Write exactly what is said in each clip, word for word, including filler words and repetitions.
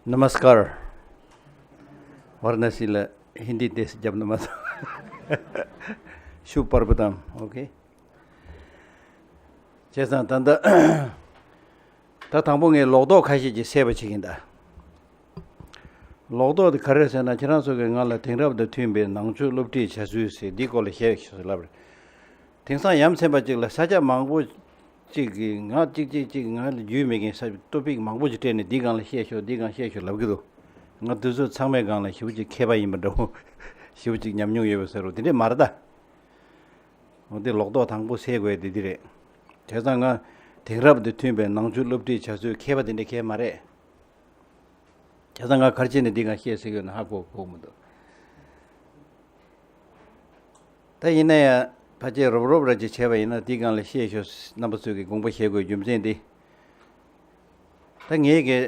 नमस्कार। वाराणसी ལ་ཧིན་དི་ཏོག་ཙམ་རྒྱབ་ན་མ་སོང་། शुभ पर्वतम। ओके། བྱས་ཙང་ད་ལྟ་ད་དང་པོ་ངས་ལོག་རྟོག་ཁ་ཤས་ཀྱིས་སེལ་བ་བྱེད་ཀྱིན་གདའ། ལོག་རྟོག་དེ་ག་རེ་ཟེར་ན། ཁྱེད་རང་ཚོ་གིས་ང་ལ་དེང་རབས་དང་མཐུན་པའི་ནང་ཆོས་སློབ་ཁྲིད་བྱ་ཚུལ་ཟེར་འདིའི་སྐོར་ལ་བཤད་ཤོག་ཟེར་ལབ་རེད། དེང་སང་ཡ་མཚན་པ་ཅིག་ལ་ས་ཆ་མང་པོ་ཅིག་གིས་ང་གཅིག་གཅིག་གཅིག་ང་ལ་རྒྱུས་མེད་མཁན་ས་ཊོ་པིག་མང་པོ་ཅིག་སྤྲད་ནས་འདི་སྒང་ལ་བཤད་ཤོག་འདི་སྒང་བཤད་ཤོག་འདི་སྒང་བཤད་ཤོག་ལབ་ཀྱི་འདུག། ང་འདི་ཚོ་ཚང་མའི་སྒང་ལ་ཞེ་པོ་ཅིག་མཁས་པ་ཡིན་པ་འདྲ་བོ་ཞེ་པོ་ཅིག་ཉམས་མྱོང་ཡོད་པ་ཟེར་རོ། དེ་འདྲས་མ་རེད་ད། འོ་དེ་ལོག་རྟོག་དང་པོ་སེལ་དགོས་དེ་འདི་རེད། བྱས་ཙང་ང་དེང་རབས་དང་མཐུན་པའི་ནང་ཆོས་སློབ་ཁྲིད་བྱ་ཚུལ་མཁས་པ་དེ་འདྲས་མཁས་མ་རེད། བྱས་ཙང་ང་ག་རེ་བྱས་ནས་འདི་སྒང་བཤད་སྲིད་ཀྱི་ཡོད་ན་ཧ་གོ་གོ་མི་འདུག། ད་ཡིན་ན་ཡང་ཕལ་ཆེར་རོབ་རོབ་ར་ཅིག་བྱས་པ་ཡིན་ན་འདི་སྒང་ལ་བཤད་ཤོག། རྣམ་པ་ཚོས་ཀྱི་དགོངས་པ་བཞེས་དགོས་རྒྱུ་མཚན་འདི། ད་ངས་ཀྱི་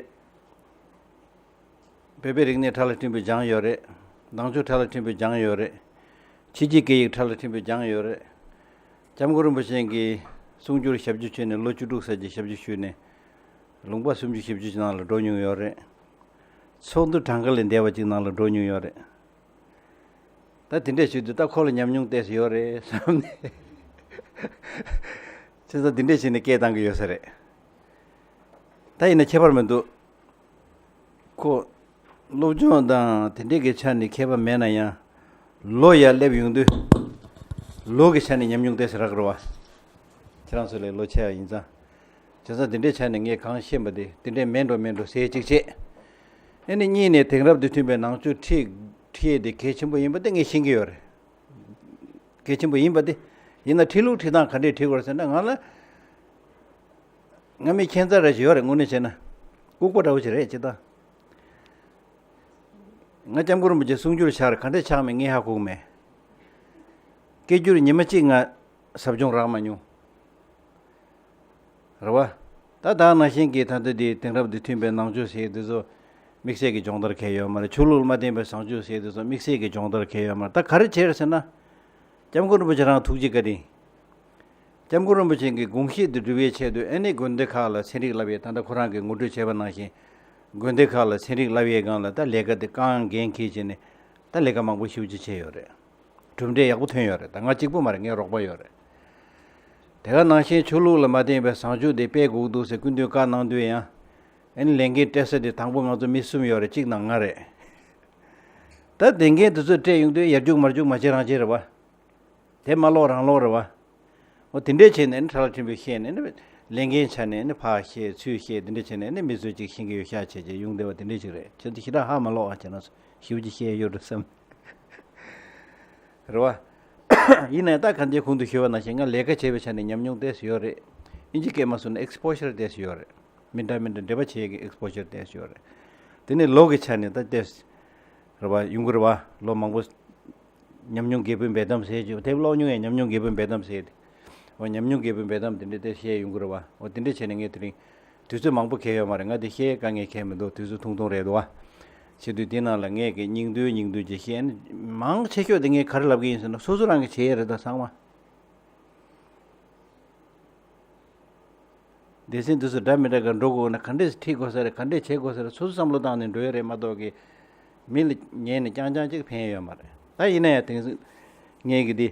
བོད་པའི་རིག་གནས་ཕྲ་ལ་ཕྲན་བུ་སྦྱངས་ཡོད་རེད། ནང་ཆོས་ཕྲ་ལ་ཕྲན་བུ་སྦྱངས་ཡོད་རེད། ཕྱི་རྒྱལ་སྐད་ཡིག་ཕྲ་ལ་ཕྲན་བུ་སྦྱངས་ཡོད་རེད། སྐྱབས་མགོན་རིན་པོ་ཆེ་གི་གསུང་སྒྱུར་ཞབས་ཕྱི་ཞུས་ནས་ལོ་བཅུ་དྲུག་ཙམ་ཅིག་ཞབས་ཕྱི་ཞུས་ནས་ལུང་པ་སུམ་ཅུ་བཞི་བཅུ་ཅིག་ནང་ལ་འགྲོ་མྱོང་ཡོད་རེད། ཚོགས་འདུ་གྲངས་ཀ་ལས་འདས་པ་ཅིག་ནང་ལ་འགྲོ་མྱོང་ཡོད་རེད། ད་དེ་འདྲས་བྱེད་དུས་ད་ཁོ་ལ་ཉམས་མྱོང་ཏོག་ཙམ་ཡོད་རེད་བསམ་ནས། བྱས་ཙང་དེ་འདྲས་བྱས་ནས་སྐད་བཏང་གི་ཡོད་ས་རེད། ད་ཡིན་ན་ཁྱད་པར་མི་འདུག། ཁོ་སློབ་སྦྱོང་དང་དེ་འདྲས་ཀྱི་ཆ་ནས་མཁས་པ་མེད་ན་ཡང་། ལོ་ཡར་སླེབས་ཡོང་དུས་ལོ་གི་ཆ་ནས་ཉམས་མྱོང་ཏོག་ཙམ་རག་རེད་བ། ཁྱེད་རང་ཚོ་ལས་ལོ་ཆེ་བ་ཡིན་ཙང་། བྱས་ཙང་དེ་འདྲའི་ཆ་ནས་ངས་གང་ཤེས་པ་དེ་དེ་འདྲས་མིན་འགྲོ་མིན་འགྲོ་ཟེར་གཅིག་བྱས། ཨ་ནི་གཉིས་ནས་དེང་རབས་དང་མཐུན་པའི་ནང་ཆོས་ཁྲིད་ཁྲིད་དེ་གལ་ཆེན་པོ་ཡིན་པ་དེ་ངས་ཤེས་ཀྱི་ཡོད་རེད། གལ་ཆེན་པོ་ཡིན་པ་དེ། ཡིན་ན་ཁྲིད་ལུགས་ཁྲིད་སྟངས་ག་འདྲས་ཁྲིད་དགོས་རེད་ཟེར་ན། ང་ལ་སྔ་མའི་ཁྱད་མཚར་རེ་ཞིག་ཡོད་རེད། དངོས་གནས་བྱས་ན་ལྐུགས་པ་འདྲ་བོ་ཞིག་རེད། ཅི་ལྟ། ང་སྐྱབས་མགོན་རིན་པོ་ཆེ་གསུང་སྒྱུར་ཆགས་རེད། ག་འདྲས་ཆགས་མེད་ངས་ཧ་གོ་གི་མེད། སྐད་སྒྱུར་ཉི་མ་གཅིག་ང་ཟབ་སྦྱོང་རག་མ་མྱོང་། རེད་བ། ད་ད་ནང་བཞིན་གྱི་ད་ལྟ་འདི་དེང་རབས་འདི་མཐུན་པའི་ནང་ཆོས་ཟེར་དེ་ཚོ་དམིགས་བསལ་གྱི་སྦྱོང་བརྡར་གལ་ཡོད་མ་རེད། ཆོས་ལུགས་ལ་མ་བརྟེན་པའི་བཟང་སྤྱོད་ཟེར་དེ་ཚོ་དམིགས་བསལ་གྱི་སྦྱོང་བརྡར་གལ་ཡོད་མ་རེད། ད་ག་རེ་བྱས་རེད་ཟེར་ན། སྐྱབས་མགོན་རིན་པོ་ཆེ་རང་ཐུགས་རྗེ་བཀའ་དྲིན། སྐྱབས་མགོན་རིན་པོ་ཆེ་གི་དགོངས་གཞི་འདི་སྒྲུབ་པའི་ཆེད་དུ་ཨ་ནི་དགོན་སྡེ་ཁག་ལ་ཚན་རིག་བསླབ་ཡས། ད་ལྟ་ཁོ་རང་གིས་ངོ་སྤྲོད་བྱས་པ་ནང་བཞིན་དགོན་སྡེ་ཁག་ལ་ཚན་རིག་བསླབ་ཡས་སྒང་ལ་ད་ལས་ཀ་དེ་རྐང་འགན་འཁྱེར་བྱས་ནས་ད་ལས་ཀ་མང་པོ་ཞེ་པོ་ཅིག་བྱས་ཡོད་རེད། གྲུབ་འབྲས་ཡག་པོ་ཐོན་ཡོད་རེད། ད་ང་གཅིག་པུ་མ་རེད། ངའི་རོགས་པ་ཡོད་རེད། དེ་ག་ནང་བཞིན་ཆོས་ལུགས་ལ་མ་བརྟེན་པའི་བཟང་སྤྱོད་དེ་སྤེལ་དགོས་འདུག་ཟེར་སྐུ་མདུན་བཀའ་གནང་དུས་ཡང་། ཨ་ནི་ལས་འགན་སྤྲད་ས་དེ་དང་པོ་ང་ཚོ་མི་གསུམ་ཡོད་རེད། གཅིག་ནང་ང་རེད། ད་དེ་འགན་དེ་ཚོ་སྤྲད་ཡོང་དུས་ཡར་རྒྱུག་མར་རྒྱུག་མ་བྱེད་རང་བྱེད་རེད་བ། དེ་མ་ལོག་རང་ལོག་རེད་བ། འོ་དེ་འདྲས་བྱས་ནས་ནི་ཕྲ་ལ་ཕྲན་བུ་བཤད་ནས་ནི་ལས་འགན་ཆ་ནས་ནི་ཕར་བཤད་ཚུར་བཤད་དེ་འདྲས་བྱས་ནས་ནི་མི་ཚོས་ཅིག་ཤེས་ཀྱི་ཡོད་ཤག་བྱས་བྱས་ཡོང་བསྡད་པ་དེ་འདྲས་ཅིག་རེད། བྱས་ཙང་ཞེ་དྲག་ཧ་མ་ལོག་ཨ། བྱས་ན་ཞེ་པོ་ཅིག་བཤད་ཡོད་འགྲོ་བསམ། རེད་བ། ཡིན་ནའི་ད་ག་འདྲའི་གོང་དུ་ཞུས་པ་ནང་བཞིན་ང་ལས་ཀ་བྱས་པའི་ཆ་ནས་ཉམས་མྱོང་ཏོག་ཙམ་ཡོད་རེད། ཨིན་ཇི་སྐད་མ་སོང་ན་ཨེགས་པོ་ཞར་ཏོག་ཙམ་ཡོད་རེད། མི་འདྲ་མི་འདྲ་འབྲེལ་བ་བྱེད་ཀྱི་ཨེགས་པོ་ཞར་ཏོག་ཙམ་ཡོད་རེད། དེ་ནས་ལོ་གི་ཆ་ནས་ད་ཏོག་ཙམ་རེད་བ། ཡོང་གི་རེད་བ། ལོ་མང་པོ་ཉམས་མྱོང་རྒྱས་པོའི་འབེལ་གཏམ་ཟེར་གྱི་དེབ་ཀློག་མྱོང་ཡས། ཉམས་མྱོང་རྒྱས་པོའི་འབེལ་གཏམ་ཟེར་ཏེ། འོ་ཉམས་མྱོང་རྒྱས་པོའི་འབེལ་གཏམ་དེ་འདྲ་དེ་བཤད་ཡོང་གི་རེད་བ། འོ་དེ་འདྲ་བྱས་ནས་ངས་དེ་རིང་དུས་ཚོད་མང་པོ་གལ་ཡོད་མ་རེད། ང་དེ་བཤད་དཀའ་ངལ་གལ་མི་འདུག། དུས་ཚོད་ཐུང་ཐུང་རེད་འདུག་བ། བྱེད་དུས་དེ་ནང་ལ་ངས་ཀྱི་སྙིང་བསྡུས་སྙིང་བསྡུས་ཅིག་བཤད་ན། མང་ཆེ་ཤོས་དེ་ངས་ག་རེ་ལབ་ཀྱི་ཡིན་ཟེར་ན། སོ་སོ་རང་གིས་བྱེད་ཡས་རེད་ད་ཚང་མ། སྡེ་ཚན་དེ་ཚོ་འདྲ་མི་འདྲ་ག་འགྲོ་དགོས་ན་ག་འདྲས་ཁྲིད་དགོས་ས་རེད། ག་འདྲས་བྱེད་དགོས་ས་རེད། སོ་སོ་བསམ་བློ་བཏང་ནས་འགྲོ་ཡ་རེད་མ་གཏོགས་ཀྱི། མི་ལ་ཉན་ནས་རྐྱང་རྐྱང་གཅིག་ཕན་ཡོད་མ་རེད། ད་ཡིན་ན་ཡང་དེང་སང་ངས་ཀྱི་འདི་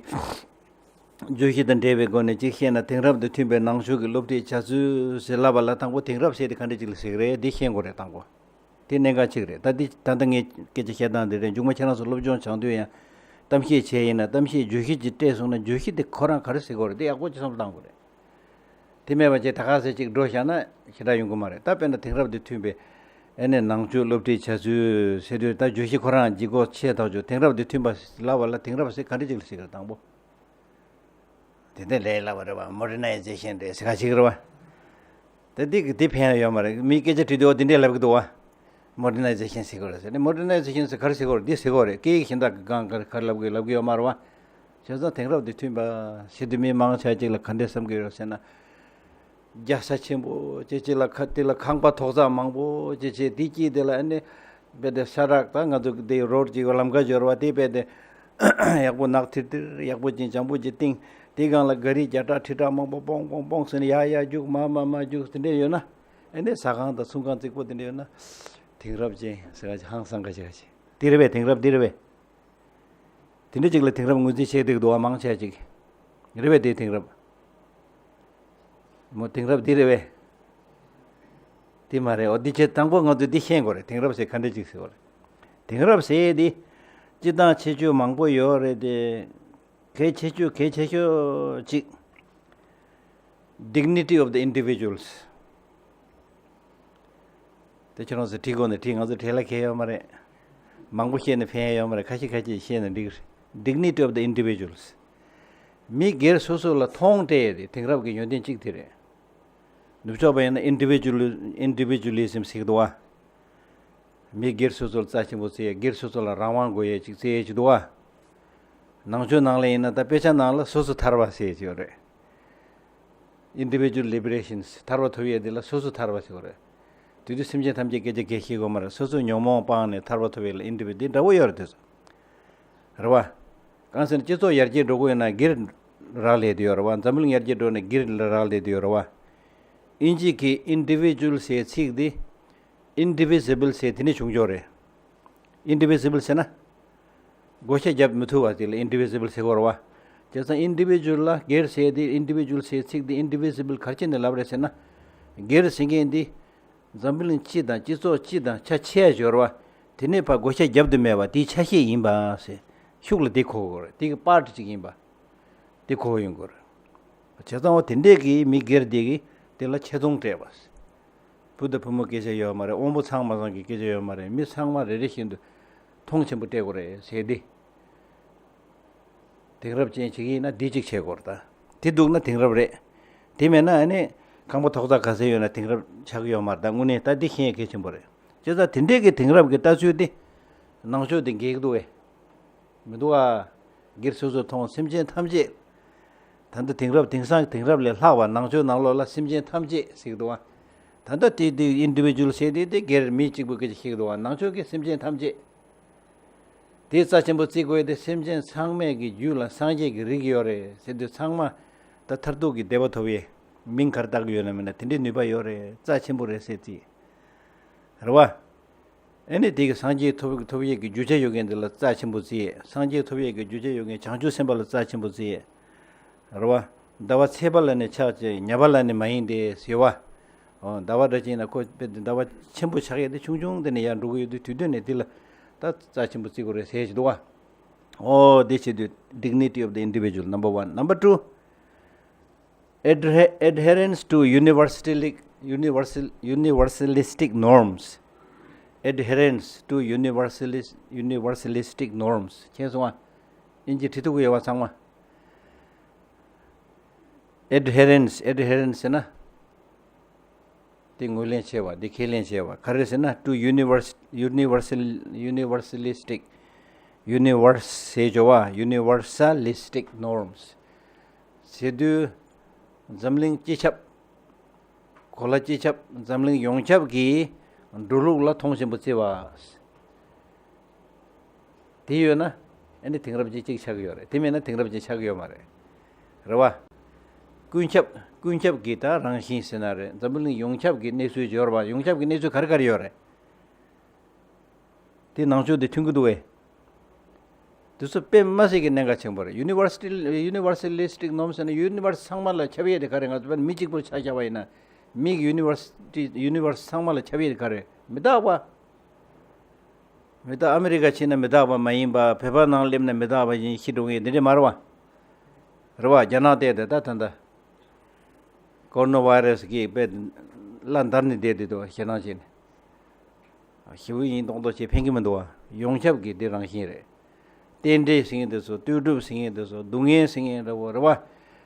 བརྗོད་གཞི་དང་འབྲེལ་བའི་སྒོ་ནས་གཅིག་བཤད་ན། དེང་རབས་དང་མཐུན་པའི་ནང་ཆོས་ཀྱི་སློབ་ཁྲིད་བྱ་ཚུལ་ཟེར་ལབ་པ་ལ་དང་པོ་དེང་རབས་ཟེར་དེ་ག་འདྲས་ཅིག་ལ་ཟེར་གི་རེད། འདི་ཤེས་དགོས་རེད་དང་པོ། དེ་གནད་འགག་ཅིག་རེད། ད་འདི་ད་ལྟ་ངས་སྐད་ཆ་བཤད་སྟངས་འདི་རེད། མཇུག་མ་ཁྱེད་རང་ཚོ་སློབ་སྦྱོང་སྦྱང་དུས་ཡང་གཏམ་བཤད་བྱས་ཡིན་ན། གཏམ་བཤད་བརྗོད་གཞི་ཅིག་སྤྲད་སོང་ན་བརྗོད་གཞི་དེ་ཁོ་རང་ག་རེ་ཟེར་དགོས་རེད། དེ་ཡག་པོ་ཅིག་བསམ་བློ་བཏང་དགོས་རེད། དེ་མེད་པ་བྱས་ད་ག་ཟེ་ཅིག་འགྲོ་བཞག་ན་ཞེ་དྲག་ཡོང་གི་མ་རེད། ད་དཔེར་ན་དེང་རབས་དང་མཐུན་པའི་ཨ་ནི་ནང་ཆོས་སློབ་ཁྲིད་བྱ་ཚུལ་ཟེར་དུས། ད་བརྗོད་གཞི་ཁོ་རང་ལྗིད་ཁོག་ཆེ་ཐག་ཆོད། དེང་རབས་དང་མཐུན་པ་ལབ་པ་ལ་དེང་རབས་ཟེར་ག་འདྲ་ཅིག་ལ་ཟེར་གི་རེད་དང་པོ། དེ་འདྲ་ལས་སླ་བ་རེད་བ། མོ་ཌར་ནའི་ཛེ་ཤན་རེད་ཟེར་ག་ཅིག་རེད་བ། ད་འདི་གི་འདི་ཕན་ཡོད་མ་རེད། མི་སྐད་ཆ་དྲིས་དུས་འོ་འདི་འདྲས་ལབ་གི་འདུག་བ། མོ་ཌར་ནའི་ཛེ་ཤན་ཟེར་གི་རེད་ཟེར་ནས། མོ་ཌར་ནའི་ཛེ་ཤན་ཟེར་ག་རེ་ཟེར་གི་རེད། འདི་ཟེར་གི་རེད། སྐད་ཡིག་གཞན་དག་གི་སྒང་ག་རེ་ག་རེ་ལབ་གི་ལབ་གི་ཡོད་མ་རེད་བ། བྱས་ཙང་དེང་རབས་དང་མཐུན་པ་ཞེས་དུས་མི་མང་ཆེ་ཅིག་ལ་ག་འདྲས་བསམ་གི་ཡོད་ཟེར་ན། རྒྱལ་ས་ཆེན་པོ་ཅིག་ཅིག་ལ་ཁ་དེ་ལ་ཁང་པ་ཐོག་བརྩེགས་མང་པོ་ཅིག་ཅིག་དེ་དཀྱིལ་དེ་ལ་ཨ་ནི་རྦད་དེ་ས་རག་ད་ང་ཚོ་དེ་རོཌ་ཅིག་ལམ་ཁ་སྦྱོར་བ་དེ་རྦད་དེ་ཡག་པོ་ནག་ཐིར་ཐིར་ཡག་པོ་ཅིག་འཇམ་པོ་ཅིག་བཏིང་། དེ་སྒང་ལ་ག་རི་བརྒྱ་ཕྲག་ཁྲི་ཕྲག་མང་པོ་པོང་པོང་པོང་ཟེར་ནས་ཡར་ཡར་རྒྱུག་མར་མར་མར་རྒྱུག་དེ་འདྲས་ཡོད་ན། ཨ་ནི་ཟ་ཁང་དང་ཚོང་ཁང་རྫིག་པོ་དེ་འདྲས་ཡོད་ན། དེང་རབས་ཅན་ཟེར་ཡ་ཅིག་ཧང་སང་ཁ་ཤས་ཁ་ཤས། དེ་རེད་པས། དེང་རབས་འདི་རེད་པས། དེ་འདྲ་ཅིག་ལ་དེང་རབས་ངོས་འཛིན་བྱེད་བསྡད་འདུག་བ། མང་ཆེ་ཅིག་རེད་པས། དེ་དེང་རབས། མོ་དེང་རབས་འདི་རེད་པས། དེ་མ་རེད། འོ་འདི་བྱས་དང་པོ་ང་ཚོས་འདི་ཤེས་དགོས་རེད། དེང་རབས་ཟེར་ག་འདྲ་ཅིག་ཟེར་བ་རེད། དེང་རབས་ཟེར་འདི་སྤྱིར་བཏང་ཁྱད་ཆོས་མང་པོ་ཡོད་རེད་དེ། གལ་ཆེ་ཤོས་གལ་ཆེ་ཤོས་ཅིག dignity of the individuals། དེ་ཁྱེད་རང་ཚོས་བྲིས་དགོས་ན་བྲིས། ང་ཚོ་བྲིས་ལ་ཁེལ་ཡོད་མ་རེད། མང་པོ་བཤད་ན་ཕན་ཡ་ཡོད་མ་རེད། ཁ་ཤས་ཁ་ཤས་བཤད་ན་འགྲིག་རེད། Dignity of the individuals། མི་སྒེར་སོ་སོ་ལ་མཐོང་སྤྲད་ཡས་དེ་དེང་རབས་ཀྱི་ཡོན་ཏན་གཅིག་དེ་རེད། ནུབ་ཕྱོགས་པ་ཡིན་ན་individual- individualism ཟེར་གི་འདུག་བ། མི་སྒེར་སོ་སོ་ལ་རྩ་ཆེན་པོ་བརྩི་ཡས། སྒེར་སོ་སོ་ལ་རང་དབང་དགོས་ཡས་ཅིག་བརྩི་ཡས་ཅིག་འདུག་བ། ནང་ཆོས་ནང་ལ་ཡིན་ན་ད་དཔེ་ཆ་ནང་ལ་སོ་སོ་ཐར་པ་ཟེར་ཡས་ཅིག་ཡོད་རེད། Individual liberations། ཐར་པ་ཐོབ་ཡས་འདི་ལ་སོ་སོ་ཐར་པ་ཟེར་བ་རེད། དེ་དུས་སེམས་ཅན་ཐམས་ཅད་སྐད་ཆ་གང་བཤད་དགོས་མ་རེད། སོ་སོའི་ཉོན་མོངས་སྤངས་ནས་ཐར་པ་ཐོབ་ཡས་ལ་individual འདི་འདྲ་བོ་ཡོད་རེད། དེ་ཚོ་རེད་བ། གང་ཟེར་ན་སྤྱི་ཚོགས་ཡར་རྒྱས་འགྲོ་དགོས་ཡོད་ན་སྒེར་རག་ལས་དེ་ཡོད་རེད་བ། འཛམ་གླིང་ཡར་རྒྱས་འགྲོ་ན་སྒེར་རག་ལས་དེ་ཡོད་རེད་བ། དབྱིན་ཇི་གི་individual ཟེར་ཚིག་འདི་indivisible ཟེར་དེ་ནས་བྱུང་ཆོག་རེད། Indivisible ཟེར་ན་བགོ་བཤའ་རྒྱབ་མི་ཐུབ་པ་དེ་ལ་indivisible ཟེར་དགོས་རེད་བ། བྱས་ཙང་individual ལ་སྒེར་ཟེར་དེ། individual ཟེར་ཚིག་དེ་indivisible ག་རེ་བྱས་ནས་ལབ་རེད་ཟེར་ན། སྒེར་ཟེར་མཁན་འདི་འཛམ་བུ་གླིང་སྤྱི་དང་སྤྱི་ཚོགས་སྤྱི་དང་ཆ་ཆེ་ཡ་ཡོད་རེད་བ། དེ་ནས་ཕར་བགོ་བཤའ་རྒྱབ་ཏུ་མེད་པ་དེའི་ཆ་ཤས་ཡིན་པ་ཟེར། ཤུགས་ལ་དེ་གོ་དགོས་རེད། དེ་གི་part གཅིག་ཡིན་པ་དེ་གོ་ཡོང་དགོས་རེད། བྱས་ཙང་འོ་དེ་འདྲས་ཀྱི་མི་སྒེར་དེ་གི་དེ་ལ་ཆེ་མཐོང་སྤྲད་པ། བུ་དང་བུ་མོ་སྐད་ཆ་ཡོད་མ་རེད། དབང་པོ་ཚང་མ་ཚང་གི་སྐད་ཆ་ཡོད་མ་རེད། མི་ཚང་མ་རེ་རེ་བཞིན་དུ་མཐོང་ཆེན་པོ་སྤྲད་དགོས་རེད་ཟེར་ཏེ། དེང་རབས་ཅན་བྱེད་ཀྱི་ཡིན་ན་འདི་གཅིག་བྱེད་དགོས་རེད་ད། དེ་འདུག་ན་དེང་རབས་རེད། དེ་མེད་ན་ཨ་ནི་ཁང་པ་ཐོག་རྩེག་ག་ཚད་ཡོད་ན་དེང་རབས་ཆགས་ཀྱི་ཡོད་མ་རེད་ད། དངོས་གནས་ད་འདི་ཤེས་ཡ་གལ་ཆེན་པོ་རེད། བྱས་ཙང་དེ་འདྲས་ཀྱི་དེང་རབས་ཀྱི་ལྟ་ཚུལ་དེ་ནང་ཆོས་དེ་འགལ་གྱི་འདུག་བས། མི་འདུག་ཨ། སྒེར་སོ་སོ་མཐོང་། སེམས་ཅན་ཐམས་ཅད། ད་ལྟ་དེང་རབས་དེང་སང་དེང་རབས་ལས་ལྷག་པ་ནང་ཆོས་ནང་ལོགས་ལ་སེམས་ཅན་ཐམས་ཅད་ཟེར་གྱི་འདུག་ཨ། ད་ལྟ་དེ་དེ་individual ཟེར་དེ་དེ་སྒེར་མི་གཅིག་པུ་སྐད་ཆ་བཤད་ཀྱི་འདུག་ཨ། ནང་ཆོས་ཀྱི་སེམས་ཅན་ཐམས་ཅད། དེ་རྩ་ཆེན་པོ་བརྩི་དགོས་དེ། སེམས་ཅན་ཚང་མས་ཀྱི་རྒྱུད་ལ་སངས་རྒྱས་ཀྱི་རིགས་ཡོད་རེད་ཟེར་དུས་ཚང་མ་ད་མཐར་ཐུག་གི་བདེ་བ་ཐོབ་ཡས་མིང་ག་རེ་བཏགས་ཀྱི་ཡོད་ན་མིན་ན་དེ་འདྲའི་ནུས་པ་ཡོད་རེད། རྩ་ཆེན་པོ་རེད་ཟེར་བརྩི། རེད་བ། ཨེ་ནི་དེ་གི་སངས་རྒྱས་ཐོབ་ཐོབ་ཡས་ཀྱི་རྒྱུ་ཆ་ཡོད་མཁན་དེ་ལ་རྩ་ཆེན་པོ་བརྩི་ཡས། སངས་རྒྱས་ཐོབ་ཡས་ཀྱི་རྒྱུ་ཆ་ཡོད་མཁན་བྱང་ཆུབ་སེམས་དཔའ་ལ་རྩ་ཆེན་པོ་བརྩི་ཡས། རེད་བ། ཟླ་བ་ཚེས་པ་ལ་ནི་ཕྱག་བྱེད། ཉ་པ་ལ་ནི་མ་ཡིན་ཏེ་ཟེར་བ། འོ་ཟླ་བ་འདྲ་ཅིག་ཡིན་ན་ཁོ་དཔེ་ཟླ་བ་ཆེན་པོ་ཆགས་ཡས་དེ་ཆུང་ཆུང་དེ་ནས་ཡར་འགྲོ་གི་ཡོད་དུས་དུས་སྟོན་ནས་དེ་ལ་ད་རྩ་ཆེན་པོ་བརྩི་དགོས་རེད་ཟེར་གྱི་འདུག་བ། འོ་དེ་བྱེད་དུས་dignity of the individual number one. Number two, adhe- adherence to universalistic universal universalistic norms. Adherence to universalis universalistic norms. མཁྱེན་སོང་ང་། དབྱིན་ཇི་བྲིས་ཐུབ་ཀྱི་ཡོད་པ་ཚང་མ། Adherence, adherence ཟེར་ན། འདི་ངོས་ལེན་བྱས་པ། འདི་ཁས་ལེན་བྱས་པ། ག་རེ་ཟེར་ན། to universe- universal- universalistic universe ཟེར་བྱ་བ། Universalistic norms ཟེར་དུས་འཛམ་གླིང་སྤྱི་ཁྱབ། གོ་ལ་སྤྱི་ཁྱབ། འཛམ་གླིང་ཡོངས་ཁྱབ་ཀྱི་འགྲོ་ལུགས་ལ་མཐོང་ཆེན་པོ་བརྩི་བ། དེ་ཡོད་ན་ཨ་ནི་དེང་རབས་ཅན་གཅིག་ཆགས་ཀྱི་ཡོད་རེད། དེ་མེད་ན་དེང་རབས་ཅན་ཆགས་ཀྱི་ཡོད་མ་རེད། རེད་བ། ཀུན་ཁྱབ། ཀུན་ཁྱབ་ཀྱི་ད་རང་བཞིན་ཟེར་ན་རེད། འཛམ་བུ་གླིང་ཡོངས་ཁྱབ་ཀྱི་གནས་ཚུལ་ཡོད་རེད་བ། ཡོངས་ཁྱབ་ཀྱི་གནས་ཚུལ་ག་རེ་ག་རེ་ཡོད་རེད། དེ་ནང་ཆོས་དེ་མཐུན་གྱི་འདུག་བས། དེ་ཚོ་དཔེ་མ་སྲིད་ཀྱི་གནད་འགག་ཆེན་པོ་རེད། Universal- universalistic norms ཟེར་ན་universe ཚང་མ་ལ་ཁྱབ་ཡས་དེ་ག་རེ། ང་ཚོ་དཔེར་ན་མི་གཅིག་པུར་ཆ་བཞག་པ་ཡིན་ན། མིག་universe- universe ཚང་མ་ལ་ཁྱབ་ཡས་དེ་ག་རེ། མི་རྟག་པ། མི་རྟག་ཨ་མི་རི་ཀ་ཕྱིན་ན་མི་རྟག་པ་མ་ཡིན་པ། བོད་པ་ནང་སླེབས་ན་མི་རྟག་པ་ཡིན། ཤི་འགྲོ་ངེས་འདི་འདྲ་མ་རེད་བ། རེད་བ། རྒྱ་ནག་བལྟས་ཏེ་ད་ད་ད་ཀོ་རོ་ན་བྷའི་རེ་སི་གིས་དཔེ་གླ་འདར་ནས་བསྡད་དེ་འདུག་ཞེད་སྣང་བྱས་ནས། ཞེ་པོ་ཡིན་མདོག་མདོག་བྱས་ཕན་གྱི་མི་འདུག་བ། ཡོངས་ཁྱབ་ཀྱི་འདི་རང་བཞིན་རེད། རྟེན་འབྲེལ་ཟེར་མཁན་དེ་ཚོ། ལྟོས་གྲུབ་ཟེར་མཁན་དེ་ཚོ། སྡུག་བསྔལ་ཟེར་མཁན་འདྲ་བོ་རེད་བ།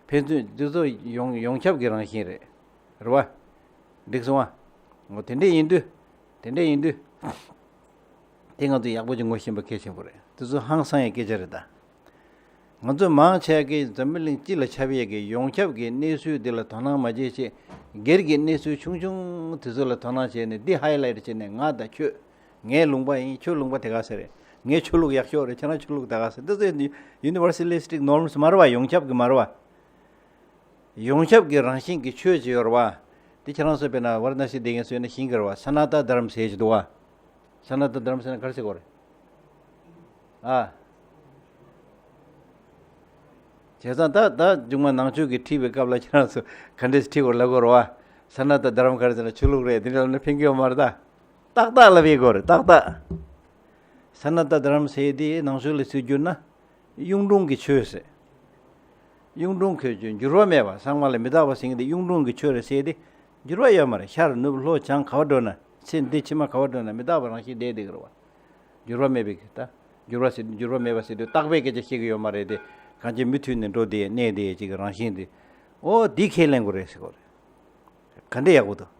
ཕན་ཚུན་འདི་ཚོ་ཡོངས་ཡོངས་ཁྱབ་ཀྱི་རང་བཞིན་རེད། རེད་བ། འགྲིག་སོང་ང་། འོ་དེ་འདྲས་ཡིན་དུས། དེ་འདྲས་ཡིན་དུས། དེ་ང་ཚོས་ཡག་པོ་ཅིག་ངོ་ཤེས་པ་གལ་ཆེན་པོ་རེད། དེ་ཚོ་ཧང་སང་ཡའི་སྐད་ཆ་རེད་ད། ང་ཚོ་མང་ཆེ་གིས་འཛམ་བུ་གླིང་སྤྱི་ལ་ཁྱབ་ཡས་ཀྱི་ཡོངས་ཁྱབ་ཀྱི་གནས་ཚུལ་འདི་ལ་དོ་སྣང་མ་བྱེད་ཅེས། སྒེར་གྱི་གནས་ཚུལ་ཆུང་ཆུང་དེ་ཚོ་ལ་དོ་སྣང་བྱས་ནས། འདི་highlight བྱས་ནས། ང་དང་ཁྱོད། ངའི་ལུང་པ་ཡིན། ཁྱོད་ལུང་པ་དེ་ག་ཟེ་རེད། ངའི་ཆོས་ལུགས་ཡག་ཤོས་རེད། ཁྱེད་རང་ཆོས་ལུགས་ད་ག་ཟེ། འདི་ཚོ་universalistic norms མ་རེད་བ། ཡོངས་ཁྱབ་ཀྱི་མ་རེད་བ། ཡོངས་ཁྱབ་ཀྱི་རང་བཞིན་གྱི་ཆོས་ཅིག་ཡོད་རེད་བ། དེ་ཁྱེད་རང་ཚོ་དཔེར་ན་ཝཱ་ར་ཎ་སི་བསྡད་མཁན་ཚོ་ཡིན་ན་ཤེས་ཀྱི་རེད་བ། ས་ན་ཏ་དྷརམ་ཟེར་ཅིག་འདུག་བ། སཱ་ན་ཏ་དྷརམ་ཟེར་ན་ག་རེ་ཟེར་དགོས་རེད། ཨ། བྱས་ཙང་ད་ད་མཇུག་མ་ནང་ཆོས་ཀྱི་ཁྲིད་པའི་སྐབས་ལ་ཁྱེད་རང་ཚོ་ག་འདྲས་ཁྲིད་དགོས་ལབ་དགོས་རེད་བ། སཱ་ན་ཏ་དྷརམ་ག་རེ་ཟེར་ན་ཆོས་ལུགས་རེད། འདི་འདྲ་ལབ་ན་ཕན་གྱི་ཡོད་མ་རེད་ད། ཏག་ཏག་ལབ་ཡས་དགོས་རེད་ཏག་ཏག། སཱ་ན་ཏ་དྷརམ་ཟེར་ཡས་དེ་ནང་ཆོས་ལ་ཚུར་བསྒྱུར་ན། གཡུང་དྲུང་གི་ཆོས་ཟེར། གཡུང་དྲུང་གི་ཆོས་འགྱུར་བ་མེད་པ། ཚང་མ་ལ་མི་རྟག་པ་ཟེར་མཁན་དེ་གཡུང་དྲུང་གི་ཆོས་རེད་ཟེར་ཏེ། འགྱུར་བ་ཡོད་མ་རེད། ཤར་ནུབ་ལྷོ་བྱང་ག་བ་འགྲོ་ན། ཚེ་འདི་ཕྱི་མ་ག་བ་འགྲོ་ན་མི་རྟག་པ་རང་བཞིན་བསྡད་བསྡད་ཀྱི་རེད་བ། འགྱུར་བ་མེད་པའི་གི་ད། འགྱུར་བ་ཟེར་འགྱུར་བ་མེད་པ་ཟེར་དུས་རྟག་པའི་སྐད་ཆ་བཤད་ཀྱི་ཡོད་མ་རེད་དེ། གང་ཅི་མུ་མཐུད་ནས་འགྲོ་བསྡད་གནས་བསྡད་ཅིག་གི་རང་བཞིན་དེ། ཨོ་འདི་ཁས་ལེན་དགོས་རེད་ཟེར་གོ་རེད། ག་འདྲ་ཡག་པོ་འདུག་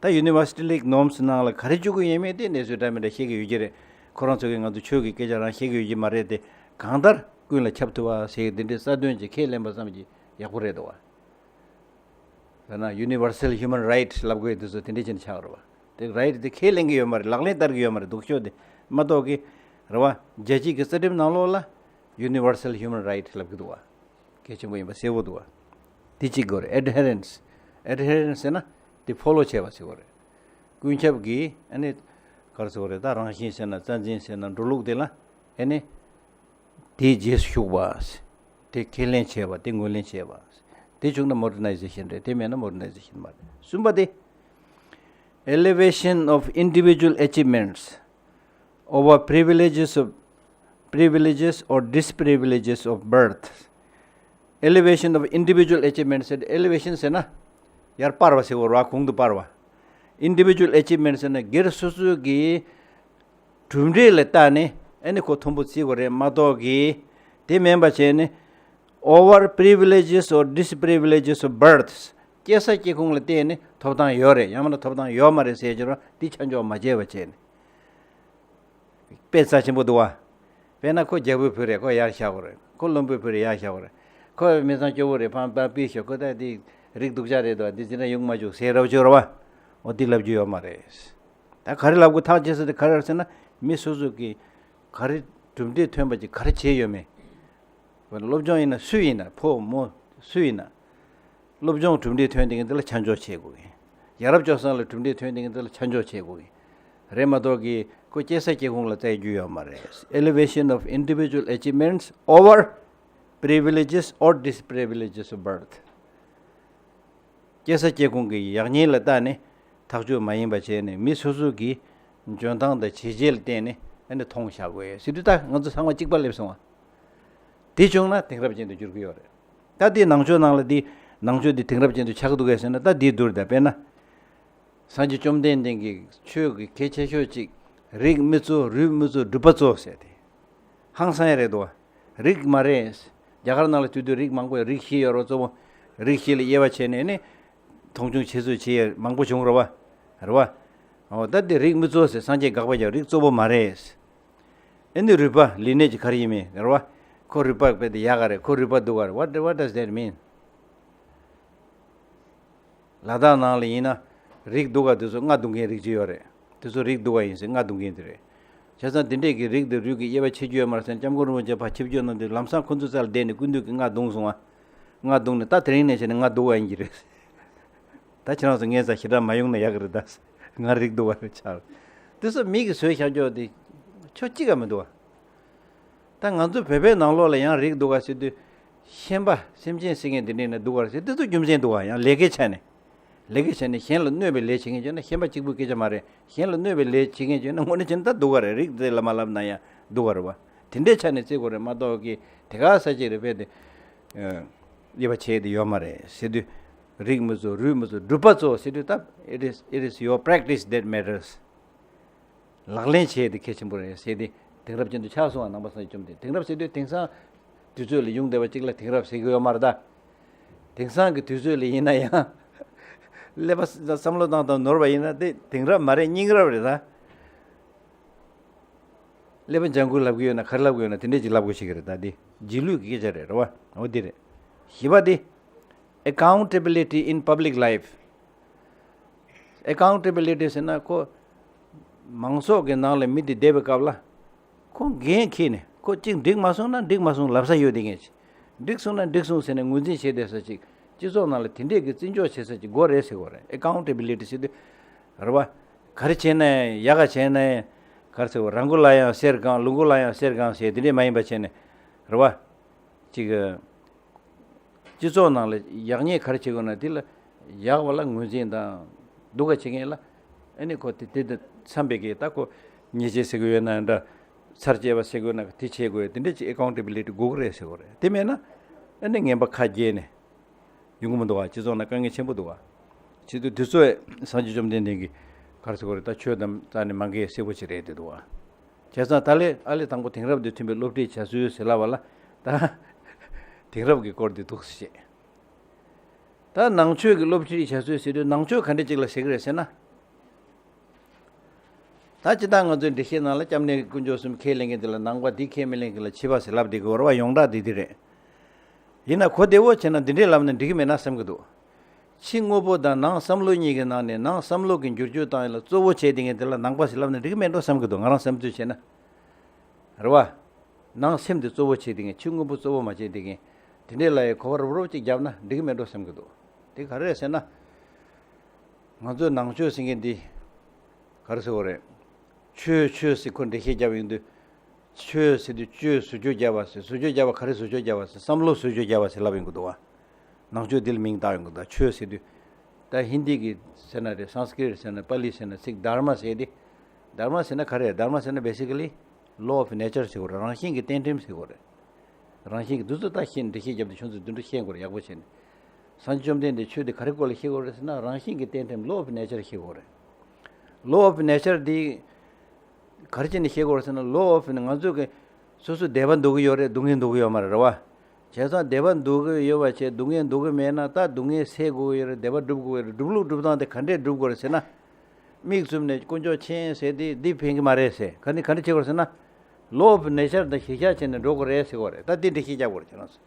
ད་ཡུ་ནི་ཝར་སི་ཊི་ལིག་ནོམ་སི་ནང་ལ་ག་རེ་བཅུག་གི་ཡོད་མེད་དེ་གནས་ཚུལ་འདྲ་མི་འདྲ་བཤད་ཀྱི་ཡོད་ཀྱི་རེད། ཁོ་རང་ཚོ་གིས་ང་ཚོ་ཆོས་ཀྱི་སྐད་ཆ་རང་བཤད་ཀྱི་ཡོད་ཀྱི་མ་རེད་དེ། གང་ལྟར་ཀུན་ལ་ཁྱབ་ཐུབ་པ་ཟེར་གྱི་འདི་འདྲའི་རྩ་དོན་ཅིག་ཁས་ལེན་པ་ཙམ་གྱིས་ཡག་པོ་རེད་འདུག་བ། ད་ན་ཡུ་ནི་ཝར་སལ་ཧིའུ་མན་རའིཊ་ལབ་དགོས་དུས་ཚོད་དེ་འདྲ་ཅན་ཆགས་རེད་བ། དེ་རའིཊ་དེ་ཁས་ལེན་གྱི་ཡོད་མ་རེད། ལག་ལེན་བསྟར་གྱི་ཡོད་མ་རེད། སྡུག་ཤོས་དེ་མ་གཏོགས་ཀྱི་རེད་བ། རྒྱལ་སྤྱི་གི་རྩ་ཁྲིམས་ནང་ལོགས་ལ་ཡུ་ནི་ཝར་སལ་ཧིའུ་མན་རའིཊ་ལབ་ཀྱི་འདུག་བ། གལ་ཆེན་པོ་ཡིན་པ་གསལ་པོ་འདུག་བ། དེ་གཅིག་དགོས་རེད། ཨེ་ཌི་ཧེ་རེན་སི། ཨེ་ཌི་ཧེ་རེན་སི་ཟེར་ན་དེ་ཕོ་ལོ་བྱས་པ་ཟེར་དགོས་རེད། ཀུན་ཁྱབ་ཀྱི་ཨ་ནི་ག་རེ་ཟེར་དགོས་རེད། ད་རང་བཞིན་ཟེར་ན་རྩ་འཛིན་ཟེར་ན་འགྲོ་ལུགས་དེ་ལ་ཨ་ནི། དེའི་རྗེས་སུ་ཞུགས་པ། དེ་ཁས་ལེན་བྱས་པ། དེ་ངོས་ལེན་བྱས་པ། དེ་བྱུང་ན་མོ་ཌར་ནའི་ཛེ་ཤན་རེད། དེ་མེད་ན་མོ་ཌར་ནའི་ཛེ་ཤན་མ་རེད། གསུམ་པ་དེ། Elevation of individual achievements over privileges of privileges or disprivileges of birth. Elevation of individual achievements. Elevation ཟེར་ན་ཡར་སྤར་བ་ཟེར་བ་ར། གོང་དུ་སྤར་བ། Individual achievements ཟེར་ན་སྒེར་སོ་སོ་གི་གྲུབ་འབྲས་ལ་བལྟས་ནས་ཨ་ནི་ཁོ་མཐོན་པོ་བརྩི་དགོས་རེད་མ་གཏོགས་ཀྱི། དེ་མིན་པ་བྱས་ནས་over privileges or disprivileges of birth. སྐྱེས་ས་སྐྱེ་ཁུངས་ལ་བལྟས་ནས་ཐོབ་ཐང་ཡོད་རེད་ཡང་མིན་ན་ཐོབ་ཐང་ཡོད་མ་རེད་ཟེར་གྱི་རོ། འདི་ཆ་འཇོག་མ་བྱས་པ་བྱས་ནས། དཔེ་རྩ་ཆེན་པོ་འདུག་བ། དཔེར་ན་ཁོ་རྒྱལ་པོའི་བུ་རེད། ཁོ་ཡར་བཞག་དགོས་རེད། ཁོ་བློན་པོའི་བུ་རེད། ཡར་བཞག་དགོས་རེད། ཁོ་མི་ཚང་སྐྱོ་བོ་རེད། ཕམ་པ་པི་ཤོག་ཁོ་ད་འདི་རིགས་སྡུག་ཅག་རེད་དོ། འདི་ཅི་འདྲ་ཡོང་མ་བཅུག་ཟེར་རབ་བཅོས་ར་བ། འོ་འདི་ལབ་རྒྱུ་ཡོད་མ་རེད། ད་ག་རེ་ལབ་དགོས་ཐག་བཅད་ས་དེ་ག་རེ་རེད་ཟེར་ན། མི་སོ་སོ་གིས་ག་རེ་གྲུབ་འབྲས་ཐོན་པ་ཅིག་ག་རེ་བྱས་ཡོད་མེད། སློབ་སྦྱོང་ཡིན་ན་སུ་ཡིན་ན་ཕོ་མོ་སུ་ཡིན་ན། སློབ་སྦྱོང་གྲུབ་འབྲས་ཐོན་དེ་གི་འདི་ལ་ཆ་འཇོག་བྱེད་དགོས་གི། ཡ་རབས་སྤྱོད་བཟང་ལ་གྲུབ་འབྲས་ཐོན་དེ་གི་འདི་ལ་ཆ་འཇོག་བྱེད་དགོས་གི། རེད་མ་གཏོགས་གི་ཁོ་སྐྱེས་ས་སྐྱེ་ཁུངས་ལ་བལྟ་རྒྱུ་ཡོད་མ་རེད། Elevation of individual achievements over privileges or disprivileges of birth. སྐྱེས་ས་སྐྱེ་ཁུངས་ཀྱི་ཡག་ཉེས་ལ་བལྟས་ནས་ཐག་གཅོད་མ་ཡིན་པ་བྱས་ནས་མི་སོ་སོ་གི་འཇོན་ཐང་དང་བྱས་རྗེས་ལ་བརྟེན་ནས་ཨ་ནི་མཐོང་བཞག་དགོས་ཟེར་དུས་ད་ང་ཚོ་ཚང་མ་གཅིག་པ་སླེབས་སོང་བ། དེ་བྱུང་ན་དེང་རབས་ཅན་དུ་འགྱུར་གྱི་ཡོད་རེད། ད་དེ་ནང་ཆོས་ནང་ལ་དེ་ནང་ཆོས་དེ་དེང་རབས་ཅན་དུ་ཆགས་འདུག་གས་ཟེར་ན་ད་དེའི་བསྡུར་ད་དཔེར་ན། སངས་རྒྱས་བཅོམ་ལྡན་འདས་ཀྱི་ཆོས་ཀྱི་གལ་ཆེ་ཤོས་གཅིག་རིགས་མི་གཙོ་རུས་མི་གཙོ་སྒྲུབ་པ་གཙོ་ཟེར་ཏེ། ཧང་སང་ཡ་རེད་དོ། རིགས་མ་རེད། རྒྱ་གར་ནང་ལ་དུས་དུས་རིགས་མང་པོ་ཡོད། རིགས་བཞི་ཡོད་རོ་གཙོ་བོ། རིགས་བཞི་ལ་དབྱེ་བ་ཕྱེ་ནས་ནི། མཐོང་ཆུང་བྱེད་ཚུལ་བྱེད་ཡ་མང་པོ་བྱུང་རོ་བ། རེད་བ། འོ་ད་དེ་རིགས་མི་གཙོ་ཟེར་སངས་རྒྱས་དགག་པ་རྒྱག་རིགས་གཙོ་བོ་མ་རེད། ཨེ་འདི་རུས་པ་ལས་གནས་ཀྱི་ག་རེ་ཡིན་མིན་རེད་བ། ཁོ་རུས་པ་དཔེ་དེ་ཡག་ག་རེད། ཁོ་རུས་པ་སྡུག་ག་རེད། What, what does that mean? ལ་དྭགས་ནང་ལ་ཡིན་ན་རིགས་སྡུག་ག་དེ་ཚོ་རྔ་རྡུང་མཁན་རིགས་གཅིག་ཡོད་རེད། དེ་ཚོ་རིགས་སྡུག་ག་ཡིན་ཟེར་རྔ་རྡུང་མཁན་དེ་རེད། བྱས་ཙང་དེ་འདྲས་ཀྱི་རིགས་དེ་རུས་ཀྱི་དབྱེ་བ་ཕྱེ་རྒྱུ་ཡོད་མ་རེད་ཟེར་ན་སྐྱབས་མགོན་རིན་པོ་ཆེ་ཕར་ཆིབས་བསྒྱུར་གནང་དུས་ལམ་སང་ཁོ་ཚོའི་རྩ་ལ་བསྡད་ནས་སྐུ་མདུན་གྱིས་རྔ་རྡུང་སོང་ང་། རྔ་རྡུང་ནས་ད་དེ་རིང་ནས་བྱས་ནས་རྔ་རྡུང་བ་ཡིན་གྱི་རེད། ད་ཁྱེད་རང་ཚོ་ངའི་རྩ་ཞེ་དྲག་མ་ཡོང་ན་ཡག་གི་རེད་ད། ང་རིགས་སྡུག་ག་རེད་ཆགས། དེ་ཚོ་མི་གིས་བཟོས་བཞག་རྒྱུ་དེ་ཆོ་གཅིག་ག་མི་འདུག་བ། ད་ང་ཚོ་བོད་པའི་ནང་ལོགས་ལ་ཡང་རིགས་སྡུག་ག་ཟེར་དུས། ཤན་པ་སེམས་ཅན་བསད་མཁན་དེ་འདྲས་ནས་སྡུག་ག་རེད་ཟེར་དེ་ཚོ་རྒྱུ་མཚན་འདུག་བ། ཡང་ལས་ཀའི་ཆ་ནས། ལས་ཀའི་ཆ་ནས་གཞན་ལ་གནོད་པའི་ལས་བྱེད་མཁན་བྱས་ན་ཤན་པ་གཅིག་པུའི་སྐད་ཆ་མ་རེད། གཞན་ལ་གནོད་པའི་ལས་བྱེད་མཁན་བྱས་ན་དངོས་གནས་བྱས་ན་ད་སྡུག་ག་རེད། རིགས་དེ་ལ་མ་ལབ་ན་ཡང་སྡུག་ག་རེད་བ། དེ་འདྲའི་ཆ་ནས་བརྩི་དགོས་རེད་མ་གཏོགས་ཀྱི་དེ་ག་ས་ཅིག་རེད་པས་དེ། དབྱེ་བ་ཕྱེ་དེ་ཡོད་མ་རེད་ཟེར་དུས། རིགས་མི་གཙོ་རུས་མི་གཙོ་སྒྲུབ་པ་གཙོ་ཟེར་དུས་ད། It is, it is your practice that matters. ལག་ལེན་བྱེད་དེ་གལ་ཆེན་པོ་རེད་ཟེར་ཏེ་དེང་རབས་ཅན་དུ་ཆགས་སོང་བ། ནང་པ་སངས་རྒྱས་བཅོམ་ལྡན། དེང་རབས་ཟེར་དུས་དེང་སང་དུས་ཚོད་ལ་ཡོང་བསྡད་པ་གཅིག་ལ་དེང་རབས་ཟེར་གྱི་ཡོད་མ་རེད་ད། དེང་སང་གི་དུས་ཚོད་ལ་ཡིན་ན་ཡང་ཀླད་པ་བསམ་བློ་བཏང་སྟངས་ནོར་བ་ཡིན་ན་དེ་དེང་རབས་མ་རེད། སྙིང་རབས་རེད་ད། ཀླད་པ་ལྗང་ཁུ་ལབ་ཀྱི་ཡོད་ན་ག་རེ་ལབ་ཀྱི་ཡོད་ན་དེ་འདྲས་ཅིག་ལབ་དགོས་ཤེས་ཀྱི་རེད་ད། འདི་རྗེས་ལུས་ཀྱི་སྐད་ཆ་རེད། རེད་བ། འོ་འདི་རེད། བཞི་པ་འདི། Accountability in public life. Accountability ཟེར་ན་ཁོ་མང་ཚོགས་ཀྱི་ནང་ལ་མི་དེ་བསྡད་པའི་སྐབས་ལ་ཁོ་འགན་འཁྱེར་ནས་ཁོ་གཅིག་འགྲིག་མ་སོང་ན་འགྲིག་མ་སོང་ལབ་ས་ཡོད་དེ་ངས་ཅིག་འགྲིག་སོང་ན་འགྲིག་སོང་ཟེར་ནས་ངོས་འཛིན་བྱས་བསྡད་ས་ཅིག་སྤྱི་ཚོགས་ནང་ལ་དེ་འདྲས་ཀྱི་བརྩི་འཇོག་བྱེད་ས་ཅིག་དགོས་རེད་ཟེར་དགོས་རེད། Accountability ཟེར་དུས་རེད་བ། ག་རེ་བྱས་ན་ཡག་ག་བྱས་ན་ ག་རེ་ཟེར་བ། ར་མགོ་ལ་ཡང་གསེར་གང་། ལུག་མགོ་ལ་ཡང་གསེར་གང་ཟེར། དེ་འདྲས་མ་ཡིན་པ་བྱས་ནས་རེད་བ། ཅིག་སྤྱི་ཚོགས་ནང་ལ་ཡག་ཉེས་ག་རེ་བྱེད་དགོས་ན་དེ་ལ་ཡག་པ་ལ་ངོས་འཛིན་དང་། སྡུག་ག་བྱེད་མཁན་ལ་ཨ་ནི་ཁོ་དེ་དེ་དང་འཚམ་པའི་གི། ད་ཁོ་ཉེས་ཆད་ཟེར་གི་ཡོད་ན་འདྲ། ཚར་བཅད་པ་ཟེར་གི་ཡོད་ན་དེ་བྱེད་དགོས། དེ་འདྲས་ཅིག་ཨེ་ཀའུན་ཊེ་བི་ལི་ཊི་དགོས་ཀྱི་རེད་ཟེར་གི་རེད། དེ་མེད་ན་ཨ་ནི་ངན་པ་ཁ་རྒྱས་ནས། ཡོང་གི་མི་འདུག་བ། སྤྱི་ཚོགས་ནང་དཀའ་ངལ་ཆེན་པོ་འདུག་བ། བྱེད་དུས་དུས་ཚོད་སངས་རྒྱས་བཅོམ་ལྡན་འདས་ཀྱིས་ག་རེ་ཟེར་དགོས་རེད། ད་ཆོས་དང་རྩ་ནས་མ་འགལ་གསལ་པོ་ཅིག་རེད་འདུག་བ། བྱས་ཙང་ད་ལས་ཨ་ལས་དང་པོ་དེང་རབས་འདི་མཐུན་པའི་སློབ་ཁྲིད་བྱ་སྲོལ་ཟེར་ལབ་པ་ལ། ད་དེང་རབས་ཀྱི་སྐོར་འདི་འདུག་སེ་བཤད། ད་ནང་ཆོས་ཀྱི་སློབ་ཁྲིད་བྱ་སྲོལ་ཟེར་དུས་ནང་ཆོས་ག་འདྲ་ཅིག་ལ་ཟེར་གི་རེད་ཟེར་ན། ད་སྤྱིར་བཏང་ང་ཚོའི་འགྲེལ་བཤད་ནང་ལ་སྐྱབས་གནས་དཀོན་མཆོག་གསུམ་ཁས་ལེན་མཁན་དེ་ལ་ནང་པ། འདི་ཁས་མི་ལེན་མཁན་ལ་ཕྱི་པ་ཟེར་ལབ་བསྡད་ཀྱི་ཡོད་རེད་བ། ཡོངས་གྲགས་འདི་འདི་རེད། ཡིན་ན་གོ་བདེ་བོ་བྱས་ན་འདི་འདྲས་ལབ་ན་འགྲིག་གི་མེད་ན་བསམ་གྱི་འདུག། ཕྱི་དངོས་པོ་དང་ནང་བསམ་བློ་གཉིས་ཀྱི་ནང་ནས་ནང་བསམ་བློ་གི་འགྱུར་བཅོས་བཏང་ཡས་ལ་གཙོ་བོ་བྱས་བསྡད་མཁན་དེ་ལ་ནང་པ་ཟེར་ལབ་ན་འགྲིག་གི་མེད་འགྲོ་བསམ་གྱི་འདུག། ང་རང་བསམ་ཚུལ་བྱས་ན། རེད་བ། ནང་སེམས་དེ་གཙོ་བོ་བྱས་བསྡད་མཁན། ཕྱི་དངོས་པོ་གཙོ་བོ་མ་བྱས་བསྡད་མཁན། དེ་འདྲས་ལ་ཡི་གོ་བ་རོབ་རོབ་ཅིག་བརྒྱབ་ན་འགྲིག་གི་མེད་འགྲོ་བསམ་གྱི་འདུག། དེ་ག་རེ་རེད་ཟེར་ན། ང་ཚོའི་ནང་ཆོས་ཟེར་མཁན་འདི་ག་རེ་ཟེར་དགོས་རེད། ཆོས་ཆོས་ཟེར་ཁོ་འགྲེལ་བཤད་བརྒྱབ་ཡོང་དུས། ཆོས་ཟེར་དུས་ཆོས་ཟུར་འཇོག་བརྒྱབ་པ་ཟེར། ཟུར་འཇོག་བརྒྱབ་པ་ག་རེ་ཟུར་འཇོག་བརྒྱབ་པ་ཟེར། བསམ་བློ་ཟུར་འཇོག་བརྒྱབ་པ་ཟེར་ལབ་ཡོང་གི་འདུག་བ། ནང་ཆོས་འདི་ལ་མིང་བཏགས་ཡོང་གི་འདུག། ཆོས་ཟེར་དུས། ད་ཧིན་དི་གི་ཟེར་ན་རེད། སཾ་སྐྲྀཏ་ཟེར་ན། པཱ་ལི་ཟེར་ན། ཚིག་དྷརྨ་ཟེར་ཏེ། དྷརྨ་ཟེར་ན་ག་རེ་རེད། དྷརྨ་ཟེར་ན་basically law of nature ཟེར་དགོས་རེད། རང་བཞིན་གྱི་གཏན་ཁྲིམས་ཟེར་དགོས་རེད། རང་བཞིན་གྱི་འདི་ཚོ་ད་ཤེས། འགྲེལ་བཤད་བརྒྱབ་སྟེ་ཁྱོད་ཚོས་འདི་འདྲ་ཤེས་དགོས་རེད། ཡག་པོ་བྱས་ནས། སངས་རྒྱས་བཅོམ་ལྡན་འདས་ཆོས་འདི་ག་རེ་སྐོར་ལ་བཤད་དགོས་རེད་ཟེར་ན། རང་བཞིན་གྱི་གཏན་ཁྲིམས་law of nature བཤད་དགོས་རེད། law of nature འདི་ག་རེ་བྱས་ནས་བཤད་དགོས་རེད་ཟེར་ན། law of ང་ཚོ་གི་སོ་སོ་བདེ་བ་འདོད་ཀྱི་ཡོད་རེད། སྡུག་བསྔལ་འདོད་ཀྱི་ཡོད་མ་རེད། རེད་བ། བྱས་ཙང་བདེ་བ་འདོད་ཀྱི་ཡོད་པ་བྱས། སྡུག་བསྔལ་འདོད་ཀྱི་མེད་ན་ད་སྡུག་བསྔལ་སེལ་དགོས་ཀྱི་ཡོད་རེད། བདེ་བ་སྒྲུབ་དགོས་ཀྱི་རེད། སྒྲུབ་ལུགས་སྒྲུབ་སྟངས་དེ་ག་འདྲས་སྒྲུབ་དགོས་རེད་ཟེར་ན། མིག་བཙུམ་ནས་དཀོན་མཆོག་མཁྱེན་ཟེར་དེ་འདི་ཕན་གྱི་མ་རེད་ཟེར། ག་ནི་ག་འདྲ་བྱེད་དགོས་རེད་ཟེར་ན། law of nature དང་གཞིར་བཞག་བྱས་ནས་འགྲོ་དགོས་རེད་ཟེར་དགོས་རེད། ད་འདི་འགྲེལ་བཤད་རྒྱབ་དགོས་རེད། ཁྱེད་རང་ཚོ།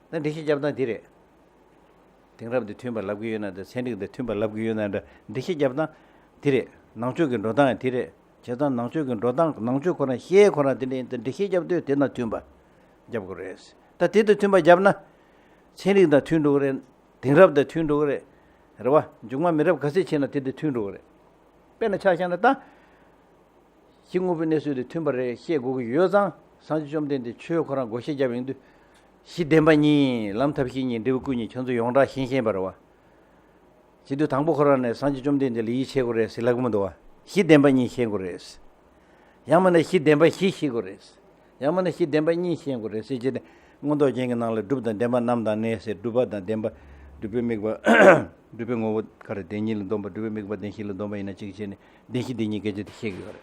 ད་འགྲེལ་བཤད་རྒྱབ་སྟངས་འདི་རེད། དེང་རབས་འདི་མཐུན་པ་ལབ་ཀྱི་ཡོད་ན་འདྲ། ཚན་རིག་འདི་མཐུན་པ་ལབ་ཀྱི་ཡོད་ན་འདྲ། འགྲེལ་བཤད་རྒྱབ་སྟངས་འདི་རེད། ནང་ཆོས་ཀྱི་འགྲོ་སྟངས་འདི་རེད། བྱས་ཙང་ནང་ཆོས་ཀྱི་འགྲོ་སྟངས། ནང་ཆོས་ཁོ་རང་ཤེས་ཁོ་རང་དེ་འདྲ་ཡིན་ཙང་འགྲེལ་བཤད་རྒྱབ་དུས་དེ་དང་མཐུན་པ་རྒྱབ་དགོས་རེད། ད་དེ་དང་མཐུན་པ་རྒྱབ་ན་ཚན་རིག་དང་མཐུན་འགྲོ་གི་རེད། དེང་རབས་དང་མཐུན་འགྲོ་གི་རེད། རེད་བ། མཇུག་མ་མི་རབས་ག་ཚད་ཕྱིན་ན་དེ་དང་མཐུན་འགྲོ་གི་རེད། དཔེར་ན་ཆ་བཞག་ན་ད། གཞི་དངོས་པོའི་གནས་ཚུལ་དེ་མཐུན་པ་རེད་བཤད་དགོས་ཀྱི་ཡོད་ཙང་། སངས་རྒྱས་བཅོམ་ལྡན་འདས་ཆོས་ཁོ་རང་བགོ་བཤའ་བརྒྱབ་ཡོང་དུས། གཞི་བདེན་པ་གཉིས། ལམ་ཐབས་ཤེས་གཉིས། འབྲས་བུ་སྐུ་གཉིས། ཁྱོད་ཚོ་ཡོངས་གྲགས་ཤེས་ཤེས་པ་རེད་བ། བྱེད་དུས་དང་པོ་ཁོ་རང་ནས་སངས་རྒྱས་བཅོམ་ལྡན་འདས་ལ་ཡིད་ཆེས་དགོས་རེད་ཟེར་ལབ་ཀྱི་མི་འདུག་བ། གཞི་བདེན་པ་གཉིས་ཤེས་དགོས་རེད། ཡང་མིན་ན་གཞི་བདེན་པ་བཞི་ཤེས་དགོས་རེད། ཡང་མིན་ན་གཞི་བདེན་པ་གཉིས་ཤེས་དགོས་རེད་ཟེར་བྱས་ནས། མངོན་རྟོགས་རྒྱན་གྱི་ནང་ལ་སྒྲུབ་དང་བདེན་པ་རྣམ་དག་གནས་ཟེར། སྒྲུབ་པ་དང་བདེན་པ། སྒྲུབ་པའི་དམིགས་པ། སྒྲུབ་པའི་ངོ་བོ་ག་རེ། བདེན་གཉིས་ལ་འདོམས་པ། སྒྲུབ་པའི་དམིགས་པ་བདེན་བཞི་ལ་འདོམས་པ་ཡིན་ན་གཅིག་བྱས་ནས་བདེན་བཞི་བདེན་གཉིས་སྐད་ཆ་དེ་བཤད་ཀྱི་ཡོད་རེད།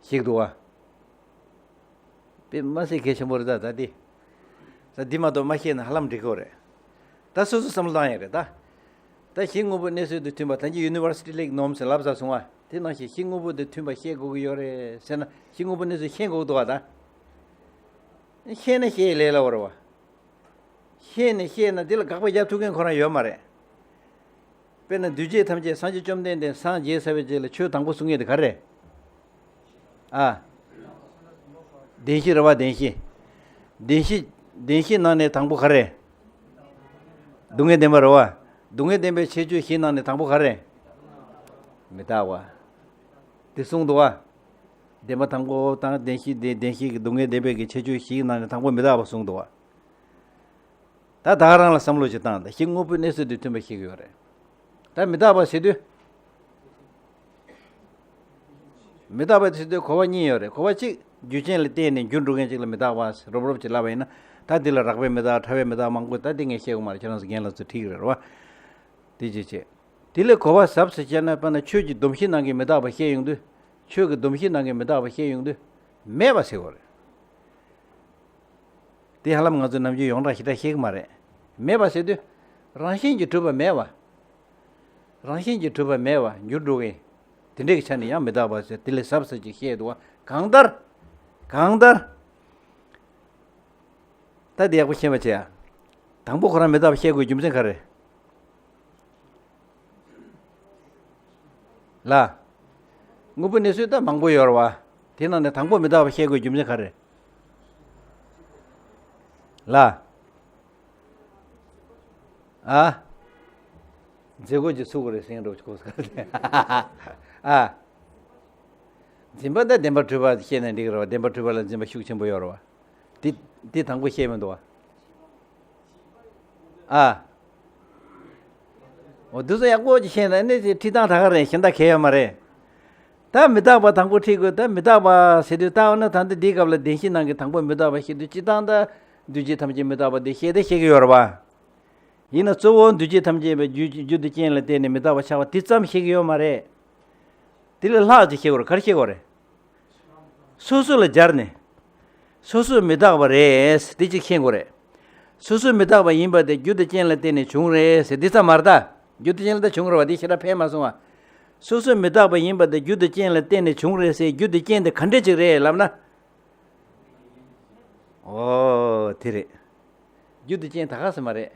བཤད་ཀྱི་འདུག་བ། དཔེ་མ་སྲིད་གལ་ཆེན་པོ་རེད་ད། ད་འདི། ད་འདི་མ་གཏོགས་མ་ཤེས་ན་ཧ་ལམ་འགྲིག་གི་རེད། ད་སོ་སོ་བསམ་བློ་བཏང་ཡ་རེད་ད། ད་གཞི་དངོས་པོའི་གནས་ཚུལ་དང་མཐུན་པ། ད་གིན་ཡུ་ནི་ཝར་སི་ཊི་ལེག་ནོམ་ཟེར་ལབ་ཚར་སོང་བ། དེ་ནང་བཞིན་གཞི་དངོས་པོ་དང་མཐུན་པ་བཤད་དགོས་ཀྱི་ཡོད་རེད་ཟེར་ན། གཞི་དངོས་པོའི་གནས་ཚུལ་ཤེས་དགོས་ཀྱི་འདུག་བ་ད། ཤེས་ན་ཤེས་ལས་སླ་བོ་རེད་བ། ཤེས་ནས་བཤད་ན་དེ་ལ་དགག་པ་རྒྱག་ཐུབ་མཁན་ཁོ་རང་ཡོད་མ་རེད། དཔེར་ན་འདུས་བྱས་ཐམས་ཅད་སངས་རྒྱས་བཅོམ་ལྡན་འདས་སངས་རྒྱས་ཚར་བའི་རྗེས་ལ་ཆོས་དང་པོ་གསུང་མཁན་དེ་ག་རེ། ཨ། བདེན་བཞི་རེད་བ། བདེན་བཞི། བདེན་བཞི། བདེན་བཞི་ནང་ནས་དང་པོ་ག་རེ། སྡུག་བསྔལ་བདེན་པ་རེད་བ། སྡུག་བསྔལ་བདེན་པའི་ཁྱད་ཆོས་བཞི་ནང་ནས་དང་པོ་ག་རེ། མི་རྟག་པ། དེ་གསུངས་འདུག་བ། བདེན་པ་དང་པོ་དང་བདེན་བཞི་དེ། བདེན་བཞི་གི་སྡུག་བསྔལ་བདེན་པའི་གི་ཁྱད་ཆོས་བཞིའི་ནང་ནས་དང་པོ་མི་རྟག་པ་གསུངས་འདུག་བ། ད་ད་ག་རང་ལ་བསམ་བློ་ཞིག་བཏང་། ད་གཞི་དངོས་པོའི་གནས་ཚུལ་དེ་མཐུན་པ་ཤེས་ཀྱི་ཡོད་རེད། ད་མི་རྟག་པ་ཟེར་དུས། མི་རྟག་པ་ཟེར་དུས་གོ་བ་གཉིས་ཡོད་རེད། གོ་བ་གཅིག་རྒྱུ་རྐྱེན་ལ་བརྟེན་ནས་འགྱུར་འགྲོ་མཁན་ཅིག་ལ་མི་རྟག་པ་རོབ་རོབ་ཅིག་ལབ་པ་ཡིན་ན། ད་འདི་ལ་རགས་པའི་མི་རྟག། ཕྲ་བའི་མི་རྟག་མང་པོ། ད་འདི་ངས་བཤད་དགོས་མ་རེད། ཁྱེད་རང་ཚོ་རྒན་ལགས་ཚོ་ཁྲིད་ཀྱི་རེད་བ། དེ་ཅི་བྱེད། དེ་ལས་གོ་བ་ཟབ་ཟེར་བྱས་ན། དཔེར་ན་ཆོས་ཀྱི་སྡོམ་བཞི་ནང་གི་མི་རྟག་པ་བཤད་ཡོང་དུས། ཆོས་ཀྱི་སྡོམ་བཞི་ནང་གི་མི་རྟག་པ་བཤད་ཡོང་དུས། མེད་པ་ཟེར་དགོས་རེད། དེ་ཧ་ལམ་ང་ཚོ་ནམ་རྒྱུན་ཡོངས་གྲགས་ཞེ་དྲག་ཤེས་ཀྱི་མ་རེད། མེད་པ་ཟེར་དུས། རང་བཞིན་གྱིས་གྲུབ་པ་མེད་པ། རང་བཞིན་གྱིས་གྲུབ་པ་མེད་པ། འགྱུར་འགྲོ་མཁན། དེ་འདྲའི་གི་ཆ་ནས་ཡང་མི་རྟག་པ་ཟེར། དེ་ལས་ཟབ་ཟབ་ཅིག་བཤད་འདུག་བ། གང་ལྟར། གང་ལྟར། ད་དེ་ཡག་པོ་ཤེས་པ་བྱེད་ཡ། དང་པོ་ཁོ་རང་མི་རྟག་པ་བཤད་དགོས་རྒྱུ་མཚན་ག་རེ། ལ། དངོས་པོའི་གནས་ཚུལ་ད་མང་པོ་ཡོད་རེད་བ། དེ་ནང་ནས་དང་པོ་མི་རྟག་པ་བཤད་དགོས་རྒྱུ་མཚན་ག་རེ། ལ། ཨ། མཛད་སྒོ་ཅིག་ཚུགས་དགོས་རེད་ཟེར་མཁན་འདྲ་བོ་ཅིག་གོ་སོང་། ཨ། འཛིན་པ་དང་བདེན་པར་གྲུབ་པ་བཤད་ན་འགྲིག་རེད་བ། བདེན་པར་གྲུབ་པ་ལ་འཛིན་པ་ཤུགས་ཆེན་པོ་ཡོད་རེད་བ། དེ་དེ་དང་པོ་བཤད་མི་འདུག་བ། ཨ། འོ་འདི་ཚོ་ཡག་པོ་ཅིག་ཤེས་ན་ནི་ཁྲིད་སྟངས་ད་ག་རེད། གཞན་དག་གལ་ཡོད་མ་རེད། ད་མི་རྟག་པ་དང་པོ་ཁྲིད་དགོས། ད་མི་རྟག་པ་ཟེར་དུས་ད་འོ་ན་ད་ལྟ་འདིའི་སྐབས་ལ་བདེན་བཞི་ནང་གི་དང་པོ་མི་རྟག་པ་བཤད་དུས་སྤྱིར་བཏང་ད་འདུས་བྱས་ཐམས་ཅད་མི་རྟག་པ་འདི་བཤད་དེ་བཤད་ཀྱི་ཡོད་རེད་བ། ཡིན་ན་གཙོ་བོ་འདུས་བྱས་ཐམས་ཅད་པའི་རྒྱུ་རྒྱུ་དེ་རྐྱེན་ལ་བརྟེན་ནས་མི་རྟག་པ་ཆགས་པ་དེ་ཙམ་བཤད་ཀྱི་ཡོད་མ་རེད། དེ་ལས་ལྷག་ཅིག་བཤད་དགོས་རེད། ག་རེ་བཤད་དགོས་རེད། སོ་སོ་ལ་སྦྱར་ནས། སོ་སོ་མི་རྟག་པ་རེད་དེ་གཅིག་ཤེས་དགོས་རེད། སོ་སོ་མི་རྟག་པ་ཡིན་པ་དེ་རྒྱུ་དང་རྐྱེན་ལ་བརྟེན་ནས་བྱུང་རེད་ཟེར་འདི་ཙམ་མ་རེད་ད། རྒྱུ་དང་རྐྱེན་ལ་ད་བྱུང་རེད་བ། དེ་ཞེ་དྲག་ཕན་མ་སོང་བ། སོ་སོ་མི་རྟག་པ་ཡིན་པ་དེ་རྒྱུ་དང་རྐྱེན་ལ་བརྟེན་ནས་བྱུང་རེད་ཟེར། རྒྱུ་དང་རྐྱེན་དེ་ག་འདྲ་ཅིག་རེད་ལབ་ན། ཨོ་དེ་རེད། རྒྱུ་དང་རྐྱེན་ད་ག་ཟེ་མ་རེད།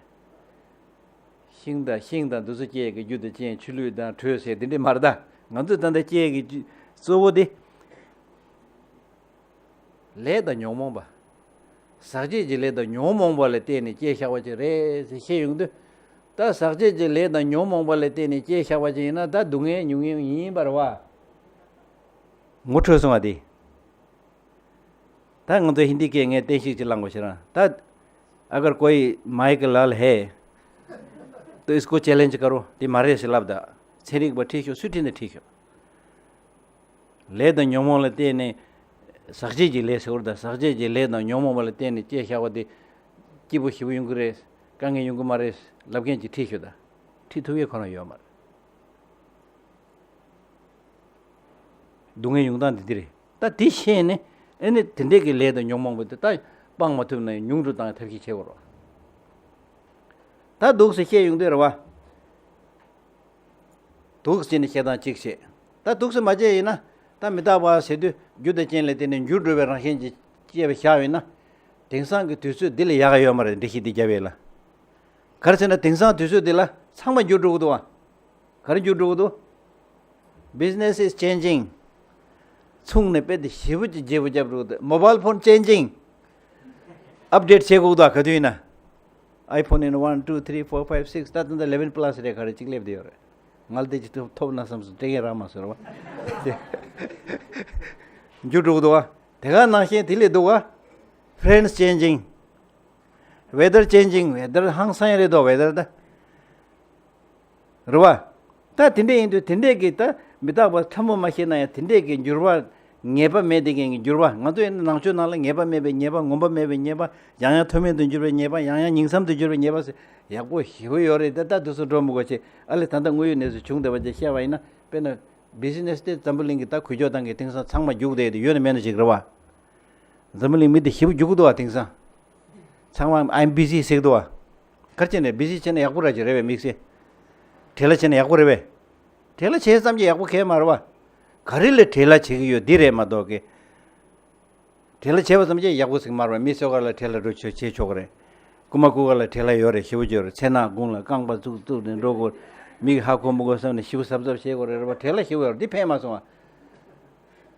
ཤིང་དང་ཤིང་དང་འདི་ཚོ་སྐྱེ་གི་རྒྱུ་དང་རྐྱེན། ཆུ་ལུད་དང་དྲོད་ཟེར་འདི་འདྲས་མ་རེད་ད། ང་ཚོས་ད་ལྟ་སྐྱེ་གི་རྒྱུ་གཙོ་བོ་དེ། ལས་དང་ཉོན་མོངས་པ། ཟག་བཅས་ཀྱི་ལས་དང་ཉོན་མོངས་པ་ལ་བརྟེན་ནས་སྐྱེ་བཞག་པ་ཅིག་རེད་ཟེར་བཤད་ཡོང་དུས། ད་ཟག་བཅས་ཀྱི་ལས་དང་ཉོན་མོངས་པ་ལ་བརྟེན་ནས་སྐྱེ་བཞག་པ་ཅིག་ཡིན་ན་ད་སྡུག་བསྔལ་མྱོང་མྱོང་ཡིན་པ་རེད་བ། ངོ་འཕྲོད་སོང་བ་དེ། ད་ང་ཚོ་ཧིན་དི་སྐད་ངས་བསྟན་བཤིག་ཅིག་བླངས་དགོས་ཤེ་རང་ད། अगर कोई माइक लाल है तो इसको चैलेंज करो དེ་མ་རེད་ཟེར་ལབ་ད། ཚན་རིག་པ་ཁྲིད་ཤོག་སུས་ཁྲིད་ན་ཁྲིད་ཤོག་ལས་དང་ཉོན་མོངས་ལ་བརྟེན་ནས། ཟག་བཅས་ཀྱི་ལས་ཟེར་བ་ད། ཟག་བཅས་ཀྱི་ལས་དང་ཉོན་མོངས་པ་ལ་བརྟེན་ནས་སྐྱེ་བཞག་པ་དེ། སྐྱིད་པོ་ཞེ་པོ་ཡོང་གི་རེད། དཀའ་ངལ་ཡོང་གི་མ་རེད་ལབ་མཁན་ཅིག་ཁྲིད་ཤོག་ད། ཁྲིད་ཐུབ་ཡས་ཁོ་རང་ཡོད་མ་རེད། སྡུག་བསྔལ་ཡོང་སྟངས་འདི་འདི་རེད། ད་དེ་ཤེས་ནས་ཨེ་ནི་དེ་འདྲས་ཀྱི་ལས་དང་ཉོན་མོངས་པ་དེ་ད་སྤང་མ་ཐུབ་ན་ཡང་ཉུང་དུ་བཏང་ཡ་ཐབས་ཤེས་བྱེད་དགོས་རེད། ད་འདུག་སེ་བཤད་ཡོང་དུས་རེད་བ། འདུག་སེ་བྱས་ནས་བཤད་སྟངས་གཅིག་བྱེད། ད་འདུག་སེ་མ་བྱས་ཡིན་ན། ད་མི་རྟག་པ་ཟེར་དུས་རྒྱུ་དང་རྐྱེན་ལ་བརྟེན་ནས་འགྱུར་འགྲོ་བའི་རང་བཞིན་གྱིས་སྐྱེས་པ་བཞག་ཡོད་ན། དེང་སང་གི་དུས་ཚོད་འདི་ལས་ཡག་ག་ཡོད་མ་རེད། འགྲེལ་བཤད་འདི་རྒྱབ་ཡས་ལ། ག་རེ་ཟེར་ན་དེང་སང་དུས་ཚོད་འདི་ལ་ཚང་མ་འགྱུར་འགྲོ་གི་འདུག་བ། ག་རེ་འགྱུར་འགྲོ་གི་འདུག Business is changing. ཚོང་ནི་དཔེ་དེ་ཞེ་པོ་ཅིག་བརྗེ་པོ་རྒྱབ་འགྲོ་གི་འདུག Mobile phone changing. ཨབ་ཌེཊ་བྱེད་དགོས་འདུག་ག་དུས་ཡིན་ན། iPhone ཡིན་ན་one, two, three, four, five, six ད་ད་ལྟ་eleven plus རེད། ག་རེ་གཅིག་སླེབས་བསྡད་ཡོད་རེད། ང་ལ་དེ་ཅིག་ཐོབ་ཐོབ་ན་བསམ་སོང་། སྤྲད་མཁན་རག་མ་སོང་རེད་བ། འགྱུར་འགྲོ་གི་འདུག་ག་དེ་ག་ནང་བཞིན་དེ་ལས་འདུག་ག Friends changing. Weather changing. Weather ཧང་སང་རེད་དོ། Weather ད། རེད་བ། ད་དེ་འདྲས་ཡིན་དུས་དེ་འདྲས་ཀྱི་ད་མི་རྟག་པ་ཕྲ་མོ་མ་ཤེས་ན་ཡང་དེ་འདྲས་ཀྱི་འགྱུར་བ། ངེས་པ་མེད་དེ་ཀྱི་འགྱུར་བ། ང་ཚོ་ཡིན་ན་ནང་ཆོས་ནང་ལ་ངེས་པ་མེད་པའི་ཉེས་པ། ངོམས་པ་མེད་པའི་ཉེས་པ། ཡང་ཡང་མཐོ་དམན་དུ་འགྱུར་བའི་ཉེས་པ། ཡང་ཡང་ཉིང་མཚམས་དུ་འགྱུར་བའི་ཉེས་པ་ཟེར་ཡག་པོ་ཞེ་པོ་ཡོད་རེད། ད་ད་དུས་སུ་འགྲོ་མི་དགོས་ཆེ། ཨ་ལེ་ད་ལྟ་དངོས་ཡོད་གནས་ཚུལ་བྱུང་བསྡད་པ་ཅིག་བཤད་པ་ཡིན་ན། དཔེར་ན་བི་ཛི་ནེ་སི་དེ་འཛམ་བུ་གླིང་གི་ད་གུ་ལྕོག་སྟངས་ཀྱི་དེང་སང་ཚང་མ་རྒྱུགས་བསྡད་དེ་ཡོད་ན་མེད་ན་ཅིག་རེད་བ། འཛམ་བུ་གླིང་མི་དེ་ཞེ་པོ་རྒྱུག་གི་འདུག་བ། དེང་སང་ཚང་མ་I'm busy ཟེར་གི་འདུག་བ། ག་རེ་བྱས་ནས་བི་ཛི་བྱས་ན་ཡག་པོ་ར་ཅིག་རེད་བས། དམིགས་བསལ་བྲེལ་བ་བྱས་ན་ཡག་པོ་རེད་བས། བྲེལ་བ་བྱས་ཙམ་གྱིས་ཡག་པོ་གང་ཡང་མ་རེད་བ། ག་རེ་ལ་བྲེལ་བ་བྱེད་ཀྱི་ཡོད་འདི་རེད་མ་གཏོགས་ཀི། བྲེལ་བ་བྱས་པ་ཙམ་གྱིས་ཡག་པོ་ཟིག་མ་རེད་བ། མི་སོ་ག་ལ་བྲེལ་བ་འགྲོ་ཆོག་བྱེད་ཆོག་གི་རེད། རྐུ་མ་རྐུ་ག་ལ་བྲེལ་བ་ཡོད་རེད། ཞེ་པོ་ཅིག་ཡོད་རེད། མཚན་ནག་དགུང་ལ་རྐང་པ་བཙུགས་བཙུགས་ནས་འགྲོ་དགོས། མི་གིས་ཧ་གོ་མི་གོ་བསམ་ནས་ཞེ་པོ་གཟབ་གཟབ་བྱེད་དགོས་རེད། རེད་བ། བྲེལ་བ་ཞེ་པོ་ཡོད་རེད། འདི་ཕན་མ་སོང་བ།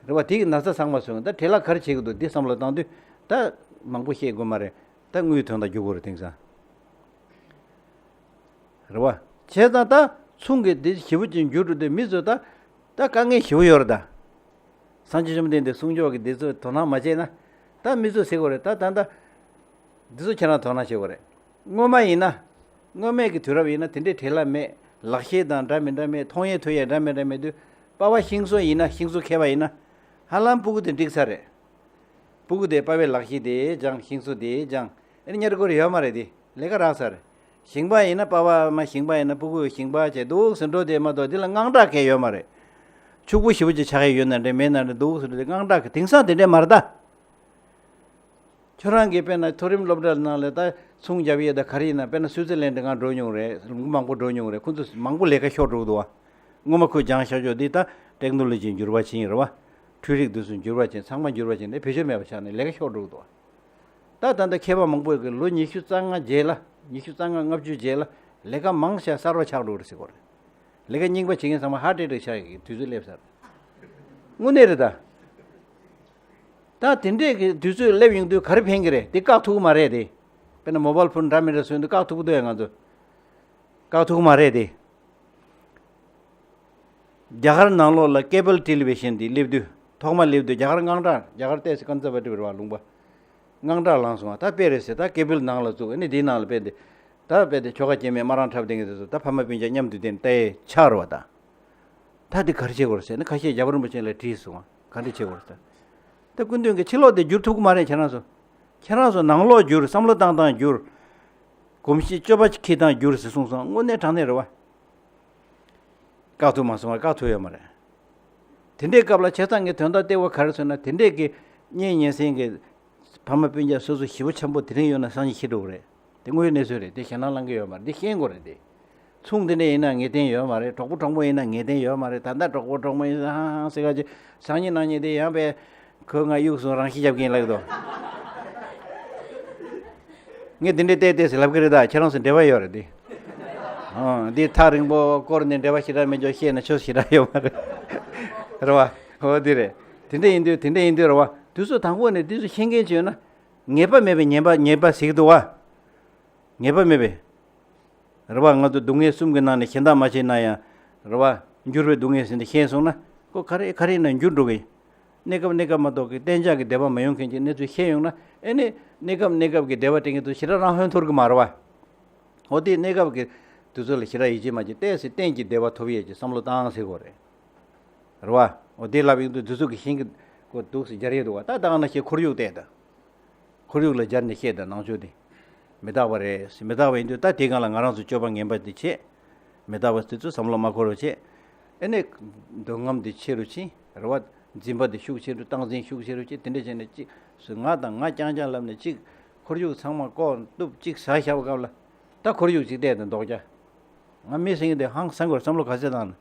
རེད་བ། དེ་གི་ན་ཚ་ཚང་མ་སོང་། ད་བྲེལ་བ་ག་རེ་བྱེད་ཀྱི་འདུག་འདི་བསམ་བློ་བཏང་དུས་ད་མང་པོ་བཤད་དགོས་མ་རེད། ད་དངུལ་དོན་དག་རྒྱུག་དགོས་རེད་དེང་སང་། རེད་བ། བྱས་ཙང་ད་ཚོང་གི་འདི་ཞེ་པོ་ཅིག་འགྱུར་འགྲོ་དུས་མི་ཚོ་ད་ད་དཀའ་ངལ་ཞེ་པོ་ཡོད་རེད་ད། སངས་རྒྱས་བཅོམ་ལྡན་འདས་གསུང་ཆོས་ཀྱི་འདི་ཚོ་དོ་སྣང་མ་བྱས་ན། ད་མི་ཚོ་ཟེར་དགོས་རེད། ད་ད་ད་འདི་ཚོ་ཁྱེད་རང་དོ་སྣང་བྱེད་དགོས་རེད། སྔོན་མ་ཡིན་ན། སྔོན་མའི་གི་དུས་རབས་ཡིན་ན་དེ་འདྲའི་བྲེལ་བ་མེད། ལག་ཤེས་དང་འདྲ་མི་འདྲ་མེད། མཐོང་ཡས་ཐོས་ཡས་འདྲ་མི་འདྲ་མེད་དུས། པ་ཕ་ཤིང་བཟོ་ཡིན་ན། ཤིང་བཟོ་མཁས་པ་ཡིན་ན། ཧ་ལམ་སྤུ་གུ་དེ་འགྲིག་ས་རེད། སྤུ་གུ་དེ་པ་ཕའི་ལག་ཤེས་དེ་སྦྱང་། ཤིང་བཟོ་དེ་སྦྱང་། ཨེ་ནི་གཉེར་དགོས་རེ་ཡོད་མ་རེད་དེ། ལས་ཀ་རག་ས་རེད། ཞིང་པ་ཡིན་ན་པ་ཕ་མ་ཞིང་པ་ཡིན་ན་སྤུ་གུ་ཞིང་པ་བྱས་འདུག་སེ་འགྲོ་དེ་མ་གཏོགས་འདི་ལ་དངངས་སྐྲག་གང་ཡང་ཡོད་མ་རེད། ཕྱུག་པོ་ཞེ་པོ་ཅིག་ཆགས་ཡས་ཡོད་ན་འདྲ་མེད་ན་འདྲ་འདུག་སེ་འགྲོ་དེ་དངངས་སྐྲག་གི། དེང་སང་དེ་འདྲས་མ་རེད་ད། ཁྱོད་རང་གིས་དཔེར་ན་མཐོ་རིམ་སློབ་གྲྭ་ནང་ལ་ད་ཚོང་རྒྱབ་ཡས་ད་ག་རེ་ཡིན་ན། དཔེར་ན་སུའི་ཙི་ལན་ཌི་ང་འགྲོ་མྱོང་རེད། ལུང་མང་པོ་འགྲོ་མྱོང་རེད། ཁོ་ཚོ་མང་པོ་ལས་ཀ་ཤོར་འགྲོ་གི་འདུག་བ། སྔོན་མ་ཁོས་སྦྱངས་བཞག་ཆོག་འདི་ད་ཊེག་ནོ་ལོ་ཇི་འགྱུར་བ་ཕྱིན་ཡིན་རེད་བ། འཕྲུལ་རིག་འདི་ཚོ་འགྱུར་བ་ཕྱིན། ཚང་མ་འགྱུར་བ་ཕྱིན་ནས་བེད་སྤྱོད་མེད་པ་ཆགས་ནས་ལས་ཀ་ཤོར་འགྲོ་གི་འདུག་བ། ད་ད་ལྟ་མཁས་པ་མང་པོ་གིས་ལོ་ཉི་ཤུ་རྩ་ལྔ་རྗེས་ལ། ཉི་ཤུ་རྩ་ལྔ་ལྔ་བཅུ་རྗེས་ལ་ལས་ཀ་མང་ཤས་གསར་བ་ཆགས་འགྲོ་གི་རེད་ཟེར་གོ་རེད། ལས་ཀ་རྙིང་པ་བྱེད་མཁན་ཚང་མ་ཧརཊ་ཨེ་ཊེག་ཆགས་ཀྱི་དུས་ཚོད་སླེབས་ཚར། དངོས་གནས་རེད་ད། ད་དེ་འདྲས་ཀྱི་དུས་ཚོད་སླེབས་ཡོང་དུས་ག་རེ་ཕན་གྱི་རེད། དེ་བཀག་ཐུབ་ཀྱི་མ་རེད་དེ། དཔེར་ན་མོ་བལ་ཕོན་འདྲ་མི་འདྲ་བཟོས་དུས་བཀག་ཐུབ་ཀྱི་འདུག་ཡ། ང་ཚོ་བཀག་ཐུབ་ཀྱི་མ་རེད་དེ། རྒྱ་གར་ནང་ལོགས་ལ་ཀེ་བལ་ཊེ་ལི་བི་ཤན་དེ་སླེབས་དུས། ཐོག་མ་སླེབས་དུས་རྒྱ་གར་དངངས་སྐྲག་རྒྱ་གར་ཏོག་ཙམ་ཀན་ཛར་བ་ཊིབ་རེད་བ་ལུང་པ། དངངས་སྐྲག་ལངས་སོང་བ། ད་དཔེ་རེད་ཟེར། ད་ཀེ་པིལ་ནང་ལ་བཙུགས། ཨ་ནི་འདིའི་ནང་ལ་དཔེ་འདི། ད་དཔེ་དེ་ཆོ་ག་སྐྱེ་དམན་སྨ་རམ་འཁྲབ་བསྡད་མཁན་དེ་ཚོ་ད་ཕ་མ་སྤུན་ཀྱག་མཉམ་དུ་བསྡད་ནས་ལྟ་ཡས་ཆགས་རེད་བ་ད། ད་འདི་ག་རེ་བྱེད་དགོས་རེད་ཟེར་ན། ཁ་ཤས་རྒྱལ་བ་རིན་པོ་ཆེ་ལ་དྲིས་སོང་བ། ག་འདྲ་བྱེད་དགོས་རེད་ཟེར། ད་སྐུ་མདུན་གྱིས་ཕྱི་ལོགས་དེ་བསྒྱུར་ཐུབ་ཀྱི་མ་རེད། ཁྱེད་རང་ཚོ། ཁྱེད་རང་ཚོ་ནང་ལོགས་བསྒྱུར། བསམ་བློ་བཏང་སྟངས་བསྒྱུར། གོམས་གཤིས་སྤྱོད་པ་འཁྱེར་སྟངས་བསྒྱུར་ཟེར་གསུངས་སོང་། དངོས་གནས་དྲང་གནས་རེད་བ། བཀག་ཐུབ་མ་སོང་བ། བཀག་ཐུབ་ཡོད་མ་རེད། དེ་འདྲའི་སྐབས་ལ་བྱས་ཙང་ངས་དོན་དག་ལྟེ་བ་ག་རེ་ཟེར་ན། དེ་འདྲས་ཀྱི་གཉེན་ཉེ་ཚན་གྱི་ཕ་མ་སྤུན་ཀྱག་སོ་སོ་ཞེ་པོ་ཆེན་པོ་དེ་རིང་ཡོད་ན་སང་ཉིན་ཤི་འགྲོ་གི་རེད། དེ་དངོས་ཡོད་གནས་ཚུལ་རེད། དེ་ཞེད་སྣང་ལངས་ཀྱི་ཡོད་མ་རེད། འདི་ཤེས་དགོས་རེད་དེ། ཚོང་དེ་འདྲས་ཡིན་ན་ངེས་གཏན་ཡོད་མ་རེད། གྲོགས་པོ་གྲོགས་མོ་ཡིན་ན་ངེས་གཏན་ཡོད་མ་རེད། ད་ལྟ་གྲོགས་པོ་གྲོགས་མོ་ཡིན་ན་ཧང་ཧང་ཟེར་ག་ཅིག་སང་ཉིན་གནངས་ཉིན་དེ་ཡང་པས་ཁོས་ང་གཡུག་སོང་། རང་ཤི་རྒྱབ་ཀྱིན་ལབ་འདུག་ངས་དེ་འདྲས་བལྟས་བལྟས་ཟེར་ལབ་ཀྱི་རེད། ད་ཁྱེད་རང་ཚོ་འབྲེལ་བ་ཡོད་རེད་དེ། ཨང་། འདི་ཐག་རིང་པོ་སྐོར་ནས་འབྲེལ་བ་ཞེ་དྲག་མེད་ཅོག་བཤད་ན་ཆོ་ཞེ་དྲག་ཡོད་མ་རེད། རེད་བ། འོ་འདི་རེད། དེ་འདྲ་ཡིན་དུས། དེ་འདྲ་ཡིན་དུས་རེད་བ། དུས་ཚོད་དང་པོ་ནས་དུས་ཚོད་ཤེས་མཁན་ཅིག་ཡོད་ན། ངེས་པ་མེད་པའི་ཉེས་པ། ཉེས་པ་ཟེར་གྱི་འདུག་བ། ངེས་པ་མེད་པའི། རེད་བ། ང་ཚོ་སྡུག་བསྔལ་གསུམ་གྱི་ནང་ནས་གཞན་དག་མ་བྱས་ན་ཡང་། རེད་བ། འགྱུར་བའི་སྡུག་བསྔལ་ཟེར་འདི་ཤེས་སོང་ན། ཁོ་ག་རེ་ག་རེ་ཡིན་ན་འགྱུར་འགྲོ་གི་ཡིན། གནས་སྐབས་གནས་སྐབས་མ་གཏོགས་ཀྱི་གཏན་འཇགས་ཀྱི་བདེ་བ་མ་ཡོང་མཁན་གྱི་གནས་ཚུལ་ཤེས་ཡོང་ན། ཨེ་ནི་གནས་སྐབས་གནས་སྐབས་ཀྱི་བདེ་བ་དེ་གི་དུས་ཞེ་དྲག་རང་ཧོན་འཐོར་གི་མ་རེད་བ། འོ་དེ་གནས་སྐབས་ཀྱི་དུས་ཚོད་ལ་ཞེ་དྲག་ཡིད་ཆེས་མ་བྱེད། ཏོག་ཙམ་གཏན་གྱི་བདེ་བ་ཐོབ་ཡས་ཀྱི་བསམ་བློ་བཏང་ཟེར་དགོས་རེད། རེད་བ། འོ་དེ་ལབ་ཡོང་དུས་དུས་ཚོད་ཀྱི་ཤིང་གི་གོ་འདུག་སེ་སྦྱར་ཡས་འདུག་བ། ད་ད་ག་ནང་བཞིན་ཁོར་ཡུག་བལྟས་དང་། ཁོར་ཡུག་ལ་སྦྱར་ནས་བཤད་དང་། ནང་ཆོས་དེ་མི་རྟག་པ་རེད། མི་རྟག་པ་ཡིན་དུས་ད་དེའི་སྒང་ལ་ང་རང་ཚོ་སྤྱོད་པ་ངན་པ་དེ་བྱེད། མི་རྟག་པ་དེ་ཚོ་བསམ་བློ་མ་འཁོར་བ་བྱེད། ཨེ་ནས་འདོད་རྔམ་དེ་ཆེ་རུ་ཕྱིན། རེད་བ། འཛིན་པ་དེ་ཤུགས་ཆེ་རུ། སྟངས་འཛིན་ཤུགས་ཆེ་རུ་བྱེད། དེ་འདྲ་བྱས་ནས་གཅིག་སུ་ང་དང་ང་རྐྱང་རྐྱང་ལབ་ནས་གཅིག་ཁོར་ཡུག་ཚང་མ་ལྐོག་གཏུབ་གཅིག་ཟ་བཞག་པའི་སྐབས་ལ། ད་ཁོར་ཡུག་གཅིག་བལྟས་དང་ལྡོག་རྒྱ། ང་མི་ཟེར་མཁན་དེ་ཧང་སང་དགོས་རེད། བསམ་བློ་ག་ཚད་བཏང་ན།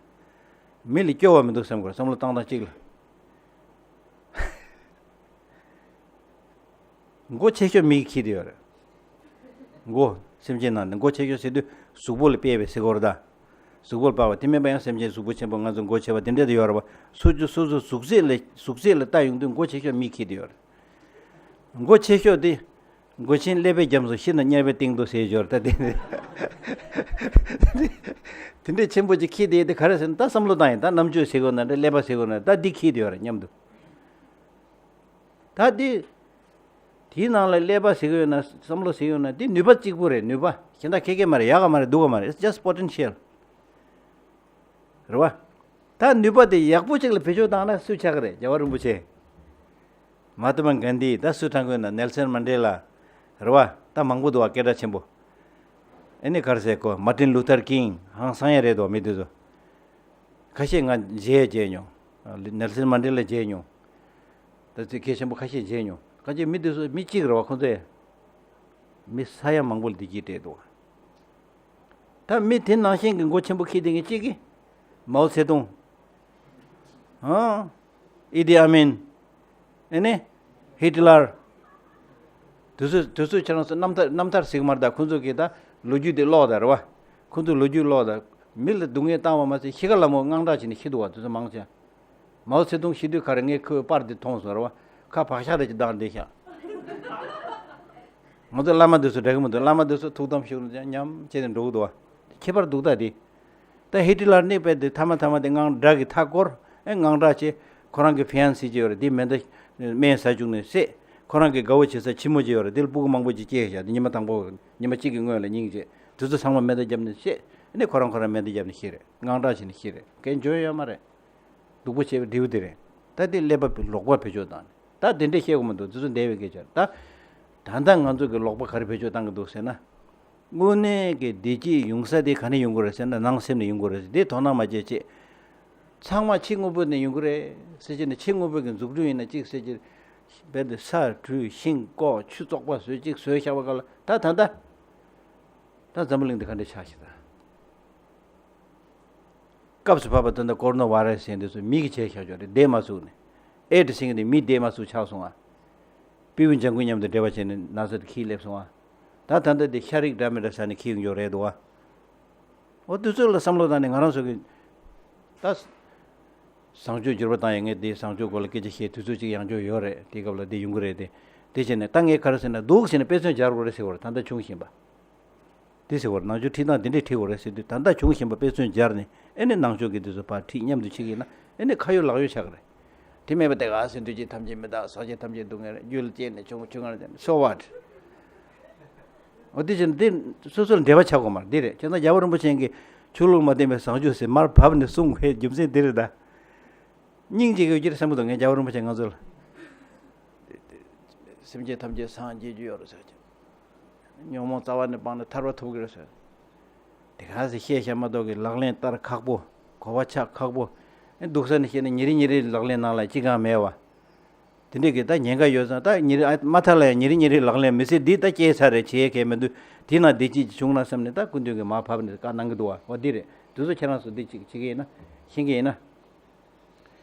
མི་ལ་སྐྱོ་བ་མི་འདུག་བསམ་དགོས་རེད། བསམ་བློ་བཏང་སྟངས་གཅིག་ལ། མགོ་ཆེ་ཤོས་མི་གིས་འཁྱེར་བསྡད་ཡོད་རེད། མགོ། སེམས་ཅན་ནང་ནས་མགོ་ཆེ་ཤོས་ཟེར་དུས་གཟུགས་པོ་ལ་དཔེ་བས་ཟེར་དགོས་རེད་ད། གཟུགས་པོ་ལ་དཔག་པ་དེ་མིན་པ་ཡང་སེམས་ཅན་གཟུགས་པོ་ཆེན་པོ་ང་ཚོ་མགོ་ཆེ་བ་དེ་འདྲ་དེ་ཡོད་རེད་བ། སོ་སོ་སོ་སོ་གཟུགས་ཚད་ལ། གཟུགས་ཚད་ལ་ལྟ་ཡོང་དུས་མགོ་ཆེ་ཤོས་མི་གིས་འཁྱེར་བསྡད་ཡོད་རེད། མགོ་ཆེ་ཤོས་དེ། མགོ་ཆེན་ཀླད་པའི་རྒྱབ་སུ་ཤི་ན་དམྱལ་བའི་སྟེང་དུ་ཟེར་ཞོར་ད་དེ། དེ་འདྲའི་ཆེན་པོ་ཅིག་འཁྱེར་བསྡད་དེ་ག་རེ་ཟེར་ན། ད་བསམ་བློ་བཏང་ཡིན། ད་རྣམ་དཔྱོད་ཟེར་དགོས་ན་འདྲ། ཀླད་པ་ཟེར་དགོས་ན་འདྲ། ད་འདི་འཁྱེར་བསྡད་ཡོད་རེད་མཉམ་དུ། ད་འདི། དེའི་ནང་ལ་ཀླད་པ་ཟེར་གྱི་ཡོད་ན། བསམ་བློ་ཟེར་གྱི་ཡོད་ན། འདི་ནུས་པ་གཅིག་པུ་རེད། ནུས་པ་གཞན་དག་ཁེ་ཁེ་མ་རེད། ཡག་ག་མ་རེད། སྡུག་ག་མ་རེད། It's just potential. རེད་བ། ད་ནུས་པ་དེ་ཡག་པོ་ཅིག་ལ་བེད་སྤྱོད་བཏང་ན་སུ་ཆགས་ཀྱི་རེད། རྒྱལ་བ་རིན་པོ་ཆེ། མ་ཧཱ་ཏ་མ་གྷན་དྷི། ད་སུ་དྲན་གྱི་ཡོད་ན། ནེལ་སན་མན་ཌེ་ལ། རེད་བ། ད་མང་པོ་འདུག་བ། སྐད་གྲགས་ཆེན་པོ། ཨེ་ནི་ག་རེ་ཟེར་གོ། མར་ཏིན་ལུ་ཐར་ཀིང་། ཧང་སང་ཡ་རེད་དོ། མི་དེ་ཚོ། ཁ་ཤས་ང་མཇལ་མཇལ་མྱོང་། ནེལ་སན་མན་ཌེ་ལ་མཇལ་མྱོང་། ད་ཚིག་གལ་ཆེན་པོ་ཁ་ཤས་མཇལ་མྱོང་། ཁ་ཤས་མི་དེ་ཚོ་མི་གཅིག་རེད་བ། ཁོང་ཚོ་ཡ། མི་ས་ཡ་མང་པོ་ལ་བདེ་སྐྱིད་སྤྲད་འདུག་བ། ད་མི་དེ་ནང་བཞིན་གྱི་མགོ་ཆེན་པོ་འཁྱེར་བསྡད་མཁན་གཅིག་གིས། མའོ་ཚེ་ཏུང་། ཨང་། ཨི་ཏི་ཨ་མིན། ཨེ་ནི། ཧི་ཏི་ལར། དེ་ཚོ་དེ་ཚོ་ཁྱེད་རང་ཚོ་རྣམ་ཐར་རྣམ་ཐར་ཟིག་མ་རེད་ད། ཁོང་ཚོ་གིས་ད་ལོ་རྒྱུས་དེ་ཀློག་ད་རེད་བ། ཁོང་ཚོ་ལོ་རྒྱུས་ཀློག་ད། མི་ལ་སྡུག་བསྔལ་བཏང་བ་མ་ཟད་གཤིས་ཀ་ལ་མོ་དངངས་སྐྲག་བྱས་ནས་ཤི་འདུག་བ། དེ་ཚོ་མང་ཆེ། མའོ་ཚེ་ཏུང་ཤི་དུས་ག་རེ། ངས་ཁོའི་པར་དེ་མཐོང་སོང་རེད་བ། ཁ་བག་ཤ་རེ་ཅིག་བཏང་བསྡད་ཤག་ང་ཚོ་བླ་མ་དེ་ཚོ་འདྲ་གི་མི་འདུག་བླ་མ་དེ་ཚོ་ཐུགས་དམ་བཞུགས་ནས་ཉམས་བྱས་ནས་འགྲོ་གི་འདུག་བ། ཁྱད་པར་འདུག་ད་དེ། ད་ཧི་ཏི་ལར་ནི་དཔེ་དེ་མཐའ་མ་མཐའ་མ་དེ་དངངས་སྐྲག་གི་མཐའ་བསྐོར། ཨེ་དངངས་སྐྲག་བྱས། ཁོ་རང་གི་ཧྥི་ཡན་སི་ཅིག་ཡོད་རེད། དེ་མེ་མདའ་སྨན་ཟ་བཅུག་ནས་བསད། ཁོ་རང་གི་དགའ་བོ་བྱེད་ས་ཁྱི་མོ་ཅིག་ཡོད་རེད། དེ་ལ་སྤུ་གུ་མང་པོ་ཅིག་སྐྱེས་ཤག་དེ་ཉི་མ་དང་པོ། ཉི་མ་གཅིག་གི་སྔོན་ལ་སྙིང་རྗེ། དེ་ཚོ་ཚང་མ་མེ་མདའ་བརྒྱབ་ནས་བསད། ཨ་ནི་ཁོ་རང་ཁོ་རང་མེ་མདའ་བརྒྱབ་ནས་ཤི་རེད། དངངས་སྐྲག་བྱས་ནས་ཤི་རེད། གན་འཇོན་ཡོད་མ་རེད། སྡུག་པོ་བྱས་པའི་འབྲས་བུ་དེ་རེད། ད་དེ་ཀླད་པ་ལོག་པ་བེད་སྤྱོད་བཏང་ནས། ད་དེ་འདྲས་བཤད་དགོས་མི་འདུག་དེ་ཚོ་འདས་པའི་སྐད་ཆ་རེད། ད་ད་ལྟ་ང་ཚོ་གི་ལོག་པ་ག་རེ་བེད་སྤྱོད་བཏང་གི་འདུག་ཟེར་ན། དངོས་གནས་ཀྱི་བདེ་སྐྱིད་ཡོང་ས་དེ་ག་ནས་ཡོང་གི་རེད་ཟེར་ན། ནང་སེམས་ནས་ཡོང་གི་རེད། དེ་དོ་སྣང་མ་བྱེད་ཅེས། ཚང་མ་ཕྱི་དངོས་པོ་ནས་ཡོང་གི་རེད་ཟེར་བྱས་ནས། ཕྱི་དངོས་པོ་གི་འཛུགས་སྐྲུན་ཡིན་ན་གཅིག་ཟེར་གྱི། རྦད་དེ་ས་བྲུས། ཤིང་བཀོག་ཆུ་བཙོག་པ་བཟོས། གཅིག་བཟོས་བཞག་པ་ག་ལ། ད་ད་ད་ད་འཛམ་བུ་གླིང་འདི་ག་འདྲ་ཆགས་ཤག་ད། སྐབས་སུ་བབས་པ་ད་ལྟ་ཀོ་རོ་ན་བྷ་ར་སི་ཟེར་འདི་ཚོ་མི་གིས་བྱས་བཞག་ཆོག་རེད། འདས་མ་ཚུགས་ནས། ཨེ་ཌི་ཟེར་མཁན་དེ་མི་འདས་མ་ཚུགས་ཆགས་སོང་ཨ། པི་ཝུ་ལྗང་ཁུ་མཉམ་དུ་འབྲེལ་བ་བྱས་ནས་ན་ཚ་དེ་འཁྱེར་སླེབས་སོང་ཨ། ད་ད་ལྟ་དེ་ཤ་རིགས་འདྲ་མི་འདྲ་ཟ་ནས་འཁྱེར་ཡོང་རྒྱུ་རེད་འདུག་ཨ། འོ་དུས་ཚོད་ལ་བསམ་བློ་བཏང་ནས་ང་རང་ཚོ་གི་ད། བཟང་སྤྱོད་འགྱུར་བ་བཏང་ཡས། ངས་དེ་བཟང་སྤྱོད་སྐོར་ལ་སྐད་ཆ་བཤད་དུས་ཚོད་ཅིག་ཡང་འཇོག་ཡོད་རེད། དེ་སྐབས་ལ་དེ་ཡོང་གི་རེད་དེ། དེ་བྱས་ནས་ད་ངས་ག་རེ་ཟེར་ན། འདུག་ཟེར་ནས་དཔེ་མཚོན་སྦྱར་དགོས་རེད་ཟེར་བ་རེད། ད་ལྟ་བྱུང་བཞིན་པ། དེ་ཟེར་བར་ནང་ཆོས་ཁྲིད་སྟངས་དེ་འདྲས་ཁྲིད་དགོས་རེད་ཟེར་དུས། ད་ལྟ་བྱུང་བཞིན་པ་དཔེ་མཚོན་སྦྱར་ནས། ཨེ་ནི་ནང་ཆོས་ཀྱི་དེ་ཚོ་ཕར་ཁྲིད། མཉམ་དུ་ཁྲིད་ཀྱི་ཡིན་ན་ཨེ་ནི་ཁ་ཡོད་ལག་ཡོད་ཆགས་ཀྱི་རེད། དེ་མེད་པ་དེ་ག་ཟེར། འདུས་བྱས་ཐམས་ཅད་མི་རྟག། སངས་རྒྱས་ཐམས་ཅད་སྡུག་བསྔལ། རྒྱུ་ལ་སྐྱེས་ནས་བྱུང་བ་ཆུང་ངུར་སྐྱེས་ནས། so what? འོ་དེ་བཞིན་དེ་སོ་སོར་འབྲེལ་བ་ཆགས་དགོས་མ་རེད། འདི་རེད། བྱས་ཙང་རྒྱལ་བ་རིན་པོ་ཆེ་གིས་ཆོས་ལུགས་མ་བསྟེན་པའི་བཟང་སྤྱོད་ཟེར་མར་བབས་ནས་གསུངས་པའི་རྒྱུ་མཚན་འདི་རེད་ད། སྙིང་རྗེ་གི་ཡོད་ཀྱི་རེད་བསམ་གྱི་འདུག་ངས་རྒྱལ་བ་རིན་པོ་ཆེ་ང་ཚོ་ལ། སེམས་ཅན་ཐམས་ཅད་སངས་རྒྱས་རྒྱུ་ཡོད་རེད་ཟེར་གྱི། ཉོན་མོངས་རྩ་བ་ནས་སྤངས་ནས་ཐར་པ་ཐོབ་ཀྱི་རེད་ཟེར། དེ་ག་ཟེ་བཤད་བཤད་མ་གཏོགས་ཀྱི་ལག་ལེན་བསྟར་ཁག་པོ། གོ་བ་ཆགས་ཁག་པོ། ཨེ་འདུག་ས་ནས་བཤད་ན་ཉིན་རེ་ཉིན་རེའི་ལག་ལེན་ནང་ལ་ཅི་གང་མེད་པ། དེ་འདྲས་ཀྱི་ད་ཉེན་ཁ་ཡོད་ཙང་། ད་ཉིན་རེ་ཨ་མ་མཐའ་ལ་ཡང་ཉིན་རེ་ཉིན་རེའི་ལག་ལེན་མི་སྲིད། འདི་ད་སྐྱེས་ཚར་རེད། བྱེད་ཡས་གལ་མི་འདུག་དེ་ན་བདེ་སྐྱིད་ཅིག་བྱུང་ན་བསམ་ནས་ད་སྐུ་མདུན་གྱིས་མར་བབས་ནས་བཀའ་གནང་གི་འདུག་བ། འོ་འདི་རེད། དེ་ཚོ་ཁྱེད་རང་ཚོ་འདི་ཅིག་བྱེད་ཀྱི་ཡིན་ན། ཤེས་ཀྱི་ཡིན་ན།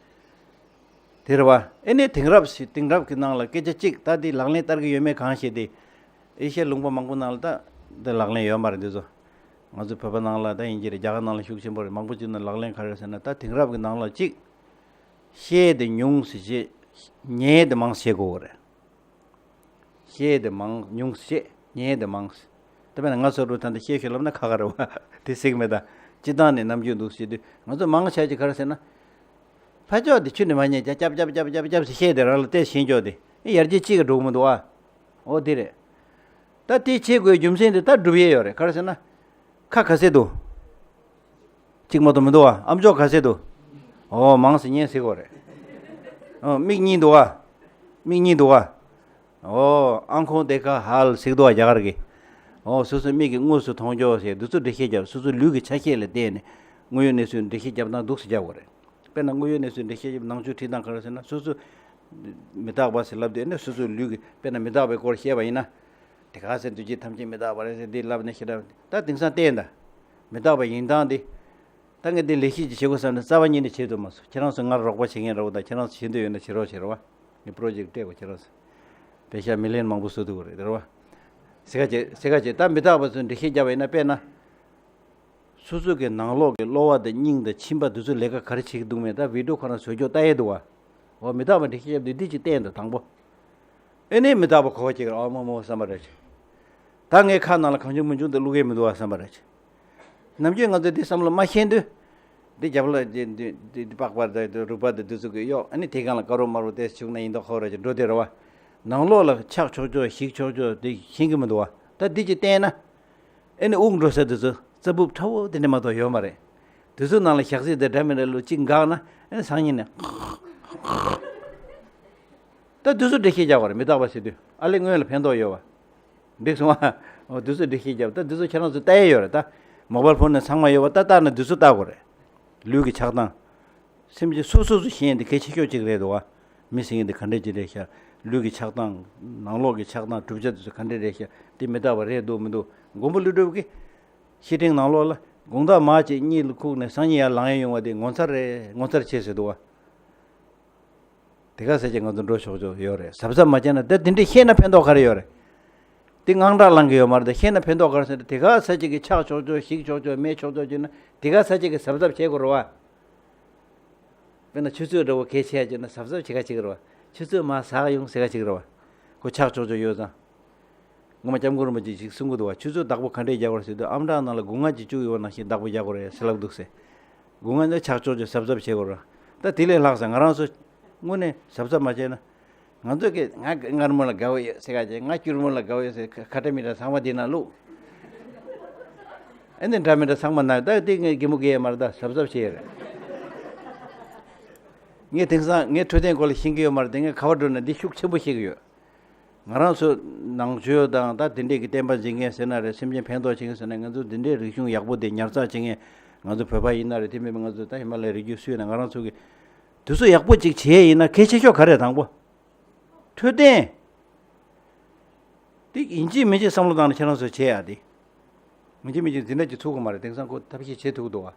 དེ་རེད་བ། ཨེ་ནས་དེང་རབས་ཤིག་དེང་རབས་ཀྱི་ནང་ལ་སྐད་ཆ་གཅིག་ད་འདི་ལག་ལེན་བསྟར་གྱི་ཡོད་མེད་གང་ཤེས་ཏེ། ཨེ་ཤ་ཡའི་ལུང་པ་མང་པོ་ནང་ལ་ད་འདི་ལག་ལེན་ཡོད་མ་རེད། འདི་ཚོ་ང་ཚོ་བོད་པ་ནང་ལ་ད་ཡིན་གྱི་རེད། རྒྱ་གར་ནང་ལ་ཤུགས་ཆེན་པོ་རེད། མང་པོ་ཅིག་ནང་ལག་ལེན་ག་རེ་ཟེར་ན། ད་དེང་རབས་ཀྱི་ནང་ལ་གཅིག་བཤད་དེ་ཉུང་ཟེར་བྱས། ཉན་དེ་མང་བྱེད་དགོས་རེད། བཤད་དེ་མང་ཉུང་བཤད། ཉན་དེ་མང་། ད་དཔེར་ན་ང་ཚོ་རུ་ད་འདི་བཤད་ཤོད་ལབ་ན་ཁག་ཁག་རེད་བ། དེ་ཟིག་མེད་ད། སྤྱི་བཏང་ནས་ནམ་རྒྱུན་འདུག་བཤད་དུས་ང་ཚོ་མང་ཆ་ཅིག་ག་རེ་ཟེར་ན། ཕ་ཅོག་དེ་ཆུ་ནས་མ་ཉན་ཅག་ཅབ་ཅབ་ཅབ་ཅབ་ཅབ་ཟེར་བཤད་དེ་རང་ལ་བལྟས་ཤེས་ཀྱོག་དེ་ཡར་རྒྱས་ཅིག་གི་འགྲོ་གི་མི་འདུག་ཨ། འོ་དེ་རེད། ད་དེ་བྱེད་དགོས་རྒྱུ་མཚན་དེ་ད་སྒྲུབ་ཡས་ཡོད་རེད། ག་རེ་ཟེར་ན། ཁ་ག་ཚད་འདུག་གཅིག་མ་གཏོགས་མི་འདུག་བ། ཨམ་ཅོག་ག་ཚད་འདུག་ཨོ་མང་ཙམ་ཉན་ཟེར་དགོས་རེད། ཨོ་མིག་གཉིས་འདུག་བ། མིག་གཉིས་འདུག་བ། ཨོ་ཨང་ཁོང་དེ་ཁ་ཧལ་ཟེར་འདུག་བ་རྒྱ་གར་གི། ཨོ་སོ་སོའི་མིག་གིས་དངོས་སུ་མཐོང་ཆོག་ཟེར་འདི་ཚོ་འགྲེལ་བཤད་རྒྱབ། སོ་སོའི་ལུས་ཀྱི་ཆ་ཤས་ལ་བལྟས་ནས་དངོས་ཡོད་གནས་ཚུལ་འགྲེལ་བཤད་རྒྱབ་སྟངས་འདུག་སེ་རྒྱབ་དགོས་རེད། དཔེར་ན་དངོས་ཡོད་གནས་ཚུལ་འགྲེལ་བཤད་རྒྱབ་ནང་ཆོས་ཁྲིད་སྟངས་ག་རེ་ཟེར་ན། སོ་སོ་མི་རྟག་པ་ཟེར་ལབ་དུས་ནས་སོ་སོའི་ལུས་ཀྱི་དཔེར་ན་མི་རྟག་པའི་སྐོར་བཤད་པ་ཡིན་ན། དེ་ག་ཟེར་འདུས་བྱས་ཐམས་ཅད་མི་རྟག་པ་རེད་ཟེར་འདི་ལབ་ནས་ཤི་རབས་ད་དེང་སང་བལྟས་ན། མི་རྟག་པ་ཡིན་སྟངས་འདི། ད་ངས་འདི་ལས་གཞི་ཅིག་བྱེད་དགོས་བསམ་ནས་རྩ་བ་ཉིད་ནས་བྱེད་ཐུབ་མ་སོང་། ཁྱེད་རང་ཚོ་སྔར་རོགས་པ་བྱེད་མཁན་རོགས་དང་། ཁྱེད་རང་ཚོ་བྱེད་འདོད་ཡོད་ན་བྱེད་རོགས་བྱེད་རོགས་བ། ངས་པྲོ་ཇེཀ་སྤྲད་དགོས་ཁྱེད་རང་ཚོ། པེ་ཤ་མི་ལན་མང་པོ་བཟོ་ཐུབ་ཀྱི་རེད་དེ་རོགས་བ། སེ་ག་བྱེད་སེ་ག་བྱེད། ད་མི་རྟག་པ་ཚོས་འགྲེལ་བཤད་བརྒྱབ་པ་ཡིན་ན། དཔེར་ན། སོ་སོ་གི་ནང་ལོགས་ཀྱི་གློ་བ་དང་སྙིང་དང་མཆིན་པ་འདི་ཚོ་ལས་ཀ་ག་རེ་བྱེད་ཀྱི་འདུག་མེད་ད་བི་ཌིའོ་ཁོ་རང་བཟོ་ཀྱོག་ལྟ་ཡས་འདུག་བ། འོ་མི་རྟག་པ་འགྲེལ་བཤད་བརྒྱབ་དུས་འདི་ཅིག་བསྟན་དང་དང་པོ། ཨེ་ནས་མི་རྟག་པ་གོ་བ་གཅིག་རེད། ཨ་མོ་མོ་བསམ་པ་རེད། ད་ངའི་ཁ་ནང་ལ་གང་བྱུང་མང་བྱུང་དུ་བླུག་གི་མི་འདུག་བ་བསམ་པ་རེད། ནམ་རྒྱུན་ང་ཚོས་འདི་བསམ་བློ་མ་ཤེས་དུས། འདི་རྒྱབ་ལ་འདི་འདི་འདི་འདི་པགས་པ་དང་འདི་རུས་པ་དང་འདི་ཚོ་གི་གཡོག་ཨ་ནི་དེ་སྒང་ལ་དཀར་པོ་དམར་པོ་དེ་བྱུགས་ན་ཡིན་མདོག་ཁ་པོ་ར་ཅིག་འགྲོ་དེ་རེད་བ། ནང་ལོགས་ལ་ཆགས་ཆོག་ཆོག་ཞིག་ཆོག་ཆོག་དེ་ཤེས་ཀྱི་མི་འདུག་བ། ད་འདི་ཅིག་བསྟན་ན། ཨེ་ནི་དབུགས་འགྲོ་ས་དེ་ཚོ་རྩ་སྦུབ་ཁྲ་བོ་དེ་འདྲ་མ་གཏོགས་ཡོད་མ་རེད། དེ་ཚོའི་ནང་ལ་ཞག་ཚི་དེ་འདྲ་མི་འདྲ་ལོ་གཅིག་འགག་ན་ཨེ་ནི་སང་ཉིན་ནས། ད་དེ་ཚོ་འགྲེལ་བཤད་རྒྱག་པ་རེད། མི་རྟག་པ་ཟེར་དུས་ཨ་ལས་སྔོན་ལ་ཕན་ཐོགས་ཡོད་བ། འགྲིག་སོང་ཨ། འོ་དེ་ཚོ་འགྲེལ་བཤད་རྒྱབ། ད་དེ་ཚོ་ཁྱེད་རང་ཚོ་ལྟ་ཡས་ཡོད་རེད་ད། མོ་བལ་ཕོན་ནས་ཚང་མ་ཡོད་བ། ད་ལྟ་ན་དེ་ཚོ་ལྟ་དགོས་རེད། ལུས་ཀྱི་ཆགས་སྟངས། སེམས་ཅན་སོ་སོ་སོ་ཤེས་ཡས་འདི་གལ་ཆེ་ཤོས་གཅིག་རེད་འདུག་བ། མི་ཟེར་མཁན་འདི་ག་འདྲས་ཅིག་རེད་ཤག་ལུས་ཀྱི་ཆགས་སྟངས། ནང་ལོགས་ཀྱི་ཆགས་སྟངས་གྲུབ་ཆ་དེ་ཚོ་ག་འདྲས་རེད་ཤག་འདི་མི་རྟག་པ་རེད་འདུག་མི་འདུག་མགོན་པོ་ཀླུ་སྒྲུབ་ཀྱིས། བཤེས་སྤྲིང་ནང་ལོགས་ལ་དགོང་དག་མ་གཅིག་གཉིད་ལ་ཁུག་ནས་སང་ཉིན་ཡར་ལངས་ཡས་ཡོང་བ་དེ་ངོ་མཚར་རེད། ངོ་མཚར་ཆེ་ཟེར་འདུག་བ། དེ་ག་ས་ཅིག་ང་ཚོ་འགྲོ་ཆོག་ཆོག་ཡོད་རེད། གཟབ་གཟབ་མ་བྱས་ན་ད་དེ་འདྲས་ཤེས་ན་ཕན་ཐོགས་ག་རེ་ཡོད་རེད། དེ་དངངས་སྐྲག་ལངས་ཀྱི་ཡོད་མ་རེད། ད་ཤེས་ན་ཕན་ཐོགས་ག་རེ་ཟེར་ན། དེ་ག་ས་ཅིག་གི་ཆགས་ཆོག་ཆོག་ཞིག་ཆོག་ཆོག་མེད་ཆོག་ཆོག་བྱས་ན་དེ་ག་ས་ཅིག་གི་གཟབ་གཟབ་བྱེད་དགོས་རེད་བ། དཔེར་ན་ཆུ་ཚོད་འདྲ་བོ་གལ་ཆེ་ཡ་བྱས་ན་གཟབ་གཟབ་བྱེད་ག་བྱེད་ཀྱི་རེད་བ། ཆུ་ཚོད་མར་ཟག་ཡོང་ཟེར་ག་བྱེད་ཀྱི་རེད་བ། ཁོ་ཆགས་ཆོག་ཆོག་ཡོད་ཙང་། ངོ་མ་སྐྱབས་མགོན་རིན་པོ་ཆེས་ཅིག་གསུང་གི་འདུག་བ། ཆུ་ཚོད་བདག་པོ་ག་འདྲས་རྒྱག་དགོས་རེད་ཟེར་དུས་ཨམ་ཊ་ནང་ལ་སྒོ་ང་གཅིག་བཅུག་ཡོད་ནང་བཞིན་བདག་པོ་རྒྱག་དགོས་རེད་ཟེར་ལབ་འདུག་ཟེར། སྒོ་ང་ནི་ཆགས་ཆོག་ཆོག་གཟབ་གཟབ་བྱེད་དགོས་རེད། ད་དེ་ལས་ལྷག་ས་ང་རང་ཚོ་དངོས་གནས་གཟབ་གཟབ་མ་བྱས་ན། ང་ཚོ་གི་ང་མངར་མོ་ལ་དགའ་བོ་ཡོད་ཟེར་ག་བྱས། ང་སྐྱུར་མོ་ལ་དགའ་བོ་ཡོད་ཟེར་ཁ་ཁ་ཏ་མི་ཏ་ཚང་མ་དེ་ན་བླུགས། ཨ་ནི་འདྲ་མི་འདྲ་ཚང་མ་ན་ད་དེ་ངས་གད་མོ་བགད་ཡས་མ་རེད། ད་གཟབ་གཟབ་བྱེད་ཡས་རེད། ངས་དེང་སང་ངས་འཕྲོད་བསྟེན་སྐོར་ལ་ཤེས་ཀྱི་ཡོད་མ་རེད་དེ། ངས་ག་པར་འགྲོ་ན་འདི་ཤུགས་ཆེན་པོ་བཤད་ཀྱི་ཡོད། ང་རང་ཚོ་ནང་ཆོས་དང་ད་དེ་འདྲས་ཀྱི་བསྟན་པ་འཛིན་མཁན་ཟེར་ན་རེད། སེམས་ཅན་ཕན་ཐོགས་བྱེད་མཁན་ཟེར་ན། ང་ཚོ་འདི་འདྲས་རིག་གཞུང་ཡག་པོ་དེ་ཉར་ཚགས་བྱེད་མཁན་ང་ཚོ་བོད་པ་ཡིན་ན་རེད། དེ་མིན་པ་ང་ཚོ་ད་ཧི་མ་ལ་ཡའི་རི་རྒྱུད་སུ་ཡིན་ན་ང་རང་ཚོ་གི་དུས་ཚོད་ཡག་པོ་ཅིག་བྱེད་ཡས་ཡིན་ན་གལ་ཆེ་ཤོས་ག་རེ་རེད། དང་པོ། འཕྲོད་བསྟེན། དེ་ཡིན་གཅིག་མིན་གཅིག་བསམ་བློ་བཏང་ནས་ཁྱེད་རང་ཚོས་བྱེད་ཡ་དེ། ཡིན་གཅིག་མིན་གཅིག་འཛིན་གྲྭ་གཅིག་ཚུགས་ཀྱི་མ་རེད། དེང་སང་ཁོ་ཐབས་ཤེས་བྱེད་ཐུབ་ཀྱི་འདུག་བ།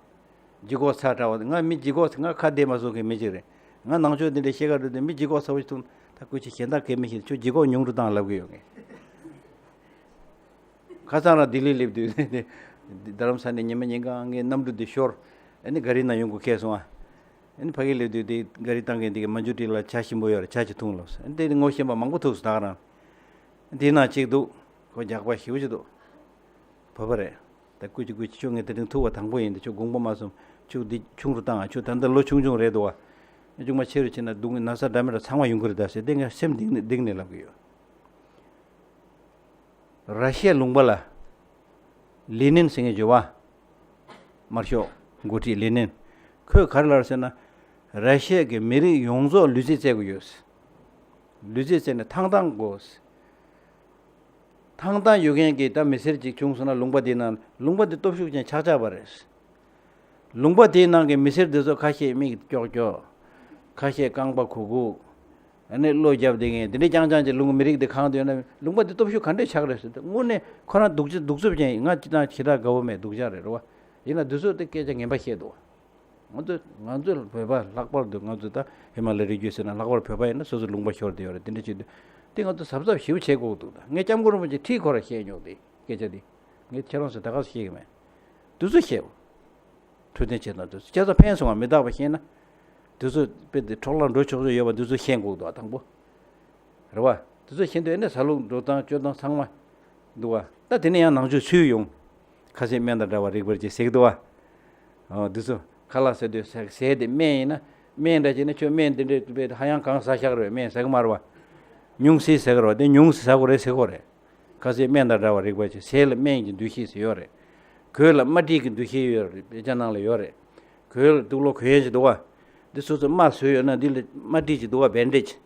ལྗིད་ཁོག་ཚ་དྲགས་པ། ང་མི་ལྗིད་ཁོག་ང་ཁ་བདེ་མ་བཟོ་མཁན་མི་གཅིག་རེད། ང་ནང་ཆོས་འདི་འདྲའི་བཤད་ག་འགྲོ་དུས་མི་ལྗིད་ཁོག་ཚ་བོ་ཞིག་འཐུང་ད། སྐུ་མཁྱེན་གཞན་དག་གས་མི་ཤེས། ཁྱོད་ལྗིད་ཁོག་ཉུང་རུ་བཏང་ལབ་ཀྱི་ཡོད་ངས། ཁ་སང་རང་ལྡི་ལི་སླེབས་དུས་རྡ་རམ་ས་ནས་ཉི་མ་ཉིན་གང་ངའི་གནམ་གྲུ་འདི་ཤོར། ཨ་ནི་ག་རི་ནང་ཡོང་དགོས་ཁེལ་སོང་ཨ། ཨ་ནི་ཕ་གི་སླེབས་དུས་དེ་ག་རི་བཏང་མཁན་དེ་གི་མ་འཇུ་ཏི་ལ་ཇ་ཞིམ་པོ་ཡོད་རེད། ཇ་ཅིག་འཐུང་ལབ་སོང་། ཨ་ནི་དེ་ངོ་ཤེས་པ་མང་པོ་ཐུག་སོང་ད་ག་རང་། དེའི་ནང་གཅིག་འདུག་ཁོ་རྒྱགས་པ་ཞེ་པོ་ཅིག་འདུག་བོད་པ་རེད། ད་སྐུ་མཁྱེན་སྐུ་མཁྱེན། ཁྱོད་ངས་དེ་རིང་ཐུག་པ་དང་པོ་ཡིན། དེ་ཁྱོད་དགོངས་པ་མ་ཚོམ། ཁྱོད་འདི་ཆུང་རུ་བཏང་ཨ། ཁྱོད་ད་ལྟ་ལོ་ཆུང་ཆུང་རེད་འདུག་བ། ཅུང་མ་ཆེ་རུ་ཕྱིན་ན་སྡུག་ན་ཚ་འདྲ་མི་འདྲ་ཚང་མ་ཡོང་གི་རེད་ད་ཟེར་ཏེ་ངས་སེམས་གཏིང་ནས་གཏིང་ནས་ལབ་གི་ཡོད། ར་ཤི་ཡའི་ལུང་པ་ལ་ལེ་ནིན་ཟེར་མཁན་ཡོད་པ། དམར་ཤོག་འགོ་ཁྲིད་ལེ་ནིན། ཁོས་ག་རེ་ལབ་ཟེར་ན། ར་ཤི་ཡ་གི་མི་རིགས་ཡོངས་རྫོགས་ལུས་རྩལ་རྩེ་དགོས་ཡོད། ལུས་རྩལ་རྩེ་ནས་ཐང་ཐང་དགོས། ཐང་ཐང་ཡོད་མཁན་གྱི་ད་མི་སེར་ཅིག་བྱུང་སོང་ན་ལུང་པ་འདིའི་ནང་ལུང་པ་འདི་སྟོབས་ཤུགས་ཅན་ཆགས་ཆགས་པ་རེད། ལུང་པ་དེའི་ནང་གི་མི་སེར་འདི་ཚོ་ཁ་ཤས་མིག་ཀྱོག་ཀྱོག་ཁ་ཤས་རྐང་པ་གུག་གུག་ཨ་ནི་བློ་རྒྱབ་བསྡད་མཁན་འདི་འདྲའི་རྐྱང་རྐྱང་གྱི་ལུང་མི་རིགས་འདི་གང་དུ་ཡོད་ན་ལུང་པ་འདི་སྟོབས་ཤུགས་ག་འདྲས་ཆགས་རེད་ཟེར་ཏེ་དངོས་གནས་ཁོ་རང་སྡུག་ཅག་སྡུག་རྩུབ་ཅན་ཡིན། ང་ཅི་དང་ཞེ་དྲག་དགའ་བོ་མེད། སྡུག་ཅག་རེད་རེད་བ། ཡིན་ན་འདི་ཚོ་དེ་སྐད་ཆ་ངན་པ་བཤད་འདུག་བ། ང་ཚོ་ང་ཚོ་བོད་པ་ལྷག་པར་དུ་ང་ཚོ་ད་ཧི་མ་ལ་རི་རྒྱུད་ཟེར་ན་ལྷག་པར་བོད་པ་ཡིན་ན་སོ་སོ་ལུང་པ་ཤོར་བསྡད་ཡོད་རེད། དེ་འདྲ་བྱེད་དུས་དེ་ང་ཚོ་གཟབ་གཟབ་ཞེ་པོ་བྱེད་དགོས་འདུག་ད་ངས་སྐྱབས་མགོན་རིན་པོ་ཆེ་ཁྲིད་ཁོ་ར་བཤད་མྱོང་དེ་སྐད་ཆ་འདི་ངས་ཁྱེད་རང་ཚོ་ད་ག་སེ་བཤད་གི་མེད། དུས་ཚོད་བཤད། འཕྲོད་བསྟེན་བྱེད་སྟངས་དེ་ཚོ་ཁྱེད་ཚོ་ཕན་སོང་བ་མི་རྟག་པ་ཤེས་ན། དེ་ཚོ་དཔེ་དེ་འཕྲོ་བརླག་འགྲོ་ཆོག་ཆོག་ཡོད་པ་དེ་ཚོ་ཤེས་དགོས་འདུག་དང་པོ། རེད་བ། དེ་ཚོ་ཤེས་འདུག་ཨེ་ནས་ཟ་ལུགས་འགྲོ་སྟངས་སྤྱོད་སྟངས་ཚང་མ་འདུག་བ། ད་དེ་ནས་ཡང་ནང་ཆོས་ཚུད་ཡོང་། ཁ་ཟས་སྨན་དང་འདྲ་བ་རིགས་པར་བྱེད་ཟེར་གི་འདུག་བ། ཨོ་དེ་ཚོ་ཁ་ལག་ཟ་དུས་ཟ་ཟས་དེ་སྨན་ཡིན་ན་སྨན་འདྲ་བྱས་ན་ཁྱོད་སྨན་དེ་འདྲས་དཔེ་ཧ་ཡང་གང་ཟ་ཤག་རེད། སྨན་ཟ་གི་མ་རེད་བ། ཉུང་ཟད་ཟ་གི་རེད་བ། དེ་ཉུང་ཟད་ཟ་དགོས་རེད་ཟེར་གོ་རེད། ཁ་ཟས་སྨན་དང་འདྲ་བ་རིགས་པ་བྱེད། ཟས་ལ་སྨན་གྱི་འདུ་ཤེས་ཟེར་ཡོད་རེད། གོས་ལ་རྨ་འབྲིང་གི་འདུ་ཤེས་ཡོད་རེད། དཔེ་ཆ་ནང་ལ་ཡོད་རེད། གོས་ལ་དུག་ལོག་གོན་ཡས་ཅིག་འདུག་བ། འདི་སོ་སོ་རྨ་བཟོས་ཡོད་ན་འདི་ལ་རྨ་འབྲིང་ཅིག་འདུག་བ། བེན་ཌེ་ཇི།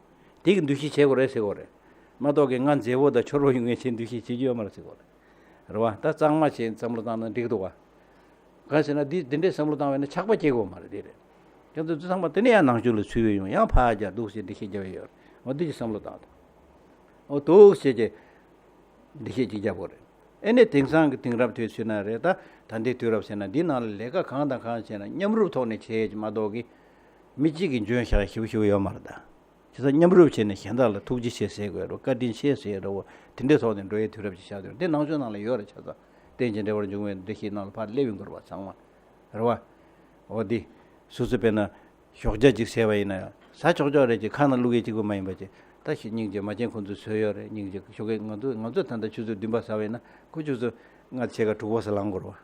དེ་གི་འདུ་ཤེས་བྱེད་དགོས་རེད་ཟེར་གོ་རེད། མ་གཏོགས་ཀྱི་ང་མཛེས་པོ་དང་འཕྱོར་པོ་ཡོང་ངེས་ཆེད་འདུ་ཤེས་བྱེད་རྒྱུ་ཡོད་མ་རེད་ཟེར་གོ་རེད། རེད་བ། ད་གཙང་མ་བྱས་བསམ་བློ་བཏང་ན་འགྲིག་འདུག་བ། གང་ཟེར་ན་འདི་འདི་འདྲའི་བསམ་བློ་བཏང་བས་ན་ཆགས་པ་སྐྱེ་དགོས་མ་རེད། དེ་རེད། ཁྱེད་ཚོ་ཚང་མ་དེ་ནས་ཡང་ནང་ཆོས་ལ་ཚུད་པའི་ཡོང་ཡང་ཕར་རྒྱག་འདུག་ཟེར་འགྲེལ་བཤད་རྒྱབ་ཡོད་རེད། འོ་འདི་ཅིག་བསམ་བློ་བཏང་དང་། འོ་འདུག་ཟེར་གྱི་འགྲེལ་བཤད་ཅིག་རྒྱབ་དགོས་རེད། ཨེ་ནས་དེང་སང་གི་དེང་རབས་དུས་ཚོད་ན་རེད། ད་ད་ལྟའི་དུས་རབས་ཟེར་ན་འདི་ནང་ལ་ལས་ཀ་གང་དང་གང་བྱས་ན་མཉམ་རུབ་ཐོག་ནས་བྱས་ཀྱི་མ་གཏོགས་ཀྱི་མི་གཅིག་གི་འཇོན་ཤག་ཞིབ་ཞིབ་ཡོད་མ་རེད་ད། བྱས་ཙང་མཉམ་རུབ་བྱས་ནས་གཞན་དག་ལ་ཐུགས་རྗེ་ཆེ་ཟེར་དགོས་རེད། བཀའ་དྲིན་ཆེ་ཟེར་རེད་བ། དེ་འདྲའི་ཐོག་ནས་འགྲོ་ཡའི་དུས་རབས་ཅིག་ཆགས་འདུག་འདི་ནང་ཆོས་ནང་ལ་ཡོད་རེད། བྱས་ཙང་རྟེན་ཅིང་འབྲེལ་བར་འབྱུང་བའི་འགྲེལ་བཤད་ནང་ལ་ཕར་སླེབས་ཡོང་གི་རེད་བ། ཚང་མ་རེད་བ། འོ་འདི་སོ་སོ་དཔེར་ན་ཞོགས་ཇ་ཅིག་ཟས་པ་ཡིན་ན་ཡང་ཟ་ཆོག་ཆོག་རེད་ཅེས་ཁ་ནང་བླུག་ཡས་གཅིག་པུ་མ་ཡིན་པ་ཅིག་ད་ཤི་སྙིང་རྗེ་མ་བྱན་ཁོང་ཚོས་བཟོས་ཡོད་རེད། སྙིང་རྗེ་ཞོགས་ཀས་ང་ཚོ་ང་ཚོ་ད་ལྟ་ཆུ་ཚོད་བདུན་པ་ཟ་བ་ཡིན་ན་ཁོ་ཆུ་ཚོད་ལྔ་ཕྱེད་ཀ་དྲུག་པ་ཟ་ལངས་དགོས་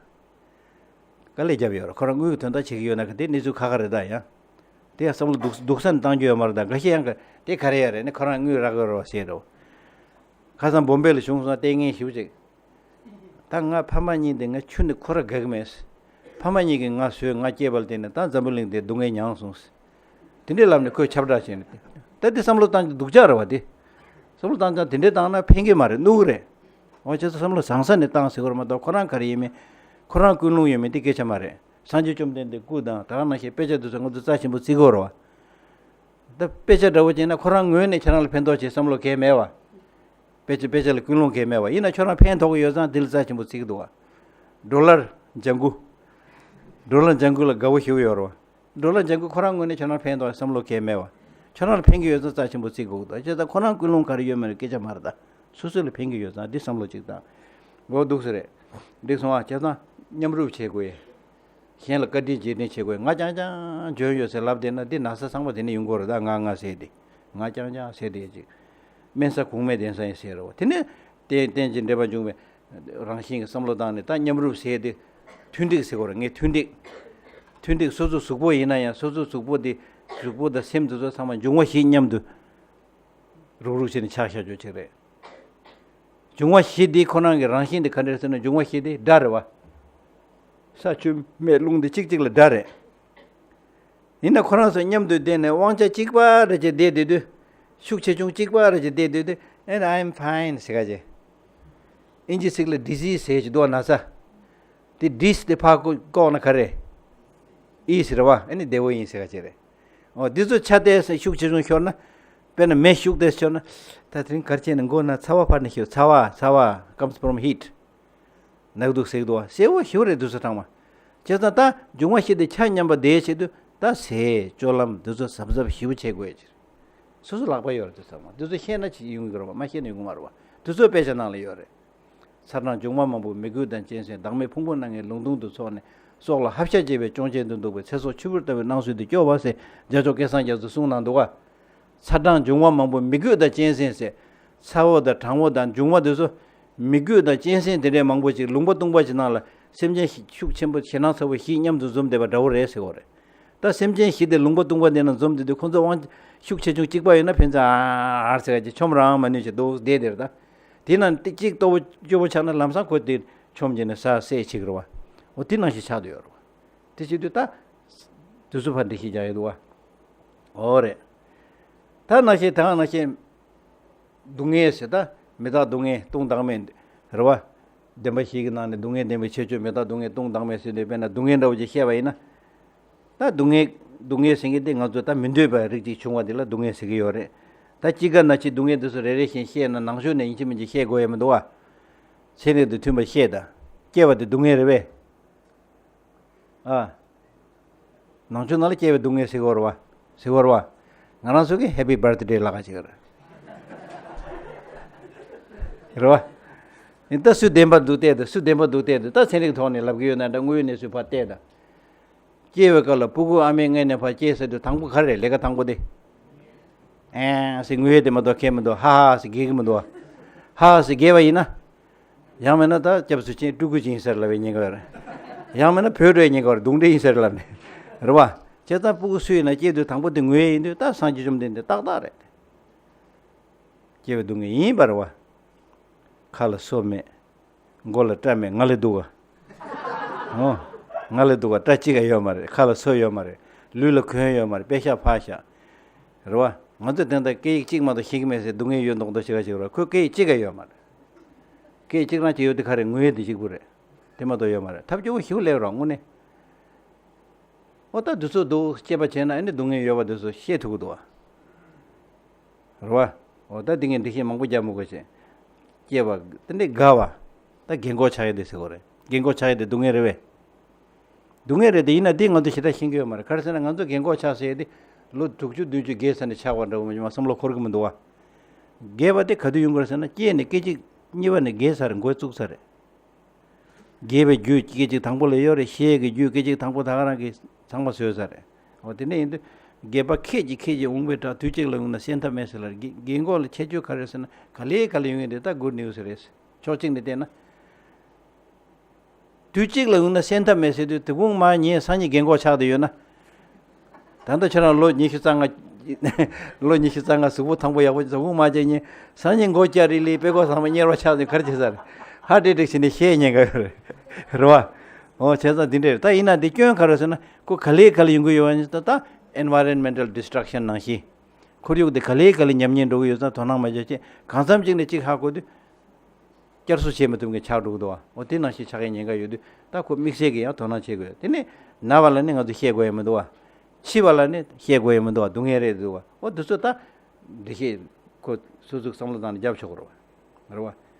རེད་བ། དཀའ་ལས་བརྒྱབ་ཡོད་རེད། ཁོ་རང་དངུལ་གྱི་དོན་དག་བྱེད་ཀྱི་ཡོད་ན་ག་དེ་གནས་ཚུལ་ཁག་ཁག་རེད། ད་ཡང་དེ་ཡང་བསམ་བློ་སྡུག་སྡུག་ས་ནས་བཏང་རྒྱུ་ཡོད་མ་རེད། ད་འགའ་ཤས་ཡང་ག་དེ་ག་རེ་ཡོད་རེད་ནི་ཁོ་རང་དངུལ་རག་གི་རེད་བ་ཟེར་རོ། ཁ་སང་བོམ་བེ་ལ་བྱུང་སོང་ལྟས་ངན་ཞིབ་ཅིག་ད་ང་ཕ་མ་གཉིས་དེ་ང་ཁྱོན་ནས་ཁོ་ར་དགའ་གི་མེད། ཕ་མ་གཉིས་ཀྱིས་ང་བཟོས་ང་སྐྱེས་པ་ལ་བརྟེན་ནས་ད་འཛམ་བུ་གླིང་འདིར་སྡུག་བསྔལ་མྱངས་སོང་། དེ་འདྲའི་ལམ་ནས་ཁོས་ཁྱབ་བསྒྲགས་བྱས་ནས་ད་དེ་བསམ་བློ་བཏང་རྒྱུ་སྡུག་ཅག་རེད་བ། དེ་བསམ་བློ་བཏང་ཙང་དེ་འདྲའི་བཏང་ན་ཕན་གྱི་མ་རེད། གནོད་གི་རེད། འོ་བྱས་ཙང་བསམ་བློ་བཟང་ས་ནས་བཏང་ཟེར་དགོས་རེད་མ་གཏོགས་ཁོ་རང་ག་རེ་ཡིན་མིན་ཁོ་རང་ཀུན་སློང་ཡོད་མེད་དེ་སྐད་ཆ་མ་རེད། སངས་རྒྱས་བཅོམ་ལྡན་འདས་སྐུ་དང་ད་ག་ནང་བཞིན་དཔེ་ཆ་དེ་ཚོ་ང་ཚོ་རྩ་ཆེན་པོ་བརྩི་དགོས་རེད་བ། ད་དཔེ་ཆ་འདྲ་བོ་བྱས་ན་ཁོ་རང་ངོས་ནས་ཁྱེད་རང་ལ་ཕན་ཐོགས་བྱེད་བསམ་བློ་གང་ཡང་མེད་བ། དཔེ་ཆ་དཔེ་ཆ་ལ་ཀུན་སློང་གང་ཡང་མེད་བ། ཡིན་ན་ཁྱོད་རང་ཕན་ཐོགས་ཀྱི་ཡོད་ཙང་དེ་ལ་རྩ་ཆེན་པོ་བརྩི་གི་འདུག་བ། ཌོ་ལར་ལྗང་གུ། ཌོ་ལར་ལྗང་གུ་ལ་དགའ་བོ་ཞེ་པོ་ཡོད་རེད་བ། ཌོ་ལར་ལྗང་གུ་ཁོ་རང་ངོས་ནས་ཁྱོད་རང་ཕན་ཐོགས་བསམ་བློ་གང་ཡང་མེད་བ། ཁྱོད་རང་ལ་ཕན་གྱི་ཡོད་ཙང་རྩ་ཆེན་པོ་བརྩི་དགོས་ཀྱི་འདུག་བྱས་ཙང་ཁོ་རང་ཀུན་སློང་ག་རེ་ཡོད་མེད་ལ་སྐད་ཆ་མ་རེད་ད། སོ་སོ་ལ་ཕན་གྱི་ཡོད་ཙང་འདི་བསམ་བློ་གཅིག་བཏང་། འོ་འདུག་སེ་རེད། འགྲིག་སོང་ཨ། བྱས་ཙང་མཉམ་རུབ་བྱེད་དགོས། གཞན་ལ་བཀའ་དྲིན་རྗེས་དྲན་བྱེད་དགོས། ང་རྐྱང་རྐྱང་འཇོན་ཡོད་ཟེར་ལབ་བསྡད་ན་འདི་ན་ཚ་ཚང་མ་དེ་ནས་ཡོང་གི་རེད་ད། ང་ང་ཟེར་ཏེ། ང་རྐྱང་རྐྱང་ཟེར་བསྡད་ཅིག་དམན་ས་གོང་མའི་གདན་ས་ཡིན་ཟེར་རོ། དེ་ནས་རྟེན་རྟེན་ཅིང་འབྲེལ་བར་འབྱུང་བའི་རང་བཞིན་གྱི་བསམ་བློ་བཏང་ནས་ད་མཉམ་རུབ་ཟེར་ཏེ། མཐུན་འགྲིག་ཟེར་དགོས་རེད། ངས་མཐུན་འགྲིག་མཐུན་འགྲིག་སོ་སོ་གཟུགས་པོ་ཡིན་ན་ཡང་སོ་སོ་གཟུགས་པོ་དེ་གཟུགས་པོ་དང་སེམས་དེ་ཚོ་ཚང་མ་འབྱུང་བ་བཞི་མཉམ་དུ་རུག་རུག་བྱས་ནས་ཆགས་བཞག་ཆོག་ཅིག་རེད། འབྱུང་བ་བཞི་འདི་ཁོ་རང་གི་རང་བཞིན་འདི་ག་འདྲ་ཟེར་ན་འབྱུང་བ་བཞི་འདི་དགྲ་རེད་བ། ས་ཆུ་མེ་རླུང་འདི་གཅིག་གཅིག་ལ་དགྲ་རེད། ཡིན་ན་ཁོ་རང་ཚོ་མཉམ་དུ་བསྡད་ནས་དབང་ཆ་གཅིག་པ་རེ་བྱས་བསྡད་སྡོད་དུས། ཤུགས་ཆེ་ཆུང་གཅིག་པ་རེ་བྱས་བསྡད་སྡོད་དུས་and I'm fine ཟེར་ག་བྱས། ཨིན་ཇི་ཚིག་ལ་disease ཟེར་གྱི་འདུག་ན་ཚ། དེ་dis དེ་ཕར་བཀོག་ན་ག་རེ། is རེད་བ། ཨ་ནི་བདེ་བོ་ཡིན་ཟེར་ག་བྱས་རེད། འོ་འདི་ཚོ་ཆ་དེ་ཤུགས་ཆེ་ཆུང་ཤོར་ན། དཔེར་ན་མེ་ཤུགས་དེ་ཤོར་ན། ད་དེ་རིང་གར་ཆེན་ནས་མགོ་ན་ཚ་བ་ཕར་ནས་ཤོར། ཚ་བ་ཚ་བ་comes from heat ནག་དུག་སེག་དུག་སེ་བོ་ཞིག་རེད། དུག་སོ་ཚང་མ། བྱས་ཙང་ད་འབྱུང་བ་བཞི་དེ་ཆ་མཉམ་པ་དེའི་ཆེད་དུ་ད་ཟས་སྤྱོད་ལམ་དེ་ཚོ་གཟབ་གཟབ་ཞིབ་པོ་བྱེད་དགོས་ཡ་ཅིག་སོ་སོ་ལག་པ་ཡོད་རེད། དེ་ཚང་མ་དེ་ཚོ་ཤེས་ན་ཅིག་ཡོང་གི་རེད་བ། མ་ཤེས་ན་ཡོང་གི་མ་རེད་བ། དེ་ཚོ་དཔེ་ཆ་ནང་ལ་ཡོད་རེད། ཚ་གྲང་འབྱུང་བ་མང་པོ་མི་རྒོད་དང་གཅན་གཟན། བདག་མེད་ཕུང་པོ་སྣ་ལྔའི་ལུང་སྟོང་དུ་ཚོགས་ནས། སྲོག་ལ་ཧབ་ཤ་བྱེད་པའི་གཅོང་ཆེན་དུ་འདུག་པའི། ཚེ་སྲོག་ཆུ་བུར་ལྟ་བུའི་སྣང་ཚུལ་དུ་སྐྱོ་བ་ཟེར་རྒྱལ་མཆོག་སྐལ་བཟང་རྒྱ་མཚོས་གསུངས་གནང་འདུག་ག་ཚ་གྲང་འབྱུང་བ་མང་པོ་མི་རྒོད་དང་གཅན་གཟན་ཟེར། ཚ་བོ་དང་གྲང་བོ་དང་འབྱུང་བ་དེ་ཚོ་མི་རྒོད་དང་གཅན་གཟན་དེ་འདྲའི་མང་པོ་ཅིག་ལུང་པ་སྟོང་པ་ཅིག་ནང་ལ་སེམས་ཅན་ཤུགས་ཆེན་པོ་ཞེད་སྣང་ཚ་བོ་བཞི་མཉམ་དུ་འཛོམས་བསྡད་པ་འདྲ་བོ་རེད་ཟེར་བ་རེད། ད་སེམས་ཅན་བཞི་དེ་ལུང་པ་སྟོང་པ་འདི་ན་འཛོམས་དེ་དུས་ཁོ་ཚོ་དབང་ཤུགས་ཆེ་ཆུང་གཅིག་པ་ཡོད་ན་ཕན་ཚུན་ཨ་ཨར་ཟེར་ག་ཅིག་ཆོམ་རང་མ་ནུས་ཅིག་འདུག་བསྡད་དེར་ད། དེ་ན་གཅིག་ལྟོ་བོ་སྐྱོ་བོ་ཆགས་ན་ལམ་སང་ཁོ་དེ་ཆོམ་བྱས་ནས་ས་བསད་ཅིག་རེད་བ། འོ་དེ་ནང་བཞིན་ཆགས་བསྡད་ཡོད་རེད་བ། དེ་བྱེད་དུས་ད། དུས་སུ་ཕར་འགྲེལ་བཤད་རྒྱག་ཡོད་འདུག་བ། འོ་རེད། ད་ནང་བཞིན་ད་ག་ནང་བཞིན། སྡུག་བསྔལ་ཟེར་ད་མི་རྟག་སྡུག་བསྔལ་སྟོང་བདག་མེད། རེད་བ། བདེན་པ་བཞི་གི་ནང་ནས་སྡུག་བསྔལ་བདེན་པའི་ཁྱད་ཆོས་མི་རྟག་སྡུག་བསྔལ་སྟོང་བདག་མེད་ཟེར་དུས་དཔེར་ན་སྡུག་བསྔལ་འདྲ་བོ་ཅིག་བཤད་པ་ཡིན་ན། ད་སྡུག་བསྔལ་སྡུག་བསྔལ་ཟེར་མཁན་དེ་ང་ཚོ་ད་མི་འདོད་པའི་རིགས་ཅིག་བྱུང་བ་དེ་ལ་སྡུག་བསྔལ་ཟེར་གྱི་ཡོད་རེད། ད་དཔྱིད་ཀ་ན་ཅིག་སྡུག་བསྔལ་དེ་ཚོ་རེ་རེ་བཞིན་བཤད་ན་ནང་ཆོས་ནས་ཡིན་གཅིག་མིན་གཅིག་བཤད་དགོས་ཡ་མི་འདུག་བ། ཚན་རིག་དང་མཐུན་པ་བཤད་ད། སྐྱེ་བ་དེ་སྡུག་བསྔལ་རེད་པས། ཨ། ནང་ཆོས་ནང་ལ་སྐྱེ་བའི་སྡུག་བསྔལ་ཟེར་གྱི་ཡོད་རེད་བ། ཟེར་གྱི་ཡོད་རེད་བ། ང་རང་ཚོ་གིས་Happy Birthday ལབ་ཀ་བྱེད་ཀྱི་རེད། རེད་བ། ཡིན་ད་སུ་བདེན་པ་འདུག་བལྟས་ད་སུ་བདེན་པ་འདུག་བལྟས་ད་ད་ཚན་རིག་ཐོག་ནས་ལབ་ཀྱི་ཡོད་ན་འདྲ་དངོས་ཡོད་གནས་ཚུལ་ཕར་བལྟས་ད། སྐྱེ་བའི་སྐབས་ལ་ཕྲུ་གུ་ཨ་མའི་མངལ་ནས་ཕར་སྐྱེས་ཟེར་དུས་དང་པོ་ག་རེ་རེད་ལས་ཀ་དང་པོ་དེ། ཨེ་ཟེར་ངུ་ཡས་དེ་མ་གཏོགས་ཁྱད་མི་འདུག་ཧ་ཧ་ཟེར་རྒྱག་གི་མི་འདུག་ཧ་ཧ་ཟེར་རྒྱག་པ་ཡིན་ན། ཡང་མིན་ན་ད་སྐྱབས་སུ་མཆི་སྤྲུལ་སྐུ་ཅིག་ཡིན་ཟེར་ལབ་པའི་ཉེན་ཁ་ཡོད་རེད། ཡང་མིན་ན་བོད་འགྲོའི་ཉེན་ཁ་ཡོད་རེད་གདོན་འདྲེ་ཡིན་ཟེར་ལབ་ནས། རེད་བ། བྱས་ཙང་སྤུ་གུ་སུ་ཡིན་ན་སྐྱེས་དུས་དང་པོ་དེ་ངུ་ཡས་ཡིན་དུས་ད་སངས་རྒྱས་བཅོམ་ལྡན་འདས་ཏག་ཏག་རེད། སྐྱེ་བའི་སྡུག་བསྔལ་ཡིན་པ་རེད་བ། ཁ་ལ་སོ་མེད། མགོ་ལ་སྐྲ་མེད་ང་ལས་སྡུག་ག་ཨོ། ང་ལས་སྡུག་ག་སྐྲ་གཅིག་ག་ཡོད་མ་རེད། ཁ་ལ་སོ་ཡོད་མ་རེད། ལུས་ལ་གོན་ཡོད་མ་རེད། པད་ཤག་ཕར་བཞག་རེད་བ། ང་ཚོ་དེ་འདྲ་སྐད་ཡིག་གཅིག་མ་གཏོགས་ཤེས་ཀྱི་མེད་ཟེར་སྡུག་བསྔལ་ཡོད་མདོག་མདོག་བྱེད་ག་བྱེད་རོགས། ཁོས་སྐད་ཡིག་གཅིག་ག་ཡོད་མ་རེད། སྐད་ཡིག་གཅིག་རང་གཅིག་ཡོད་དེ་ག་རེ་ངུ་ཡས་དེ་གཅིག་པུ་རེད། དེ་མ་གཏོགས་ཡོད་མ་རེད། ཐབས་སྐྱོ་པོ་ཞིག་སླེབས་རོགས་དངོས་གནས། ཨོ་ད་དུས་ཚོད་འདུག་དཔྱད་པ་བྱས་ན་ཨ་ནི་སྡུག་བསྔལ་ཡོད་པ་དེ་ཚོ་ཤེས་ཐུབ་ཀྱི་འདུག་བ། རེད་བ། འོ་ད་འདི་ངས་འགྲེལ་བཤད་མང་པོ་རྒྱག་མི་དགོས་ཤེས། སྐྱེ་བ་དེ་འདྲའི་དགའ་བ། ད་རྒན་གོག་ཆགས་ཡས་དེ་ཟེར་གོ་རེད། རྒན་གོག་ཆགས་ཡས་དེ་སྡུག་བསྔལ་རེད་བས། སྡུག་བསྔལ་རེད་དེ་ཡིན་ན་འདི་ང་ཚོ་ཞེ་དྲག་ཤེས་ཀྱི་ཡོད་མ་རེད། ག་རེ་ཟེར་ན་ང་ཚོ་རྒན་གོག་ཆགས་ཟེར་ཡས་དེ་ལོ་དྲུག་ཅུ་བདུན་ཅུ་རྒས་ས་ནས་ཆགས་པ་འདྲ་བོ་མ་བསམ་བློ་འཁོར་གྱི་མི་འདུག་བ། རྒས་པ་དེ་ག་དུས་ཡོང་གི་རེད་ཟེར་ན་སྐྱེས་ནས་སྐད་ཅིག་གཉིས་པ་ནས་རྒས་ཚར་མགོ་བཙུགས་ཚར་རེད། རྒས་པའི་རྒྱུ་སྐད་ཅིག་དང་པོ་ལ་ཡོད་རེད། ཤེས་ཀྱི་རྒྱུ་སྐད་ཅིག་དང་པོ་ད་ག་རང་གིས་ཚང་མ་བཟོས་ཚར་རེད། འོ་དེ་འདྲ་ཡིན་དུས་རྒས་པ་ཁད་ཀྱིས་ཁད་ཀྱིས་འོང་བའི་བྲག་དུས་གཅིག་ལ་ཡོང་ན་སེམས་ཐབས་མེད་ཟེར་ལ་རྒས་རྒས་འཁོགས་ལ་ཁྱད་ཆོས་ག་རེ་ཟེར་ན་ག་ལེ་ག་ལེ་ཡོང་ཡོད་རེད། ད་good news རེད། ཕྱོགས་གཅིག་ནས་བལྟས་ན། དུས་གཅིག་ལ་ཡོང་ན་སེམས་ཐབས་མེད་ཟེར་དུས་དེ་གུང་མ་ངས་སང་ཉིན་རྒན་གོག་ཆགས་བསྡད་ཡོད་ན། ད་ལྟ་ཁྱེད་རང་ལོ་ཉི་ཤུ་རྩ་ལྔ། ལོ་ཉི་ཤུ་རྩ་ལྔ་གཟུགས་པོ་ཐང་པོ་ཡག་པོ་གཟུགས་པོ་མ་བྱས་ཉིན་སང་ཉིན་མགོ་སྐྱ་རིལ་ལི་དཔེ་ཀོ་ཚང་མ་གཉེར་བ་ཆགས་ནས་ག་རེ་བྱེད་ས་རེད། ཧ་ཏྲིག་ཏྲིག་བྱས་ནས་བཤད་ཉེན་ཁ་ཡོད་རེད། རེད་བ། འོ་བྱས་ཙང་འདི་འདྲ་རེད། ད་ཡིན་ན་འདི་སྐྱོན་ག་རེ་ཟེར་ན་ཁོ་ག་ལེ་ག་ལེ་ཡོང་གི་ཡོད་པ་ནི་ད་ད་environmental destruction ནང་བཞིན། ཁོར་ཡུག་འདི་ག་ལེ་ག་ལེ་ཉམས་ཉེན་འགྲོ་གི་ཡོད་ཙང་དོ་སྣང་མ་བྱས་ཅིག་གང་འཚམ་ཅིག་ནས་ཅིག་ཧ་གོ་དུས། བསྐྱར་གསོ་བྱེད་མི་ཐུབ་མཁན་ཆགས་འགྲོ་གི་འདུག་བ། འོ་དེ་ནང་བཞིན་ཆགས་ཡས་ཉེན་ཁ་ཡོད་དུས་ད་ཁོ་དམིགས་བསལ་གྱི་ཡང་དོ་སྣང་བྱེད་དགོས། དེ་ནས་ན་བ་ལ་ནི་ང་ཚོ་བཤད་དགོས་ཡ་མི་འདུག་བ། འཆི་བ་ལ་ནི་བཤད་དགོས་ཡ་མི་འདུག་བ། སྡུག་བསྔལ་རེད་འདུག་བ། འོ་དེ་ཚོ་ད་འགྲེལ་བཤད་ཁོ་སོ་སོས་བསམ་བློ་བཏང་ནས་རྒྱབ་ཆོག་གི་རེད་བ། རེད་བ།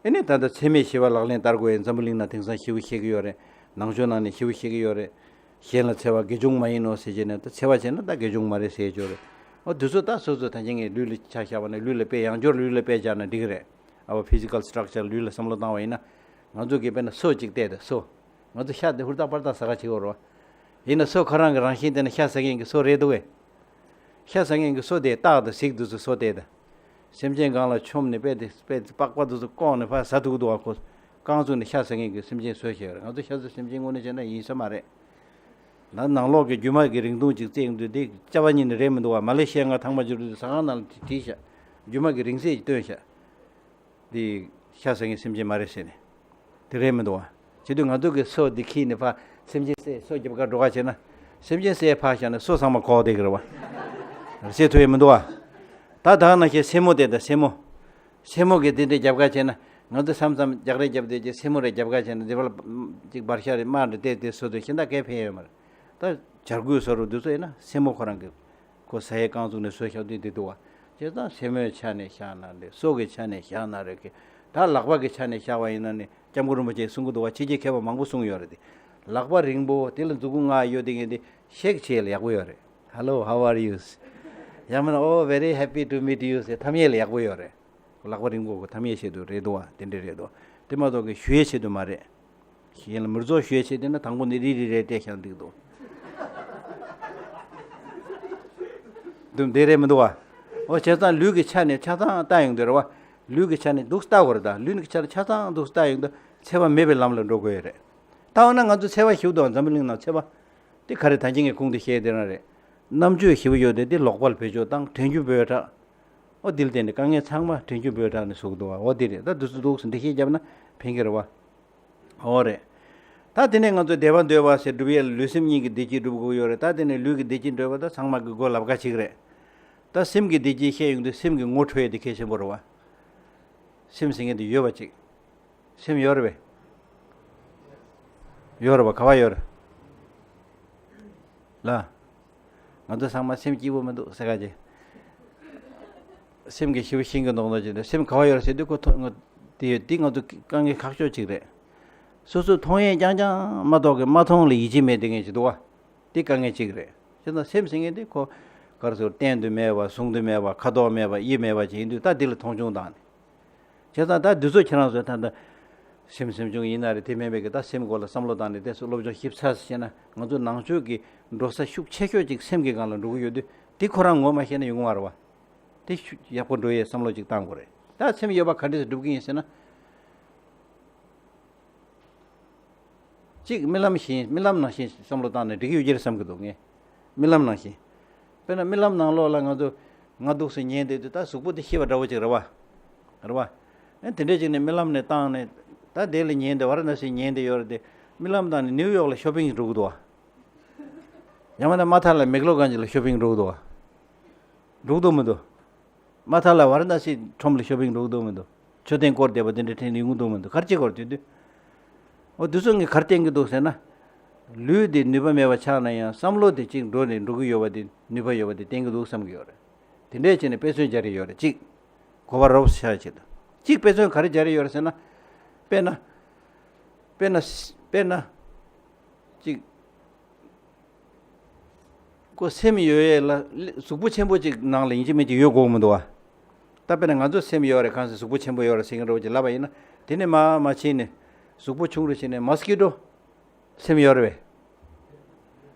ཨེ་ནས་ད་ལྟ་འཚེ་མེད་ཞི་བ་ལག་ལེན་བསྟར་དགོས་ཡ་འཛམ་བུ་གླིང་ན་དེང་སང་ཞེ་པོ་བཤད་ཀྱི་ཡོད་རེད། ནང་ཆོས་ནང་ནས་ཞེ་པོ་བཤད་ཀྱི་ཡོད་རེད། གཞན་ལ་འཚེ་བ་དགེ་སྦྱོང་མ་ཡིན་ནོ་ཟེར་བྱས་ནས་ད་འཚེ་བ་བྱས་ན་ད་དགེ་སྦྱོང་མ་རེད་ཟེར་ཡས་ཅིག་ཡོད་རེད། འོ་དེ་ཚོ་ད་སོ་སོ་ད་ཅི་ངས་ལུས་ལ་ཆ་བཞག་པ་ན་ལུས་ལ་དཔེ་ཡང་སྦྱོར་ལུས་ལ་དཔེ་བཞག་ན་འགྲིག་གི་རེད། ཨ་བ་physical structure ལུས་ལ་བསམ་བློ་བཏང་བ་ཡིན་ན། ང་ཚོ་གིས་དཔེར་ན་སོ་གཅིག་བལྟས་ད་སོ། ང་ཚོ་ཤ་དེ་ཧུར་ཐག་པར་ཐག་ཟ་ག་བྱེད་དགོས་རེད་བ། ཡིན་ན་སོ་ཁོ་རང་གི་རང་བཞིན་དེ་ནི་ཤ་ཟ་མཁན་གྱི་སོ་རེད་འདུག་གས། ཤ་ཟ་མཁན་གྱི་སོ་དེ་སྟག་དང་གཟིག་དེ་ཚོ་སོ་དེ་དང་། སེམས་ཅན་སྒང་ལ་མཆོངས་ནས་དཔེ་དེ་དཔེ་དེ་པགས་པ་དེ་ཚོ་བཀོག་ནས་ཕར་ཟ་ཐུབ་ཀྱི་འདུག་བ། ཁོ་རྐང་བཙུགས་ནས་ཤ་ཟ་མཁན་གྱི་སེམས་ཅན་བཟོས་བཞག་ཡོད་རེད། ང་ཚོ་ཤ་ཟ་སེམས་ཅན་དངོས་གནས་བྱས་ན་ཡིན་ས་མ་རེད། ད་ནང་ལོགས་ཀྱི་རྒྱུ་མ་གི་རིང་ཐུང་ཅིག་བརྩེགས་འདུག་དེ་སྐྱ་བ་གཉིས་ནི་རེད་མི་འདུག་བ། མ་ལེ་ཤི་ཡ་ང་ཐང་མ་འབྱོར་དུས་ཟ་ཁང་ནང་ལ་བྲིས་བཞག་རྒྱུ་མ་གི་རིང་བསྲེལ་ཅིག་བཏོན་བཞག་དེ་ཤ་ཟ་མཁན་སེམས་ཅན་མ་རེད་ཟེར་ནས། དེ་རེད་མི་འདུག་བ། བྱེད་དུས་ང་ཚོ་གི་སོ་འདི་ཁྱེར་ནས་ཕར་སེམས་ཅན་བསད་སོ་རྒྱབ་ཁར་འགྲོ་ག་བྱས་ན། སེམས་ཅན་བསད་ཕར་བཞག་ནས་སོ་ཚང་མ་གོག་བསྡད་ཀྱི་རེད་བ། བསད་ཐུབ་ཡས་མི་འདུག་བ། ད་ད་ནང་བཞིན་སེན་མོ་དེ་དང་སེན་མོ། སེན་མོ་གི་དེ་འདྲ་རྒྱབ་ཁ་བྱས་ན། ང་ཚོ་མཚམས་མཚམས་རྒྱག་རེས་རྒྱབ་བསྡད་ཀྱི་སེན་མོ་རེ་རྒྱབ་ཁ་བྱས་ན་འདི་བར་ཅིག་འབར་ཤ་རེ་དམར་འདྲ་བལྟས་ཏེ་སོ་དུས་ཤིན་ཏུ་གས་ཕན་ཡོད་མ་རེད། ད་བྱ་རྒོད་སོ་རུ་འདི་ཚོ་ཡིན་ན་སེན་མོ་ཁོ་རང་གི་ཁོ་ཟ་ཡས་རྐང་བཙུགས་ནས་སོ་བཞག་དུས་འདི་འདུག་བ། བྱས་ཙང་སེན་མོའི་ཆ་ནས་བཞག་ན་རེད། སོ་གི་ཆ་ནས་བཞག་ན་རེད་གི། ད་ལག་པ་གི་ཆ་ནས་བཞག་པ་ཡིན་ན་ནི་སྐྱབས་མགོན་རིན་པོ་ཆེས་གསུང་གི་འདུག་བ། ཕྱི་རྒྱལ་མཁས་པ་མང་པོ་གསུང་ཡོད་རེད་དེ། ལག་པ་རིང་པོ་དེ་ལ་མཛུག་གུ་ལྔ་ཡོད་དེ་ངས་འདི་ཤེག་བྱེད་ཡས་ལ་ཡག་པོ་ཡོད་རེད། Hello, how are you? ཡང་མིན་ན་Oh, very happy to meet you ཟེར་འཐམ་ཡས་ལ་ཡག་པོ་ཡོད་རེད། ལག་པ་རིང་པོ་གོ་འཐམ་ཡས་ཆེད་དུ་རེད་འདུག་བ། དེ་འདྲ་རེད་འདུག་དེ་མ་གཏོགས་གི་ཞུ་ཡས་ཆེད་དུ་མ་རེད། གཞན་ལ་མིར་རྫོགས་ཞུ་ཡས་ཆེད་དུ་ན་དང་པོ་ནས་རི་རི་རེ་སྤྲད་ཤག་འདུག་འདུག་འདུག་འདི་རེད་མི་འདུག་བ། འོ་བྱས་ཙང་ལུས་ཀྱི་ཆ་ནས་ཆ་ཚང་ལྟ་ཡོང་དུས་རེད་བ། ལུས་ཀྱི་ཆ་ནས་འདུག་ལྟ་དགོས་རེད། ད་ལུས་ཀྱི་ཆ་ནས་ཆ་ཚང་འདུག་ལྟ་ཡོང་དུས་འཚེ་བ་མེད་པའི་ལམ་ལ་འགྲོ་དགོས་ཡོད་རེད། ད་ ད་འོ་ན་ང་ཚོ་ཚད་པ་ཞིབ་ཏུ་འཛམ་བུ་གླིང་ནང་ཚད་པ་དེ་ག་རེ་ད་གིན་ངས་ཁུངས་དེ་བཤད་དེ་རང་རེད། རྣམ་དཔྱོད་ཞིབ་ཡོད་དེ་དེ་ལོག་པར་བེད་སྤྱོད་བཏང་དྲན་རྒྱུ་འབོད་སྒྲ། ཨོ་དེ་ལ་བརྟེན་ནས་དཀའ་ངལ་ཚང་མ་དྲན་རྒྱུ་འབོད་སྒྲ་ནས་བཟོ་གི་འདུག་བ། ཨོ་དེ་རེད། ད་འདུག་སེ་འདུག་སེ་འགྲེལ་བཤད་བརྒྱབ་ན་ཕན་གི་རེད་བ། ཨོ་རེད། ད་དེ་ནས་ང་ཚོ་བདེ་བ་འདོད་པ་ཟེར་སྒྲུབ་ཡས་ལུས་སེམས་གཉིས་ཀྱི་བདེ་སྐྱིད་སྒྲུབ་དགོས་ཡོད་རེད། ད་དེ་ནས་ལུས་ཀྱི་བདེ་སྐྱིད་འདོད་པ་ད་ཚང་མ་གི་མགོ་ལབ་ཀ་གཅིག་རེད། ད་སེམས་ཀྱི་བདེ་སྐྱིད་བཤད་ཡོང་དུས་སེམས་ཀྱི་ངོ་འཕྲོད་ཡས་དེ་གལ་ཆེན་པོ་རེད་བ། སེམས་ཟེར་མཁན་དེ་ཡོད་པ་ཅིག་སེམས་ཡོད་རེད་པས། ཡོད་རེད་པ། ག་བ་ཡོད་རེད། ལ། ང་ཚོ་ཚང་མ་སེམས་སྐྱིད་པོ་མི་འདུག་ཟེར་ག་ཅེ། སེམས་ཀྱི་ཞི་བ་ཤིང་གི་མདོག་མདོག་ཅིག་འདུག་སེམས་ག་བ་ཡོད་རེད་ཟེར་དུས་ཁོ་ཐོ་ང་དེ་ཡོད་དེ་ང་ཚོ་དཀའ་ངལ་ཁག་ཤོས་ཅིག་རེད། སོ་སོས་མཐོང་ཡས་རྐྱང་རྐྱང་མ་གཏོགས་ཀྱི་མ་མཐོང་ལ་ཡིད་ཆེས་མེད་དེ་ངས་ཅིག་འདུག་བ། དེ་དཀའ་ངལ་ཅིག་རེད། བྱས་ཙང་སེམས་ཟེར་མཁན་དེ་ཁོ་ག་རེ་ཟེར། བསྟན་དུ་མེད་པ། གཟུང་དུ་མེད་པ། ཁ་དོག་མེད་པ། དབྱིབས་མེད་པ་ཅིག་ཡིན་དུས་ད་དེ་ལ་མཐོང་ཆུང་བཏང་ནས། བྱས་ཙང་ད་འདི་ཚོ་ཁྱེད་རང་ཚོས་ད་ལྟ་སེམས་སེམས་བྱུང་ཡིན་ན་རེད། དེ་མིན་པའི་གི་ད་སེམས་སྐོར་ལ་བསམ་བློ་བཏང་ནས་དེ་ཚོ་སློབ་སྦྱོང་ཞིབ་ཚགས་སུ་བྱས་ན་ང་ཚོ་ནང་ཆོས་ཀྱི་འགྲོ་ས་ཤུགས་ཆེ་ཤོས་ཅིག་སེམས་ཀྱི་སྒང་ལ་འགྲོ་གི་ཡོད་དུས་དེ་ཁོ་རང་ངོ་མ་ཤེས་ན་ཡོང་གི་མ་རེད་བ། དེ་ཤུགས་ཡག་པོ་འགྲོ་ཡས་བསམ་བློ་ཅིག་བཏང་དགོས་རེད། ད་སེམས་ཡོད་པ་ག་འདྲས་སེ་སྒྲུབ་ཀྱི་ཡིན་ཟེར་ན། གཅིག་རྨི་ལམ་བཞིན། རྨི་ལམ་ནང་བཞིན་བསམ་བློ་བཏང་ནས་འགྲིག་གི་ཡོད་ཀྱི་རེད་བསམ་གྱི་འདུག་ངས། རྨི་ལམ་ནང་བཞིན། དཔེར་ན་རྨི་ལམ་ནང་ལོགས་ལ་ང་ཚོ་ང་འདུག་སེ་ཉལ་བསྡད་དུས་ད་གཟུགས་པོ་དེ་ཤི་བ་འདྲ་བོ་ཅིག་རེད་བ། རེད་བ། ཨེ་དེ་འདྲས་ཅིག་ནས་རྨི་ལམ་ནས་བཏང་ནས་ད་དེ་ལ་ཉལ་བསྡད། ཝ་ར་ཎ་སི་ཉལ་བསྡད་ཡོད་རེད་དེ། རྨི་ལམ་བཏང་ནས་ནིའུ་ཡོག་ལ་ཤོ་པིང་འགྲོ་གི་འདུག་བ། ཡང་མིན་ན་མ་ཐག་ལ་མེག་ལོ་གྷན་ཇི་ལ་ཤོ་པིང་འགྲོ་གི་འདུག་བ། འགྲོ་གི་འདུག་མི་འདུག་མ་ཐག་ལ་ཝ་ར་ཎ་སི་ཁྲོམ་ལ་ཤོ་པིང་འགྲོ་གི་འདུག་མི་འདུག་མཆོད་རྟེན་བསྐོར་བསྡད་པ་དེ་འདྲ་འཕྲིན་ཡོང་གི་འདུག་མི་འདུག་ག་རེ་བྱེད་དགོས་རེད་དེ་དུས། འོ་དེ་ཚོ་ངས་ག་རེ་བསྟན་གྱི་འདུག་ཟེར་ན། ལུས་དེ་ནུས་པ་མེད་པ་ཆགས་ན་ཡང་བསམ་བློ་དེ་གཅིག་འགྲོ་ནས་འགྲོ་གི་ཡོད་པ་དེ་ནུས་པ་ཡོད་པ་དེ་བསྟན་གྱི་འདུག་བསམ་གྱི་ཡོད་རེད། དེ་འདྲས་བྱས་ནས་དཔེ་མཚོན་སྦྱར་ཡོད་རེད། གཅིག་གོ་བ་རོབ་ཤ་ཆེད་དུ། གཅིག་དཔེ་མཚོན་ག་རེ་སྦྱར་ཡོད་རེད་ཟེར་ན། དཔེར་ན། དཔེར་ན། དཔེར་ན། གཅིག་ཁོ་སེམས་ཡོད་ཡས་ལ་གཟུགས་པོ་ཆེན་པོ་ཅིག་ནང་ལ་ཡིན་གཅིག་མིན་གཅིག་ཡོད་དགོས་མི་འདུག་བ། ད་དཔེར་ན་ང་ཚོ་སེམས་ཡོད་རེད། གང་ཟེར་གཟུགས་པོ་ཆེན་པོ་ཡོད་རེད་ཟེར་མཁན་འདྲ་བོ་ཅིག་ལབ་པ་ཡིན་ན། དེ་ནས་མར་མར་ཕྱིན་ནས་གཟུགས་པོ་ཆུང་རུ་ཕྱིན་ནས་མོས་ཀི་ཊོ་སེམས་ཡོད་རེད་པས།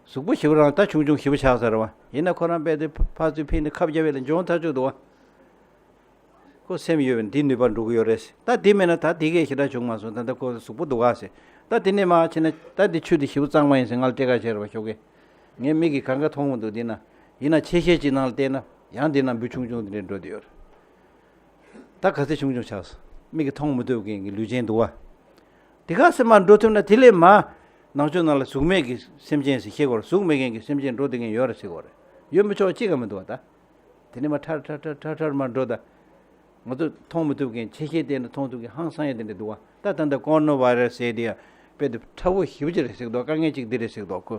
གཟུགས་པོ་ཞེ་པོ་རང་ད་ཆུང་ཆུང་ཞེ་པོ་ཆགས་ཚར་བ་ཡིན་ན་ཁོ་རང་རྦད་དེ་ཕར་ཚུར་ཕྱིན་ནས་ཁབ་རྒྱབ་ཡས་ལ་འཇོན་ཐག་ཆོད་འདུག་བ། ཁོ་སེམས་ཡོད་པས་འདི་ནུས་པ་འགྲོ་གི་ཡོད་རེད། ད་དེ་མེད་ན་ད་དེ་གས་ཞེ་དྲག་བྱུང་མ་སོང་། ད་ལྟ་ཁོ་གཟུགས་པོ་འདུག་ག་ཟེར། ད་དེ་ནས་མར་ཕྱིན་ན་ད་འདི་ཆུ་འདི་ཞེ་པོ་གཙང་མ་ཡིན་ཟེར་ང་ལ་སྤྲད་ཁ་བྱས་རེད་པ་ཞོགས་ཀས། ངའི་མིག་གིས་གང་ག་མཐོང་མི་འདུག་འདི་ན་ཡིན་ན་ཆེ་ཤེལ་གཅིག་ནང་ལ་བལྟས་ན་ཡང་འདི་ན་འབུ་ཆུང་ཆུང་འདི་འདྲས་འགྲོ་བསྡད་ཡོད་རེད། ད་ག་ཚོད་ཆུང་ཆུང་ཆགས་སོང་། མིག་གིས་མཐོང་མི་ཐུབ་མཁན་གྱི་ལུས་ཅན་འདུག་བ། དེ་ག་ཚོད་མར་འགྲོ་ཐུབ་ན་དེ་ལས་མར་ནང་ཆོས་ནང་ལ་གཟུགས་མེད་ཀྱི་སེམས་ཅན་ཟེར་ཤེས་དགོས་རེད། གཟུགས་མེད་མཁན་གྱི་སེམས་ཅན་འགྲོ་བསྡད་མཁན་ཡོད་རེད་ཟེར་དགོས་རེད། ཡོད་མི་ཆོག་གཅིག་ཀྱང་མི་འདུག་བ་ད། དེ་ནས་མར་ཁྲ་ཁྲ་ཁྲ་ཁྲ་ཁྲ་མར་འགྲོ་ད། ང་ཚོ་མཐོང་མི་ཐུབ་མཁན་ཆེ་ཤེལ་བལྟས་ན་མཐོང་ཐུབ་མཁན་ཧང་སང་ཡ་དེ་འདྲ་འདུག་བ། ད་ད་ལྟ་ཀོ་རོ་ན་བྷ་ཡི་ར་སི་ཟེར་དེ་ཡ་དཔེ་དེ་ཁྲ་བོ་ཞེ་པོ་ཅིག་རེད་ཟེར་གི་འདུག་དཀའ་ངལ་ཅིག་འདི་རེད་ཟེར་གི་འདུག་ཁོ་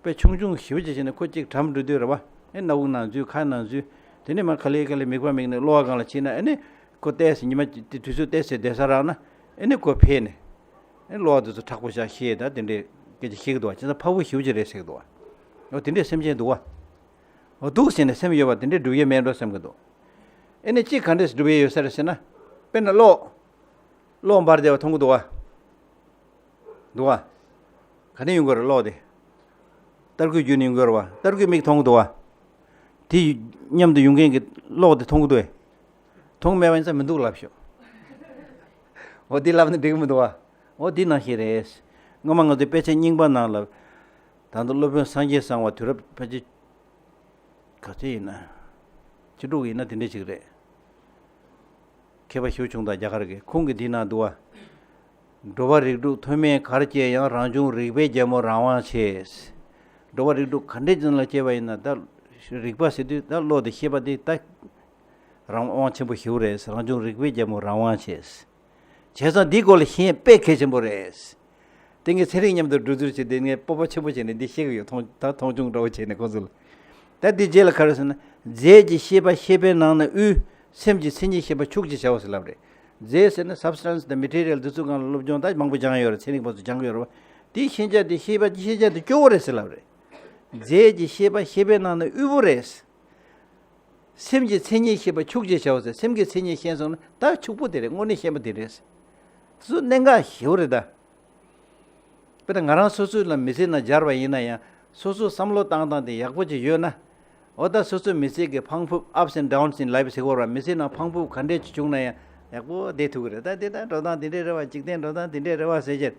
དཔེ་ཆུང་ཆུང་ཞེ་པོ་ཅིག་བྱས་ནས་ཁོ་གཅིག་གྲམ་འགྲོ་དུས་རེད་བ། ཨེ་སྣ་བུག་ནང་འཛུལ། ཁ་ནང་འཛུལ། དེ་ནས་མར་ག་ལེ་ག་ལེ་མིད་པ་མིད་ནས་གློ་བ་སྒང་ལ་ཕྱིན་ན་ཨ་ནི་ཁོ་བལྟས་ཟེར། ཉི་མ་དེ་དུས་ཚོད་བལྟས་ཟེར་བསྡད་ས་རག་ན་ཨ་ནི་ཁོ་ཕེབས་ནས་ཨེ་གློ་བ་དེ་ཚོ་མཁྲེགས་པོ་བཞག་ཤེས་ད་དེ་འདྲའི་སྐད་ཆ་བཤད་གི་འདུག་བ། བྱས་ཙང་ཕ་བུ་ཞེ་པོ་ཅིག་རེད་ཟེར་གི་འདུག་བ། འོ་དེ་འདྲའི་སེམས་ཅན་འདུག་བ། འོ་འདུག་ཟེར་ནས་སེམས་ཡོད་པ་དེ་འདྲའི་སྒྲུབ་ཡས་མེད་འགྲོ་བསམ་གི་འདུག་ཨེ་ནི་གཅིག་ག་འདྲས་སྒྲུབ་ཡས་ཡོད་ས་རེད་ཟེར་ན། དཔེར་ན་གློག་གློག་འབར་བསྡད་པ་མཐོང་གི་འདུག་བ། འདུག་བ། ག་ནས་ཡོང་གི་རེད་གློག་དེ། སྟར་ཁུའི་བརྒྱུད་ནས་ཡོང་གི་རེད་བ། སྟར་ཁུའི་མིག་མཐོང་གི་འདུག་བ། དེ་མཉམ་དུ་ཡོང་མཁན་གྱི་གློག་དེ་མཐོང་གི་འདུག་བས། མཐོང་མེད་པ་ཡིན་ཙང་མི་འདུག་ལབ་ཤོག་འོ་དེ་ལབ་ན་འགྲིག་གི་མི་འདུག་བ། འོ་དེ་ནང་བཞིན་རེད། སྔོན་མ་ང་ཚོའི་དཔེ་ཆ་རྙིང་པ་ནང་ལ། ད་ལྟ་སློབ་དཔོན་སངས་རྒྱས་གསང་བ་དུས་རབས་ཕལ་ཆེར། ག་ཚོད་ཡིན་ན། བཅུ་དྲུག་ཡིན་ན་དེ་འདྲ་ཅིག་རེད། མཁས་པ་ཞེ་པོ་བྱུང་དང་རྒྱ་གར་གྱི། ཁོང་གིས་འདི་ན་འདུག་བ། འགྲོ་བ་རིགས་དྲུག་མཐོ་དམན་གར་སྐྱེ་ཡང་། རང་བྱུང་རིག་པའི་རྒྱལ་མོ་རང་དབང་ཆེ། འགྲོ་བ་རིགས་དྲུག་ག་འདྲའི་ཅན་ལ་སྐྱེས་པ་ཡིན་ན་ད། རིག་པ་ཟེར་དུས་ད་བློ་དེ་ཤེས་པ་དེ་ད། རང་དབང་ཆེན་པོ་ཞེ་པོ་རེད། རང་བྱུང་རིག་པའི་རྒྱལ་མོ་རང་དབང་ཆེ། བྱས་ཙང་འདིའི་སྐོར་ལ་ཤེས་ཡས་དཔེ་གལ་ཆེན་པོ་རེད། དེ་ངས་ཚན་རིག་མཉམ་དུ་གྲོས་བསྡུར་བྱས་ཏེ་ངས་སྤོབས་པ་ཆེན་པོ་བྱས་ནས་འདི་བཤད་གི་ཡོད། མཐོང་ད་མཐོང་ཆུང་འདྲ་བོ་བྱས་ནས་ཁོང་ཚོ་ལ། ད་འདི་རྗེས་ལ་ག་རེ་ཟེར་ན། རྫས་ཀྱི་ཤེས་པ་ཤེས་པའི་ནང་ན་དབུས། སེམས་ཀྱི་མཚན་ཉིད་ཤེས་པ་ཕྱུགས་ཀྱི་བྱ་བ་ཟེར་ལབ་རེད། རྫས་ཟེར་ན་སབ་སི་ཊན་སི་དང་མེ་ཊི་རི་ཡལ་འདི་ཚོ་སྒང་ལ་སློབ་སྦྱོང་ད་མང་པོ་སྦྱངས་ཡོད་རེད། ཚན་རིག་པ་ཚོ་སྦྱངས་ཡོད་རེད་བ། དེའི་ཤེས་བྱ་དེ་ཤེས་པ་ཤེས་བྱ་དེ་སྐྱོ་བོ་རེད་ཟེར་ལབ་རེད། རྫས་ཀྱི་ཤེས་པ་ཤེས་པའི་ནང་ན་དབུལ་པོ་རེད། སེམས་ཀྱི་མཚན་ཉིད་ཤེས་པ་ཕྱུགས་ཀྱི་བྱ་བ་ཟེར། སེམས་ཀྱི་མཚན་ཉིད་ཤེས་སོང་ན་ད་ཕྱུག་པོ་དེ་རེད། དངོས་གནས་ཤེས་པ་དེ་རེད། དེ་ཚོ་གནད་འགག་ཞེ་པོ་རེད་ད། དཔེར་ན་ང་རང་སོ་སོའི་ལ་མི་ཚེ་ནང་སྦྱར་བ་ཡིན་ན་ཡང་སོ་སོའི་བསམ་བློ་བཏང་སྟངས་དེ་ཡག་པོ་ཅིག་ཡོད་ན། འོ་ད་སོ་སོའི་མི་ཚེ་གི་འཕང་ཕུབ། ups and downs in life ཟེར་གོ་ར། མི་ཚེ་ནང་འཕང་ཕུབ་ག་འདྲས་ཅིག་བྱུང་ན་ཡང་ཡག་པོ་བསྡད་ཐུབ་ཀྱི་རེད། ད་དེ་ད་འགྲོ་སྟངས་དེ་འདྲས་རེད་བ། འཇིག་རྟེན་འགྲོ་སྟངས་དེ་འདྲས་རེད་བ་ཟེར་བྱས།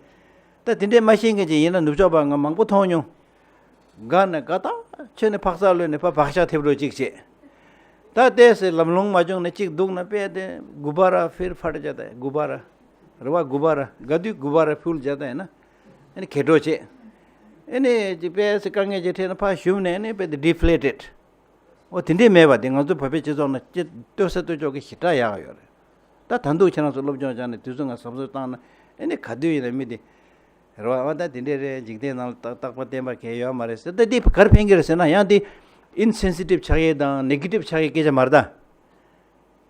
ད་དེ་འདྲས་མ་ཤེས་མཁན་ཅིག་ཡིན་ན་ནུབ་ཕྱོགས་པ་ང་མང་པོ་མཐོང་མྱོང་། དགའ་ན་དགའ་ཐག་ཆོད་ནས་ཕག་ཚག་གློད་ནས་ཕར་བག་ཆགས་ཐེབས་རོགས་ཅིག་བྱེད། ད་ལྟས་སེ་ལམ་ལྷོང་མ་བྱུང་ནས་གཅིག་སྡུག་ན་དཔེ་དེ་གུ་བ་ར་ཕིར་ཕར་བྱ་ད་གུ་བ་ར། རེ་བ་གུ་བ་ར་དགའ་དུས་གུ་བ་ར་ཕུལ་བྱ་ད་ཡིན་ན། ཨ་ནི་ཁེ་གྲོགས་བྱེད། ཨ་ནི་ཅིག་དཔེ་སེ་དཀའ་ངལ་ཅིག་འཕྲད་ན་ཕར་ཞུམ་ནས་ཨ་ནི་དཔེ་དེ་ཌི་ཕི་ལེ་ཊེཌ། འོ་དེ་འདྲས་མེད་པ་དེ་ང་ཚོ་བོད་པའི་སྤྱི་ཚོགས་ནང་སྐྱེ་ལྟོས་ས་ལྟོས་ཕྱོགས་ཀྱི་ཞེ་དྲག་ཡག་ཡོད་རེད། ད་ད་འདུག་ཁྱེད་རང་ཚོ་སློབ་སྦྱོང་སྦྱངས་ནས་དུས་ཚོད་ང་གཟབ་གཟབ་བཏང་ན་ཨེ་ནི་ག་དུས་ཡིན་ན་མི་དེ་རེ་བ་ཨ་ད་དེ་འདྲས་རེད། འཇིག་རྟེན་ནང་ལ་རྟག་རྟག་པ་བརྟན་པ་གང་ཡོད་མ་རེད་ཟེར། ད་འདི་གར་ཕན་གྱི་རེད་ཟེར་ན་ཡང་འདི་ཨིན་སེན་སི་ཊིབ་ཆགས་ཡས་དང་ནེ་གེ་ཊིབ་ཆགས་ཡས་སྐད་ཆ་མ་རེད་ད།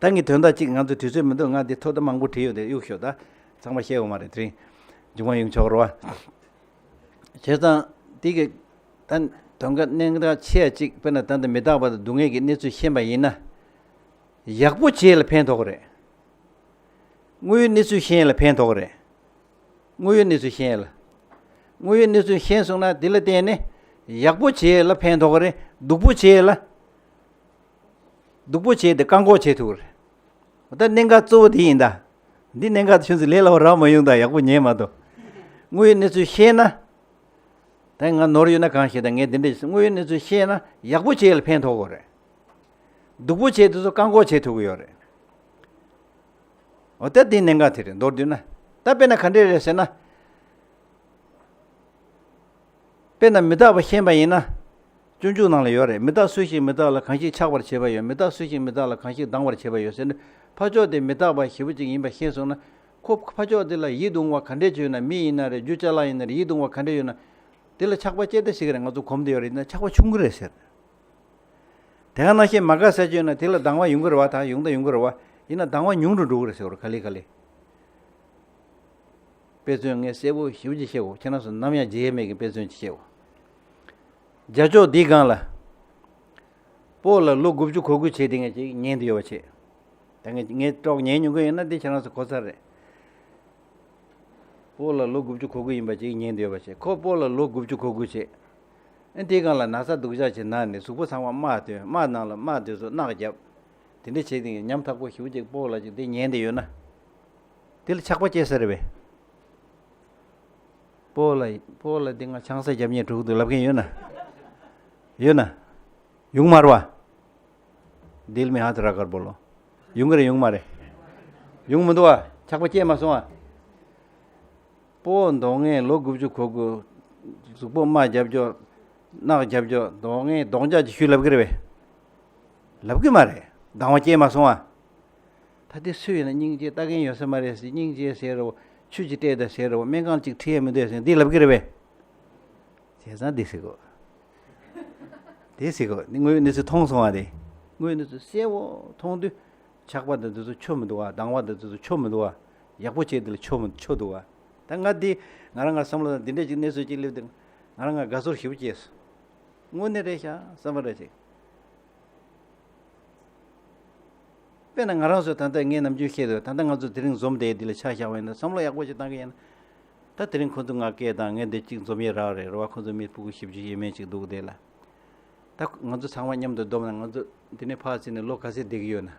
ད་ངས་དོན་དག་ཅིག་ང་ཚོ་དུས་ཚོད་མི་འདུག་ང་འདི་ཐོག་ད་མང་པོ་བྲིས་ཡོད་དེ་གཡུག་ཤོག་ད་ཚང་མ་བཤད་འོང་མ་རེད། དེ་རིང་འབྱུང་བ་ཡོང་ཆོག་རེད་བ། བྱས་ཙང་འདི་གི་ད་དོན་དག་གནད་འགག་ཆེ་བ་ཅིག་དཔེར་ན་ད་ལྟ་མི་རྟག་པ་དང་སྡུག་བསྔལ་གྱི་གནས་ཚུལ་ཤེས་པ་ཡིན་ན། ཡག་པོ་བྱས་ལ་ཕན་ཐོགས་རེད། དངོས་ཡོད་གནས་ཚུལ་ཤེས་ལ་ཕན་ཐོགས་རེད། དངོས་ཡོད་གནས་ཚུལ་ཤེས་ལ། དངོས་ཡོད་གནས་ཚུལ་ཤེས་སོང་ན་དེ་ལ་བརྟེན་ནས་ཡག་པོ་བྱས་ལ་ཕན་ཐོགས་རེད། སྡུག་པོ་བྱས་ལ། སྡུག་པོ་བྱས་ཏེ་བཀག་འགོག་བྱེད་ཐུབ་རེད། ད་གནད་འགག་གཙོ་བོ་དེ་ཡིན་ད། འདི་གནད་འགག་ཆུང་ཙམ་ལས་སླ་བོ་རག་མ་ཡོང་ད་ཡག་པོ་ཉན་མ་གཏོགས། དངོས་ཡོད་གནས་ཚུལ་ཤེས་ན། ད་ང་ནོར་ཡོད་ན་གང་ཤེས་ད་ངས་འདི་འདྲ་ཞིག་དངོས་ཡོད་གནས་ཚུལ་ཤེས་ན་ཡག་པོ་བྱས་ལ་ཕན་ཐོགས་དགོས་རེད། སྡུག་པོ་བྱས་དེ་ཚོ་བཀག་འགོག་བྱེད་ཐུབ་ཀྱི་ཡོད་རེད། འོ་ད་འདི་གནད་འགག་དེ་རེད། མདོར་བསྡུས་ན། ད་དཔེར་ན་ག་འདྲས་རེད་ཟེར་ན། དཔེར་ན་མི་རྟག་པ་ཤེས་པ་ཡིན་ན། སྤྱོད་འཇུག་ནང་ལ་ཡོད་རེད། མི་རྟག་སུ་ཞིག་མི་རྟག་ལ་གང་ཞིག་ཆགས་པར་བྱེད་པ་ཡོད། མི་རྟག་སུ་ཞིག་མི་རྟག་ལ་གང་ཞིག་སྡང་བར་བྱེད་པ་ཡོད་ཟེར་ནས་ཕ་ཕྱོགས་དེ་མི་རྟག་པ་ཞེ་པོ་ཅིག་ཡིན་པ་ཤེས་སོང་ན། ཁོ་ཕ་ཕྱོགས་དེ་ལ་ཡིད་དུ་འོང་བ་ག་འདྲས་ཅིག་ཡོད་ན། མི་ཡིན་ན་རེད། རྒྱུ་ཅ་ལག་ཡིན་ན་རེད། ཡིད་དུ་འོང་བ་ག་འདྲས་ཡོད་ན། དེ་ལ་ཆགས་པ་སྐྱེ་ད་ཤེས་ཀྱི་རེད། ང་ཚོ་གོམས་བསྡད་ཡོད་རེད། ཡིན་ན་ཆགས་པ་ཆུང་གི་རེད་ཟེར། དེ་ག་ནང་བཞིན་མ་དགའ་ས་ཅིག་ཡོད་ན་དེ་ལ་སྡང་བ་ཡོང་གི་རེད་བ། ད་ཡོང་ད་ཡོང་གི་རེད་བ། ཡིན་ན་སྡང་བ་ཉུང་རུ་འགྲོ་གི་རེད་ཟེར་བ་རེད། ག་ལེ་ག་ལེ། དཔེ་མཚོན་ངས་གསལ་པོ་ཞེ་པོ་ཅིག་བཤད་གོ། ཁྱེད་རང་ཚོ་ནམ་ཡང་བརྗེད་ཡས་མེད་ཀྱི་དཔེ་མཚོན་ཅིག་བཤད་གོ། རྒྱ་ཕྱོགས་འདིའི་སྒང་ལ། སྤོ་ལགས་ལོ་དགུ་བཅུ་གོ་དགུ་བྱས་དེ་ངས་ཅིག་ཉན་དུ་ཡོད་པ་བྱས། ད་ངས་ངས་ཀྲོག་ཉན་མྱོང་གི་ཡོད་ན་འདི་ཁྱེད་རང་ཚོ་གོ་ཚར་རེད། སྤོ་ལགས་ལོ་དགུ་བཅུ་གོ་དགུ་ཡིན་པ་ཅིག་ཉན་བསྡད་ཡོད་པ་བྱས། ཁོ་སྤོ་ལགས་ལོ་དགུ་བཅུ་གོ་དགུ་བྱས། ཨ་དེའི་སྒང་ལ་ན་ཚ་སྡུག་ཅག་ཅིག་ན་ནས་གཟུགས་པོ་ཚང་མ་རྨ་ཐོན། རྨ་ནང་ལ་རྨ་དེ་ཚོ་རྣག་བརྒྱབ། དེ་འདྲ་བྱས་ཏེ་ཉམ་ཐག་པོ་ཞེ་པོ་ཅིག་སྤོ་ལགས་ཅིག་དེ་ཉན་བསྡད་ཡོད་ན། དེ་ལ་ཆགས་པ་སྐྱེ་ས་རེད་པས། སྤོ་ལགས་སྤོ་ལགས་འདི་ང་ཆང་ས་རྒྱབ་ཉེས་འགྲོ་གི་འདུག་ལབ་མཁན་ཡོད་ན། ཡོད་ན། ཡོང་མ་རེད་བ། दिल में हाथ रखकर बोलो། ཡོང་གི་རེད་ཡོང་མ་རེད། ཡོང་མི་འདུག་བ། ཆགས་པ་སྐྱེས་མ་སོང་བ། སྤོ་མདོག་ངན་ལོ་དགུ་བཅུ་གོ་དགུ། གཟུགས་པོ་རྨ་རྒྱབ་ཀྱོག་རྣག་རྒྱབ་ཀྱོག་མདོག་ངན་གདོང་ལྕག་ཅིག་ཞུས་ལབ་གི་རེད་པས། ལབ་གི་མ་རེད། སྡང་བ་སྐྱེས་མ་སོང་བ། ད་དེ་སུ་ཡིན་ན་སྙིང་རྗེ་ལྟ་མཁན་ཡོད་ས་མ་རེད་ཟེར། སྙིང་རྗེ་ཟེར་རོ། ཆུ་ཅིག་སྤྲད་ད་ཟེར་རོ། སྨན་ཁང་ཅིག་ཁྲིད་ཡས་མི་འདུག་ཟེར་འདི་ལབ་གི་རེད་པས། བྱས་ཙང་འདི་ཟེར་གོ། དེ་ཟེར་གོ། འདི་དངོས་ཡོད་གནས་ཚུལ་མཐོང་སོང་བ་དེ། དངོས་ཡོད་གནས་ཚུལ་གསལ་བོ་མཐོང་དུས། ཆགས་པ་དང་དེ་ཚོ་ཆོ་མི་འདུག་བ། སྡང་བ་དང་དེ་ཚོ་ཆོ་མི་འདུག་བ། ཡག་པོ་བྱས་དེ་ལ་ཆོ་མི་ཆོ་འདུག་བ། ད་ང་འདི་ང་རང་ང་བསམ་བློ་དང་འདི་འདྲས་ཅིག་གནས་ཚུལ་ཅིག་སླེབས་དུས་ང་རང་ང་དགའ་ཚོར་ཞེ་པོ་སྐྱེས་སོང་། དངོས་གནས་རེད་ཤག་བསམ་པ་རེད་ཅིག་དཔེར་ན་ང་རང་ཚོ་ད་ལྟ་ངས་ནམ་རྒྱུན་བཤད་དུས་ད་ལྟ་ང་ཚོ་དེ་རིང་འཛོམས་བསྡད་འདི་ལ་ཆ་བཞག་པ་ཡིན་ན་བསམ་བློ་ཡག་པོ་ཞིག་བཏང་གི་ཡིན་ན། ད་དེ་རིང་ཁོ་ཚོ་ང་སྐད་བཏང་། ངས་འདི་གཅིག་འཛོམས་ཡས་རག་རེད་རེད་བ། ཁོ་ཚོ་མི་སྤུ་གུ་བཞི་བཅུ་ཞེ་མེད་ཅིག་འདུག་དེ་ལ། ད་ང་ཚོ་ཚང་མ་མཉམ་དུ་བསྡོམས་ན་ང་ཚོ་འདི་ནས་ཕར་ཕྱིན་ནས་ལོ་ག་ཚོད་བསྡད་ཀྱི་ཡོད་ན།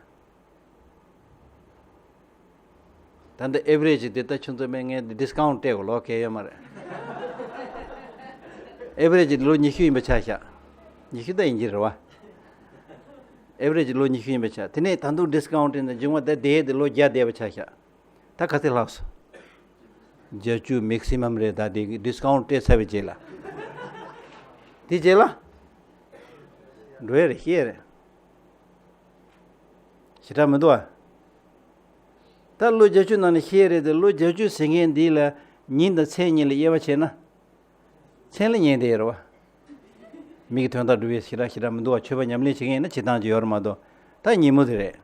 ད་ལྟ་ཨེ་བི་རེ་ཇི་འདི་ལྟ་ཆུ་ཚོད་མེད་ངས་འདི་ཌི་སི་ཀའུན་ཊི་སྤྲད་གོ། ལོ་གས་ཡོད་མ་རེད། ཨེ་བི་རེ་ཇི་ལོ་ཉི་ཤུ་ཡིན་པ་ཆ་བཞག་ཉི་ཤུ་ད་ཡིན་གྱི་རེད་བ། ཨེ་བི་རེ་ཇི་ལོ་ཉི་ཤུ་ཡིན་པ་ཆ། དེ་ནས་ད་དུང་ཌི་སི་ཀའུན་ཊི་ནས་འབྱུང་བ་ད་དེ་དེ་ལོ་བརྒྱ་བསྡད་པ་ཆ་བཞག་ད་ག་ཚོད་ལྷག་སོང་། བརྒྱད་ཅུ་མེག་སི་མམ་རེད། ད་དེ་ཌི་སི་ཀའུན་ཊི་སྤྲད་ཚར་བའི་རྗེས་ལ། དེ་རྗེས་ལ། འགྲོ་ཡས་རེད། ཤེས་རེད། ཞེ་དྲག་མི་འདུག་ཨ། ད་ལོ་བརྒྱད་ཅུ་ནང་ནས་ཤེས་རེད་དེ། ལོ་བརྒྱད་ཅུ་ཟེར་མཁན་འདི་ལ་ཉིན་དང་མཚན་གཉིས་ལ་དབྱེ་བ་ཕྱེ་ན། མཚན་ལ་ཉན་བསྡད་ཡོད་རེད་བ། མི་གི་དོན་དག་སྒྲུབ་ཡས་ཞེ་དྲག་ཞེ་དྲག་མི་འདུག་བ། ཆོས་པ་ཉམས་ལེན་བྱེད་མཁན་ཡིན་ན་བྱེད་སྟངས་ཅིག་ཡོད་རེད་མ་གཏོགས། ད་ཉིན་མོ་དེ་རེད།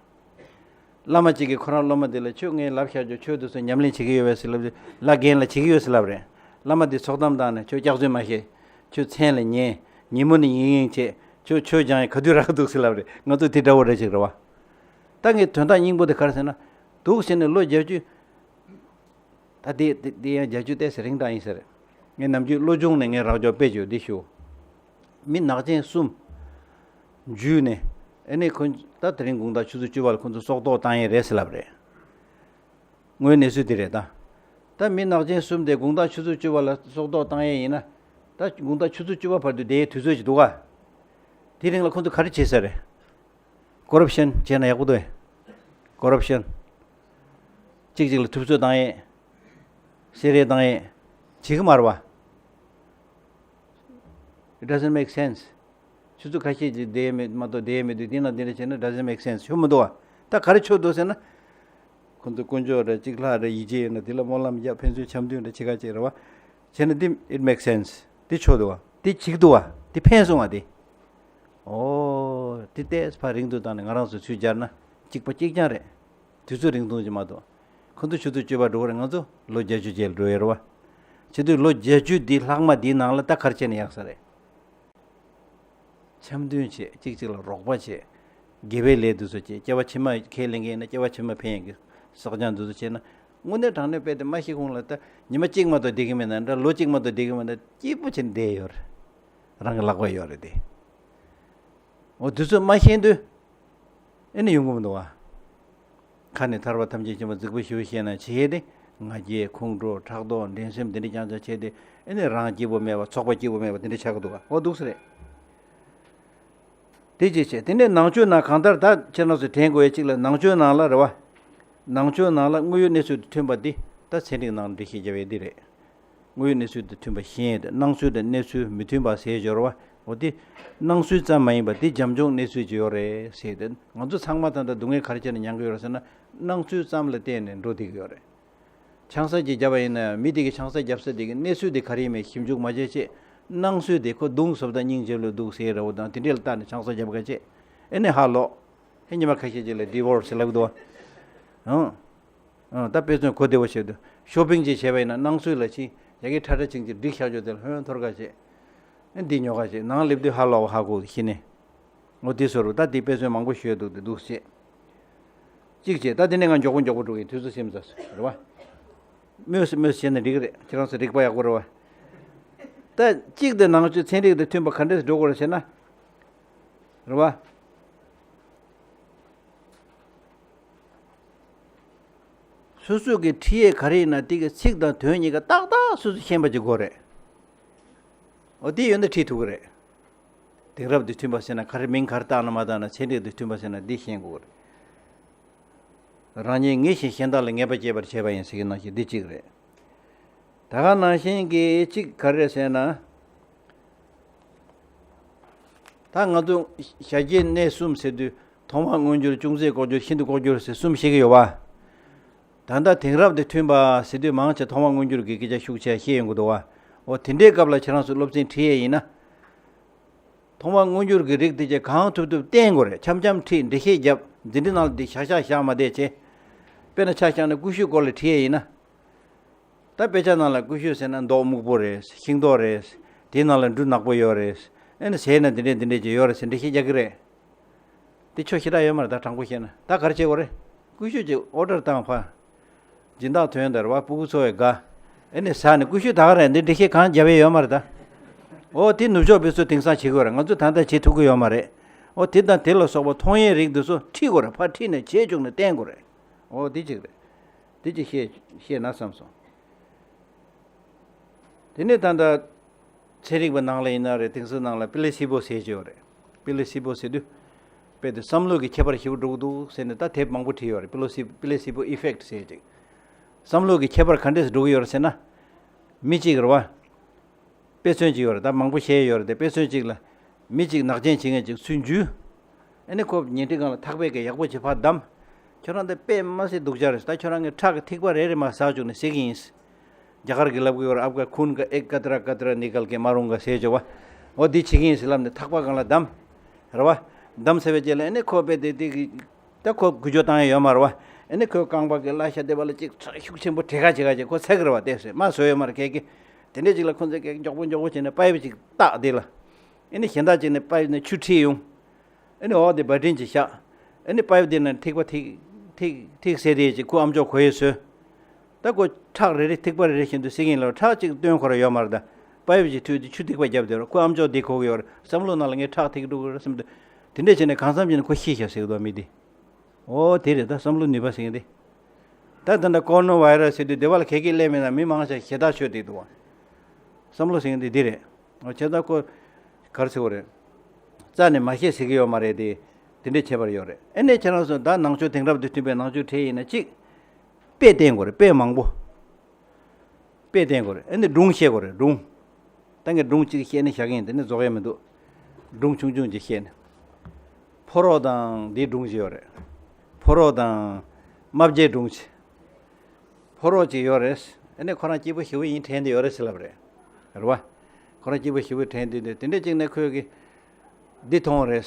བླ་མ་གཅིག་གིས་ཁོ་རང་སློབ་མ་དེ་ལ་ཁྱོད་ངས་ལབ་བཞག་རྒྱུ་ཆོས་དེ་ཚོ་ཉམས་ལེན་བྱེད་ཀྱི་ཡོད་པས་ཟེར་ལབ། ལ་རྒན་ལ་བྱེད་ཀྱི་ཡོད་ཟེར་ལབ་རེད། བླ་མ་དེ་ཚོགས་གཏམ་བཏང་ནས་ཁྱོད་སྐྱག་རྫུན་མ་བཤད། ཁྱོད་མཚན་ལ་ཉན། ཉིན་མོ་ནི་ཡིན་ཡིན་བྱེད། ཁྱོད་ཆོས་སྦྱང་ཡས་ག་དུས་རག་འདུག་ཟེར་ལབ་རེད། ང་ཚོ་དེ་འདྲ་བོ་རེ་ཅིག་རེད་བ། ད་ངས་དོན་དག་སྙིང་པོ་དེ་ག་རེ་ཟེར་ན། འདུག་ཟེར་ནས་ལོ་བརྒྱད་ཅུ། ད་དེ་དེ་དེ་ཡང་བརྒྱད་ཅུ་ཏོག་ཙམ་རིང་དྲགས་ཡིན་ཟེར། ངས་ནམ་རྒྱུན་བློ་སྦྱོང་ནས་ངས་རག་ཅོག་དཔེ་བརྗོད་འདི་ཞུ། མི་ནག་ཅན་གསུམ། འཇུས་ནས། ཨེ་ནས་ཁོ་ད་དེ་རིང་དགོང་དག་ཆུ་ཚོད་བཅུ་པ་ལ་ཁོ་ཚོ་སྲོག་ཐོག་བཏང་ཡས་རེད་ཟེར་ལབ་རེད། དངོས་གནས་སུ་དེ་རེད་ད། ད་མི་ནག་ཅན་གསུམ་དེ་དགུང་གྲངས་ཆུ་ཚོད་བཅུ་པ་ལ་སྲོག་ཐོག་བཏང་ཡས་ཡིན་ན། ད་དགུང་གྲངས་ཆུ་ཚོད་བཅུ་པ་བར་དུ་བསྡད་ཡས་དུས་ཚོད་ཅིག་འདུག་ག་དེ་རིང་ལ་ཁོ་ཚོ་ག་རེ་བྱེད་ས་རེད། ཀོ་རབ་ཤན་བྱས་ན་ཡག་པོ་འདུག་ཨེ། ཀོ་རབ་ཤན། གཅིག་གཅིག་ལ་ཐུབ་ཚོད་བཏང་ཡས། བསད་རེས་བཏང་ཡས། བྱེད་ཀྱི་མ་རེད་བ། It doesn't make sense. ཆུ་ཚོད་ཁ་ཤས་ཅིག་བསྡད་མེད་མ་གཏོགས་བསྡད་མེད་དུས་དེ་ན་དེ་འདྲ་བྱས་ན་doesn't make sense. ཆོ་མི་འདུག་བ། ད་ག་རེ་ཆོ་འདུག་ཟེར་ན། ཁོ་ཚོ་དཀོན་མཆོག་རེད། གཅིག་ལྷ་རེད། ཡིད་ཆེས་ཡོད་ན་དེ་ལ་སྨོན་ལམ་རྒྱབ། ཕན་ཚུན་འཆམ་མཐུན་རེད། ཆེ་ཁ་ཅིག་རེད་བ། བྱས་ན་དེ་it makes sense. དེ་ཆོ་འདུག་བ། དེ་བྱེད་ཀྱི་འདུག་བ། དེ་ཕན་སོང་བ་དེ། ཨོ། དེ་ལྟས་ཕར་རིང་དུ་བཏང་ནས་ང་རང་ཚོ་ཚུར་སྦྱར་ན་གཅིག་པ་གཅིག་རྐྱང་རེད། དུས་ཚོད་རིང་ཐུང་ཅིག་མ་གཏོགས། ཁོ་ཚོ་ཆུ་ཚོད་བཅུ་པ་འགྲོ་གི་རེད། ང་ཚོ་ལོ་བརྒྱད་ཅུ་རྗེས་ལ་འགྲོ་ཡ་རེད་བ། བྱེད་དུས་ལོ་བརྒྱད་ཅུ་འདི་ལྷག་མ་འདིའི་ནང་ལ་ད་ག་རེ་བྱས་ན་ཡག་ས་རེད། འཆམ་མཐུན་བྱེད། གཅིག་གཅིག་ལ་རོགས་པ་བྱེད། དགེ་བའི་ལས་འདི་ཚོ་བྱེད། སྐྱེ་བ་ཕྱི་མ་ཁས་ལེན་མཁན་ཡིན་ན་སྐྱེ་བ་ཕྱི་མ་ཕན་ཡོན་གྱི་བསགས་སྦྱང་འདི་ཚོ་བྱས་ན། དངོས་གནས་དྲང་གནས་དཔེ་དེ་མ་ཤེས་གོང་ལ་ད་ཉི་མ་གཅིག་མ་གཏོགས་བསྡད་ཀྱི་མེད་ན་འདྲ། ལོ་གཅིག་མ་གཏོགས་བསྡད་ཀྱི་མེད་ན་སྐྱིད་པོ་བྱས་ནས་བསྡད་ཡོད་རེད། རང་གི་ལག་པ་ཡོད་རེད་དེ། འོ་དུས་ཚོད་མ་ཤེས་དུས། ཨེ་ནི་ཡོང་གི་མི་འདུག་བ། ཁ་ནས་ཐར་པ་ཐམས་ཅད་མཁྱེན་པ་རྫིག་པོ་ཞེ་པོ་བཤད་ན་བྱེད་དེ། ང་རྒྱལ་ཁོང་ཁྲོ་ཕྲག་དོག་འགྲན་སེམས་འདི་འདྲ་རྐྱང་རྐྱང་བྱས་ཏེ། ཨེ་ནི་རང་སྐྱིད་པོ་མེད་པ་ཚོགས་པ་སྐྱིད་པོ་མེད་པ་འདི་འདྲ་ཆགས་ཀྱི་འདུག་བ། འོ་འདུག་སེ་རེད། དེ་ཅིག་བྱས། དེ་ནས་ནང་ཆོས་ནང་གང་ལྟར་ད་ཁྱེད་རང་ཚོས་དྲན་དགོས་ཡ་གཅིག་ལ། ནང་ཆོས་ནང་ལ་རེད་བ། ནང་ཆོས་ནང་ལ་དངོས་ཡོད་གནས་ཚུལ་དང་མཐུན་པ་འདི་ད་ཚན་རིག་ནང་འགྲེལ་བཤད་རྒྱབ་ཡས་འདི་རེད། དངོས་ཡོད་གནས་ཚུལ་དང་མཐུན་པ་ཤེས་ཡས་དེ། སྣང་ཚུལ་དང་གནས་ཚུལ་མི་མཐུན་པ་ཟེར་སྦྱོར་བ། འོ་དེ་སྣང་ཚུལ་ཙམ་མ་ཡིན་པ་དེ་བྱམས་སྐྱོང་གནས་ཚུལ་ཅིག་ཡོད་རེད་ཟེར་ཏེ། ང་ཚོ་ཚང་མ་ད་ལྟ་སྡུག་བསྔལ་ག་རེ་བྱས་ནས་མྱང་གི་ཡོད་རེད་ཟེར་ན། སྣང་ཚུལ་ཙམ་ལ་བརྟེན་ནས་འགྲོ་བསྡད་ཀྱི་ཡོད་རེད། ཆང་ས་ཅིག་བརྒྱབ་པ་ཡིན་ན་མི་དེ་གི་ཆང་ས་བརྒྱབ་ས་དེ་གི་གནས་ཚུལ་དེ་ག་རེ་ཡིན་མིན་ཞིབ་འཇུག་མ་བྱས་བྱས། སྣང་ཚུལ་དེ་ཁོ་མདུང་སོབ་དང་སྙིང་རྗེ་ལོས་འདུག་ཟེར་ར་བོ་དང་དེ་འདྲས་ལ་བལྟས་ནས་ཆང་ས་བརྒྱབ་ཁ་བྱས། ཨེ་ནས་ཧ་ལོག་ཨེ་ཉི་མ་ཁ་ཤས་ཅིག་ལ་ཌི་ཝོར་སི་ལབ་འདུག་བ། ཨང་། ཨང་། ད་དཔེ་མཚོན་གོ་བདེ་བོ་བྱེད་དུས། ཤོ་པིང་ཅིག་བྱས་པ་ཡིན་ན་སྣང་ཚུལ་ལ་ཕྱིན། ཡ་གི་ཁྲ་ཁྲ་ཆིང་ཆིང་སྒྲིག་བཞག་ཆོག་དེ་ལ་ཧོན་འཐོར་ཁ་བྱེད། ཨེ་འདི་ཉོ་ཁ་བྱེད། ནང་སླེབས་དུས་ཧ་ལོག་ཧ་གོ་ཤི་ནས། འོ་དེ་བཟོ་རུ་ད་དེ་དཔེ་མཚོན་མང་པོ་ཤོད་འདུག་དེ་འདུག་བྱེད། གཅིག་བྱེད། ད་དེ་ནས་ང་མགྱོགས་པོ་མགྱོགས་པོ་འགྲོ་གི་ཡིན། དུས་ཚོད་སེམས་ཚ་སོང་རེད་བ། མོས་སུ་མོས་སུ་བྱས་ན་འགྲིག་གི་རེད། ཁྱེད་རང་ཚོ་རིག་པ་ཡག་པོ་རེད་བ། ད་གཅིག་དེ་ནང་ཆོས་ཚན་རིག་དང་མཐུན་པ་ག་འདྲས་འགྲོ་དགོས་རེད་ཟེར་ན། རེད་བ། སོ་སོ་གི་ཁྲིད་ཡས་ག་རེ་ཡིན་ན་དེ་གི་ཚིག་དང་དོན་གཉིས་ཀ་ཏག་ཏག་སོ་སོ་ཤེས་པ་ཅིག་དགོས་རེད། འོ་དེ་ཡོད་ན་ཁྲིད་ཐུབ་ཀྱི་རེད། དེང་རབས་དང་མཐུན་པ་ཟེར་ན་ག་རེ། མིང་ག་རེ་བཏགས་ན་མ་བཏགས་ན་ཚན་རིག་དང་མཐུན་པ་ཟེར་ན་འདི་ཤེས་དགོས་རེད། རང་ཉིད་ངེས་ཤིང་གཞན་དག་ལ་ངེས་པ་སྐྱེད་པར་བྱེད་པ་ཡིན་ཟེར་གྱི་ནང་བཞིན་འདི་གཅིག་རེད། ད་ག་ནང་བཞིན་གྱི་གཅིག་ག་རེ་རེད་ཟེར་ན། ད་ང་ཚོ་ཞལ་གྱེས་གནས་གསུམ་ཟེར་དུས་ཐོག་མར་མངོན་གྱུར། ཅུང་ཟད་ལྐོག་གྱུར། ཤིན་ཏུ་ལྐོག་གྱུར་ཟེར་གསུམ་བཤད་ཀྱི་ཡོད་པ། ད་ལྟ་དེང་རབས་དང་མཐུན་པ་ཟེར་དུས་མང་ཆེ་ཐོག་མར་མངོན་གྱུར་གྱི་སྐད་ཆ་ཤུགས་ཆེ་བཤད་ཡོང་གི་འདུག་བ། འོ་དེ་འདྲའི་སྐབས་ལ་ཁྱེད་རང་ཚོ་སློབ་ཚན་ཁྲིད་ཡས་ཡིན་ན། ཐོག་མར་མངོན་གྱུར་གྱི་རིགས་དེ་ཚོ་གང་ཐུབ་ཐུབ་བསྟེན་དགོས་རེད། འཆམ་འཆམ་ཁྲིད། འགྲེལ་བཤད་རྒྱབ། འདི་འདྲའི་ནང་ལ་འདི་བཞག་བཞག་བཞག་མ་བསྡད་བྱས། དཔེར་ན་ཆ་བཞག་ན་ཀུ་ཤུའི་སྐོར་ལ་ཁྲིད་ཡས་ཡིན་ན། ད་དཔེ་ཆ་ནང་ལ་ཀུ་ཤུ་ཟེར་ན་མདོག་སྨུག་པོ་རེད། ཤིང་ཏོག་རེད། དེའི་ནང་ལ་འབྲུ་ནག་པོ་ཡོད་རེད། ཨེ་ནི་ཟས་ན་འདི་འདྲས་འདི་འདྲས་ཅིག་ཡོད་རེད་ཟེར་འགྲེལ་བཤད་རྒྱག་གི་རེད། དེ་ཆོ་ཞེ་དྲག་ཡོད་མ་རེད། ད་དྲང་པོ་བཤད་ན་ད་ག་རེ་བྱེད་དགོས་རེད། ཀུ་ཤུ་ཅིག་ཨོ་ཌར་བཏང་། ཕ་སྦྱིན་བདག་ཐོན་དར་བ་སྤུ་གུ་ཚོ་བའི་དགའ། ཨེ་ནི་ཟ་ནས་ཀུ་ཤུ་ད་ག་རེད། འདི་འགྲེལ་བཤད་གང་རྒྱབ་ཡས་ཡོད་མ་རེད་ད། འོ་དེ་ནུབ་ཕྱོགས་པའི་ཚོ་དེང་སང་བྱེད་དགོས་རེད། ང་ཚོ་ད་ལྟ་བྱེད་ཐུབ་ཀྱི་ཡོད་མ་རེད། འོ་དེ་དང་དེ་ལ་སོགས་པ་མཐོང་ཡས་རིགས་འདི་ཚོ་ཁྲིད་དགོས་རེད། ཕར་ཁྲིད་ནས་བྱས་བཅུག་ནས་བསྟེན་དགོས་རེད། འོ་དེ་གཅིག་རེད། དེ་གཅིག་བཤད་བཤད་ན་བསམ་སོང་། དེ་ནས་ད་ལྟ་ཚན་རིག་པ་ནང་ལ་ཡིན་ན་རེད། དེང་སང་ནང་ལ་པི་ལེ་སི་པོ་ཟེར་གྱི་ཡོད་རེད། པི་ལེ་སི་པོ་ཟེར་དུས་དཔེ་དེ་བསམ་བློ་གི་ཁྱད་པར་ཞེ་པོ་འགྲོ་གི་འདུག་ཟེར་ནས་ད་དེབ་མང་པོ་བྲིས་ཡོད་རེད། པི་ལེ་སི་པི་ལེ་སི་པོ་ཨི་ཕེག་ཊི་ཟེར་ཅིག་བསམ་བློ་གི་ཁྱད་པར་ག་འདྲས་སེ་འགྲོ་གི་ཡོད་རེད་ཟེར་ན། མི་གཅིག་རེད་བ། དཔེ་མཚོན་ཅིག་ཡོད་རེད། ད་མང་པོ་བཤད་ཡོད་རེད་དེ། དཔེ་མཚོན་ཅིག་ལ། མི་གཅིག་ནག་ཅན་བྱེད་མཁན་ཅིག་ཚུར་འཇུས། ཨ་ནི་ཁོ་ཉལ་ཁྲི་སྒང་ལ་ཐག་པས་ཀྱི་ཡག་པོ་ཅིག་ཕར་བསྡམས། ཁྱོད་རང་དེ་དཔེ་མ་སྲིད་སྡུག་ཅག་རེད། ད་ཁྱོད་རང་གི་ཁྲག་གི་ཐིགས་པ་རེ་རེ་མར་ཟག་བཅུག་ནས་བསད་ཀྱི་ཡིན། རྒྱ་གར་གྱི་ལབ་ཀྱི་ཡོད་རེད། आपका खून का एक कतरा कतरा निकाल के मारूंगा ཟེར་བྱས་པ། འོ་འདི་བྱེད་ཀྱི་ཡིན་ཟེར་ལབ་ནས་ཐག་པ་སྒང་ལ་བསྡམས། རེད་བ། བསྡམས་ཚར་བའི་རྗེས་ལ་ཨ་ནི་ཁོ་དཔེ་དེ་དེ་གི་ད་ཁོ་འགུལ་སྐྱོད་བཏང་ཡ་ཡོད་མ་རེད་བ། ཨ་ནི་ཁོའི་རྐང་པ་གི་བརླ་ཤ་དེ་བ་ལ་ཅིག་ཁྲག་ཤུགས་ཆེན་པོ་བྲེག་ག་བྱེད་ག་བྱེད་ཁོ་ཚ་གི་རེད་བ། ཏོག་ཙམ་མ་བཟོས་ཡོད་མ་རེད། ཁྱེད་ཀྱིས། དེ་འདྲས་ཅིག་ལ་ཁོ་ཚོས་ཀྱིས་མགྱོགས་པོ་མགྱོགས་པོ་བྱས་ནས་པའིབ་ཅིག་བཏགས་དེ་ལ། ཨ་ནི་གཞན་དག་ཅིག་ནས་པའིབ་ནས་ཆུ་ཁྲིད་ཡོང་། ཨ་ནི་འོག་དེ་བ་ཏྲིན་ཅིག་བཞག་ཨ་ནི་པའིབ་དེ་ནས་ཐིགས་པ་ཐིགས་ཐིགས་ཐིགས་ཟེར་དེ་ཅིག་ཁོ་ཨམ་ཅོག་གོ་ཡས་བཟོས། ད་ཁོ་ཁྲག་རེ་རེ་ཐིགས་པ་རེ་རེ་བཞིན་དུ་བསད་ཀྱི་ཡིན་ལབ། ཁྲག་ཅིག་བཏོན་ཁོ་ར་ཡོད་མ་རེད་ད། པའིབ་ཅིག་མཐུད་དེ་ཆུ་ཐིགས་པ་བརྒྱབ་དེ་ར་ཁོ་ཨམ་ཅོག་འདི་གོ་གི་ཡོད་རེད། བསམ་བློ་ནང་ལ་ངས་ཁྲག་ཐིགས་འགྲོ་གི་རེད་བསམ་དུས། དེ་འདྲས་བྱས་ནས་གང་འཚམ་བྱས་ནས་ཁོ་ཤི་ཤག་ཟེར་གི་འདུག་མི་འདི། ཨོ་དེ་རེད། ད་བསམ་བློ་ནུས་པ་ཟེར་མཁན་དེ། ད་ད་ལྟ་ཀོ་རོ་ན་བྷའི་ར་སི་ཟེར་དུས་སྡེ་བ་ལ་ག་གི་སླེབས་མེད་ན་མི་མང་ཆེ་ཞེ་ཐག་ཆོད་བསྡད་འདུག་བ། བསམ་བློ་ཟིན་འདི་འདི་རེད། འོ་བྱས་ཙང་ཁོ་ག་རེ་ཟེར་བ་རེད། རྩ་ནས་མ་ཤེས་ཟེར་གི་ཡོད་མ་རེད་དེ། དེ་འདྲས་བྱས་པར་ཡོད་རེད། ཨེ་ནས་ཁྱེད་རང་ཚོ་ད་ནང་ཆོས་དེང་རབས་དང་མཐུན་པའི་ནང་ཆོས་ཁྲིད་ཡིན་ན་གཅིག་དཔེ་བསྟན་དགོས་རེད། དཔེ་མང་པོ། དཔེ་བསྟན་དགོས་རེད། ཨེ་ནས་སྒྲུང་བཤད་དགོས་རེད། སྒྲུང་། ད་ངས་སྒྲུང་གཅིག་བཤད་ནས་བཞག་གི་ཡིན། དེ་ནས་རྫོགས་ཡས་མི་འདུག་སྒྲུང་ཆུང་ཆུང་ཅིག་བཤད་ནས། ཕོ་རོག་དང་འདིའི་སྒྲུང་ཅིག་ཡོད་རེད། ཕོ་རོག་དང་རྨ་བྱའི་སྒྲུང་ཅིག་ཕོ་རོག་ཅིག་ཡོད་རེད། ཨ་ནི་ཁོ་རང་སྐྱིད་པོ་ཞེ་པོ་ཡིན་དྲན་དེ་ཡོད་རེད་ཟེར་ལབ་རེད། རེད་བ། ཁོ་རང་སྐྱིད་པོ་ཞེ་པོ་དྲན་དེ་འདུག་དེ་འདྲ་ཅིག་ནས་ཁོས་གི་འདི་མཐོང་བ་རེད།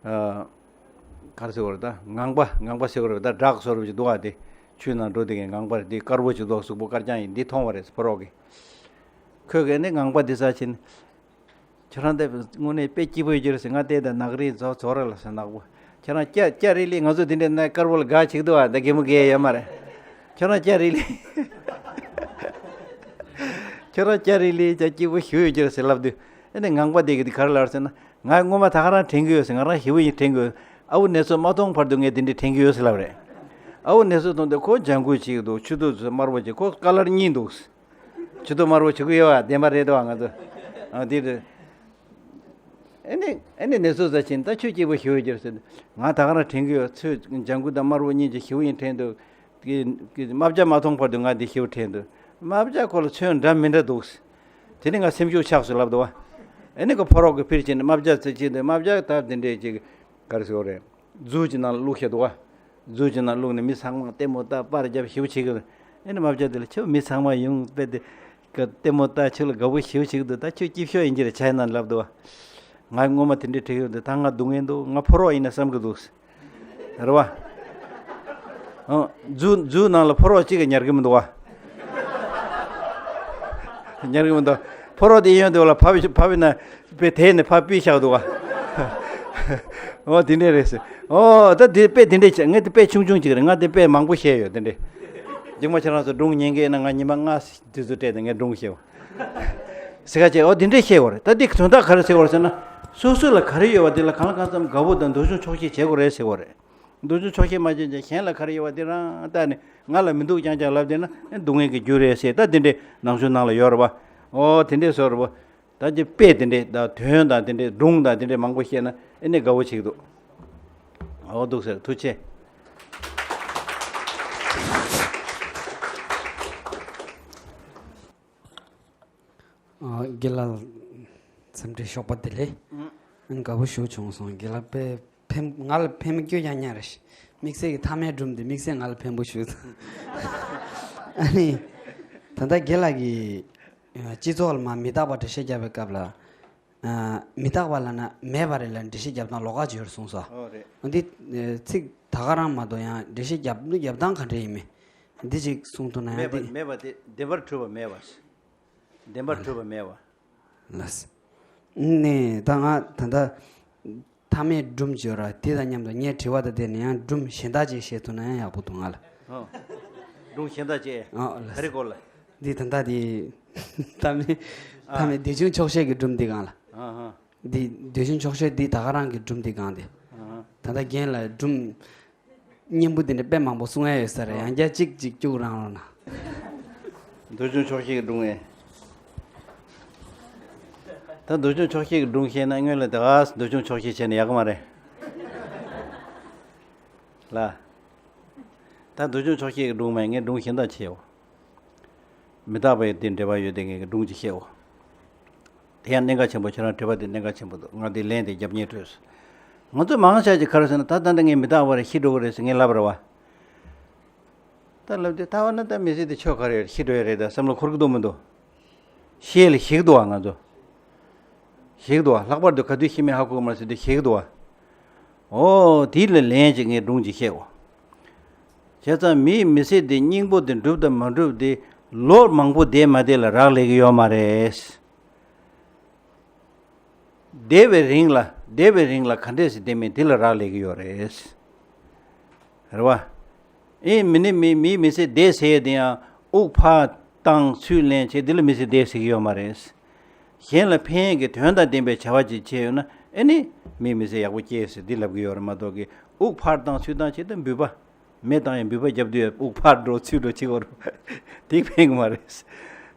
ཨ། ག་རེ་ཟེར་བ་རེད་ད། ངང་པ་ངང་པ་ཟེར་བ་རེད་ད། བྲག་བཟོ་འདྲ་ཅིག་འདུག་ཨ། དེ་ཆུའི་ནང་འགྲོ་དེ་གི་ངང་པ་རེད། དེ་དཀར་པོ་ཅིག་འདུག་གཟུགས་པོ་དཀར་རྐྱང་ཡིན། འདི་མཐོང་བ་རེད་ཕོ་རོག་གི། ཁོས་གི་ནི་ངང་པ་འདི་ས་ཕྱིན། ཁྱོད་རང་དེ་དངོས་གནས་དཔེ་སྐྱིད་པོ་ཡོད་ཀྱི་རེད་ཟེར། ང་བལྟས་ད་ནག་རིལ་ཛོ་ཛོ་ར་ལ་ཟེར་ནག་པོ། ཁྱོད་རང་སྐྱ་སྐྱ་རིལ་ལི། ང་ཚོ་དེ་འདྲའི་ནང་དཀར་པོ་ལ་དགའ་བྱེད་ཀྱི་འདུག་ཨ། ད་གད་མོ་བགད་ཡོད་མ་རེད། ཁྱོད་རང་སྐྱ་རིལ་ལི། ཁྱོད་རང་སྐྱ་རིལ་ལི་ཅག་སྐྱིད་པོ་ཞེ་པོ་ཡོད་ཀྱི་རེད་ཟེར་ལབ་དུས། ཨ་ནི་ངང་པ་དེ་གི་དེ་ག་རེ་ལབ་ཟེར་ན། ང་སྔོན་མ་ད་ག་རང་དྲན་གྱི་ཡོད་ཟེར། ང་རང་ཞེ་པོ་ཡིན་དྲན་གྱི་ཡོད། ཨ་བོ་ནེ་ཙོ་མ་མཐོང་བར་དུ་ངས་དེ་འདྲའི་དྲན་གྱི་ཡོད་ཟེར་ལབ་རེད། ཨ་བོ་ནེ་ཙོ་མཐོང་དུས་ཁོ་ལྗང་གུ་ཅིག་འདུག་ཆུ་ཐིགས་དམར་པོ་ཅིག་ཁོ་ཀ་ལར་གཉིས་འདུག་ཆུ་ཐིགས་དམར་པོ་བྱེད་ཀྱི་ཡོད་པ་བདེན་པ་རེད་དོ། ང་ཚོ་ཨ་འདི་རེད། ཨ་ནི་ཨ་ནི་ནེ་ཙོ་ཟ་ཕྱིན། ད་ཁྱོད་སྐྱིད་པོ་ཞེ་པོ་ཡོད་ཀྱི་རེད་ཟེར། ང་ད་ག་རང་དྲན་གྱི་ཡོད། ཚོས་ལྗང་གུ་དང་དམར་པོ་གཉིས་ཀྱི་ཞེ་པོ་ཡིན་དྲན་འདུག་གི་གི་རྨ་བྱ་མ་མཐོང་བར་དུ་ང་འདི་ཞེ་པོ་དྲན་འདུག་རྨ་བྱ་ཁོ་ལ་ཚོན་འདྲ་མི་འདྲ་འདུག་དེ་ནི་ང་སེམས་ཤུགས་ཆག་སོང་ལབ་འདུག་བ། ཨ་ནི་ཁོ་ཕོ་རོག་གི་ཕིར་ཕྱིན་ནས་རྨ་བྱ་ཚོས་ཕྱིན་འདུག་རྨ་བྱ་ད་དེ་འདྲས་ཅིག་ག་རེ་ཟེར་བ་རེད། ཛུ་ཅིག་ནང་ལ་བླུགས་བཞག་འདུག་བ། ཛུ་ཅིག་ནང་བླུགས་ནས་མི་ཚང་མ་ལྟད་མོ་ལྟ་པར་རྒྱབ་ཞེ་པོ་བྱེད་ཀྱི་རེད། ཨེ་ནི་རྨ་བྱ་དེ་ལ་ཁྱོད་མི་ཚང་མ་ཡོང་དཔེ་དེ་ཀ་ལྟད་མོ་ལྟ་ཁྱོད་ལ་དགའ་པོ་ཞེ་པོ་བྱེད་ཀྱི་འདུག་ད་ཁྱོད་སྐྱིད་ཤོས་ཡིན་གྱི་རེད་ཆ་ཡིན་ན་ལབ་འདུག་བ། ང་སྔོན་མ་དེ་འདྲའི་དྲན་ཡོད་འདུག་ད་ང་སྡུག་བསྔལ་འདུག་ང་ཕོ་རོག་ཡིན་ན་བསམ་གྱི་འདུག་རེད་བ། ཨ། ཛུ་ཛུ་ནང་ལ་ཕོ་རོག་གཅིག་གིས་ཉར་གྱི་མི་འདུག་བ། ཉར་གྱི་མི་འདུག་ཕོ་རོག་དེ་གཡོན་དེ་ལ་ཕབ་ཕབ་ཡིན་ན་དཔེ་དེ་ནས་ཕར་ཕུད་བཞག་འདུག་བ། ཨོ་དེ་འདྲས་རེད་ཟེར། ཨོ་ད་དེ་དཔེ་དེ་འདྲས་བྱས། ངས་དེ་དཔེ་ཆུང་ཆུང་ཅིག་རེད། ང་དེ་དཔེ་མང་པོ་བཤད་ཡོད་དེ་འདྲས། རྗེས་མ་ཁྱེད་རང་ཚོ་སྒྲུང་ཉན་གི་ཡིན་ན་ང་ཉི་མ་ལྔ་དུས་ཚོད་སྤྲད་དེ་ངས་སྒྲུང་བཤད། ཟེར་ག་བྱས། ཨོ་དེ་འདྲས་བཤད་དགོས་རེད། ད་འདི་དོན་དག་ག་རེ་ཟེར་དགོས་རེད་ཟེར་ན། སོ་སོ་ལ་ག་རེ་ཡོད་པ་དེ་ལ་གང་ལ་གང་འཚམ་དགའ་པོ་དང་འདོད་ཆུང་ཆོག་ཤེས་བྱེད་དགོས་རེད་ཟེར་དགོས་རེད། འདོད་ཆུང་ཆོག་ཤེས་མ་བྱས་ཀྱང་གཞན་ལ་ག་རེ་ཡོད་པ་དེ་རང་བལྟས་ནས་ང་ལ་མི་འདུག་རྐྱང་རྐྱང་ལབ་བསྡད་ན་སྡུག་བསྔལ་གྱི་རྒྱུ་རེད་ཟེར། ད་དེ་འདྲས་ནང་ཆོས་ནང་ལ་ཡོད་རེད་པ། ཨོ་དེ་འདྲས་བཟོ་རེད་པ། ད་ཅི་དཔེ་དེ་འདྲས་དང་དོན་དང་དེ་འདྲས་སྒྲུང་དང་དེ་འདྲས་མང་པོ་བཤད་ན་ཨེ་ནས་དགའ་བོ་བྱེད་ཀྱི་འདུག་ཨོ་འདུག་ཟེར། ཐུགས་རྗེ་ཆེ། ཨ། དགེ་ལགས་འཚམས་འདྲི་ཞོགས་པ་བདེ་ལེགས། ཨང་། དགའ་པོ་ཞེ་པོ་བྱུང་སོང་། དགེ་ལགས་དཔེ་ཕན། ང་ལ་ཕན་པོ་སྐྱོ་རྐྱང་རྐྱང་རེད། དམིགས་བསལ་གྱི་མཐའ་མའི་སྒྲུང་འདི་དམིགས་བསལ་ང་ལ་ཕན་པོ་ཞེ་པོ་འདུག་ཨ་ནི་ད་ལྟ་དགེ་ལགས་ཀྱིས་སྤྱི་ཚོགས་ལ་མ་མི་རྟག་པ་འགྲེལ་བཤད་བརྒྱབ་པའི་སྐབས་ལ། ཨ། མི་རྟག་པ་ལབ་ན་མེད་པ་རེད་ལབ་འགྲེལ་བཤད་བརྒྱབ་སྟངས་ལོགས་ཀ་ཅིག་ཡོད་རེད་གསུངས་སོང་། ཨོ་རེད། འདི་ཚིག་ད་ག་རང་མ་གཏོགས་ཡང་འགྲེལ་བཤད་བརྒྱབ་བརྒྱབ་སྟངས་ག་འདྲ་ཡིན་མིན་འདི་ཅིག་གསུང་ཐུབ་ན་ཡང་མེད་པ། འདི་མེད་པ་དེ་བདེན་པར་གྲུབ་པ་མེད་པ། བདེན་པར་གྲུབ་པ་མེད་པ། ལགས། ནས་ད་ང་ད་ལྟ་མཐའ་མའི་སྒྲུང་ཅིག་ཡོད་ར། དེ་དང་མཉམ་དུ་ངས་དྲི་བ་དང་བསྟུན་ནས་ཡང་སྒྲུང་གཞན་དག་ཅིག་བཤད་ཐུབ་ན་ཡང་ཡག་པོ་འདུག་ང་ལ། ཨོ། སྒྲུང་གཞན་དག་ཅིག་ཨོ་ལགས། ག་རེ་སྐོར་ལ། འདི་ད་ལྟ་དེ་མཐའ་མའི། ཨ། མཐའ་མའི་འདོད་ཆུང་ཆོག་ཤེས་ཀྱི་སྒྲུང་འདི་སྒང་ལ། ཨ་ཧ། འདི་འདོད་ཆུང་ཆོག་ཤེས་འདི་ད་ག་རང་གི་སྒྲུང་འདི་སྒང་དེ། ཨ་ཧ། ད་ལྟ་རྒན་ལ་སྒྲུང་སྙན་པོ་འདི་འདྲ་དཔེ་མང་པོ་གསུང་ཡ་ཡོད་ས་རེད། ཨ། ཡང་བསྐྱར་གཅིག་གཅིག་སྐྱུག་རང་རོགས་གནང་། འདོད་ཆུང་ཆོག་ཤེས་ཀྱི་སྒྲུང་ཨེ། ད་འདོད་ཆུང་ཆོག་ཤེས་ཀྱི་སྒྲུང་བཤད་ན་སྔོན་ལ་ད་ག་འདོད་ཆུང་ཆོག་ཤེས་བྱས་ན་ཡག་གི་མ་རེད་ལ། ད་འདོད་ཆུང་ཆོག་ཤེས་ཀྱི་སྒྲུང་མ་ཡིན། ངས་སྒྲུང་གཞན་དག་བྱེད་འོ། མི་རྟག་པའི་དེ་འབྲེལ་བ་ཡོད་དེ་ངས་སྒྲུང་ཅིག་བཤད་འོ། དེ་ཡང་གནད་འགག་ཆེན་པོ། ཁྱེད་རང་དྲི་བ་དེ་གནད་འགག་ཆེན་པོ་འདུག་ང་དེ་ལན་དེ་རྒྱབ་ཉེས་འཕྲོས་སོང་། ང་ཚོ་མང་ཆེ་ཅིག་ག་རེ་ཟེར་ན། ད་ད་ལྟ་ངས་མི་རྟག་པ་རེད། ཤི་འགྲོ་གི་རེད་ཟེར་ངས་ལབ་རེད་བ། ད་ལབ་དུས་ད་བ་ན་ད་མི་ཚེ་འདི་ཆོ་ག་རེ་ཡོད། ཤི་འགྲོ་ཡ་རེད་ད་བསམ་བློ་འཁོར་གི་འདུག་མི་འདུག་ཤེས་ལ་ཞིག་འདུག་བ། ང་ཚོ་ཞིག་འདུག་བ། ལྷག་པར་དུ་ག་དུས་ཤི་མིན་ཧ་གོ་གི་མ་རེད་ཟེར་དུས་ཞིག་འདུག་བ། ཨོ་དེ་ལ་ལན་ཅིག་ངས་སྒྲུང་ཅིག་བཤད་འོ། བྱས་ཙང་མིའི་མི་ཚེ་འདི་སྙིང་པོ་འདི་འགྲུབ་དང་མ་འགྲུབ་འདི་ལོ་མང་པོ་བསྡད་མ་བསྡད་ལ་རག་ལས་ཀྱི་ཡོད་མ་རེད། བསྡད་པའི་རིང་ལ་བསྡད་པའི་རིང་ལ་ག་འདྲས་སེ་བསྡད་མིན་དེ་ལ་རག་ལས་ཀྱི་ཡོད་རེད། རེད་བ། ཨེ་མི་ནི་མི་མིའི་མི་ཚེ་བསྡད་ཟེར་ཡས་དེ་ཡང་དབུགས་ཕར་བཏང་ཚུར་ལེན་བྱས་དེ་ལ་མི་ཚེ་བསྡད་ཟེར་གྱི་ཡོད་མ་རེད། གཞན་ལ་ཕན་ཡས་ཀྱི་དོན་དང་ལྡན་པའི་བྱ་བ་ཅིག་བྱས་ཡོད་ན་ཨེ་ནི་མིའི་མི་ཚེ་ཡག་པོ་སྐྱེལ་ཟེར་འདི་ལབ་ཀྱི་ཡོད་རེད་མ་གཏོགས་ཀྱི་དབུགས་ཕར་བཏང་ཚུར་བཏང་བྱས་དང་འབུད་པ། མེ་བཏང་ཡང་འབུད་པ་རྒྱབ་དུས་དབུགས་ཕར་འགྲོ་ཚུར་འགྲོ་བྱེད་དགོས་རེད། དེ་ཕན་གི་མ་རེད།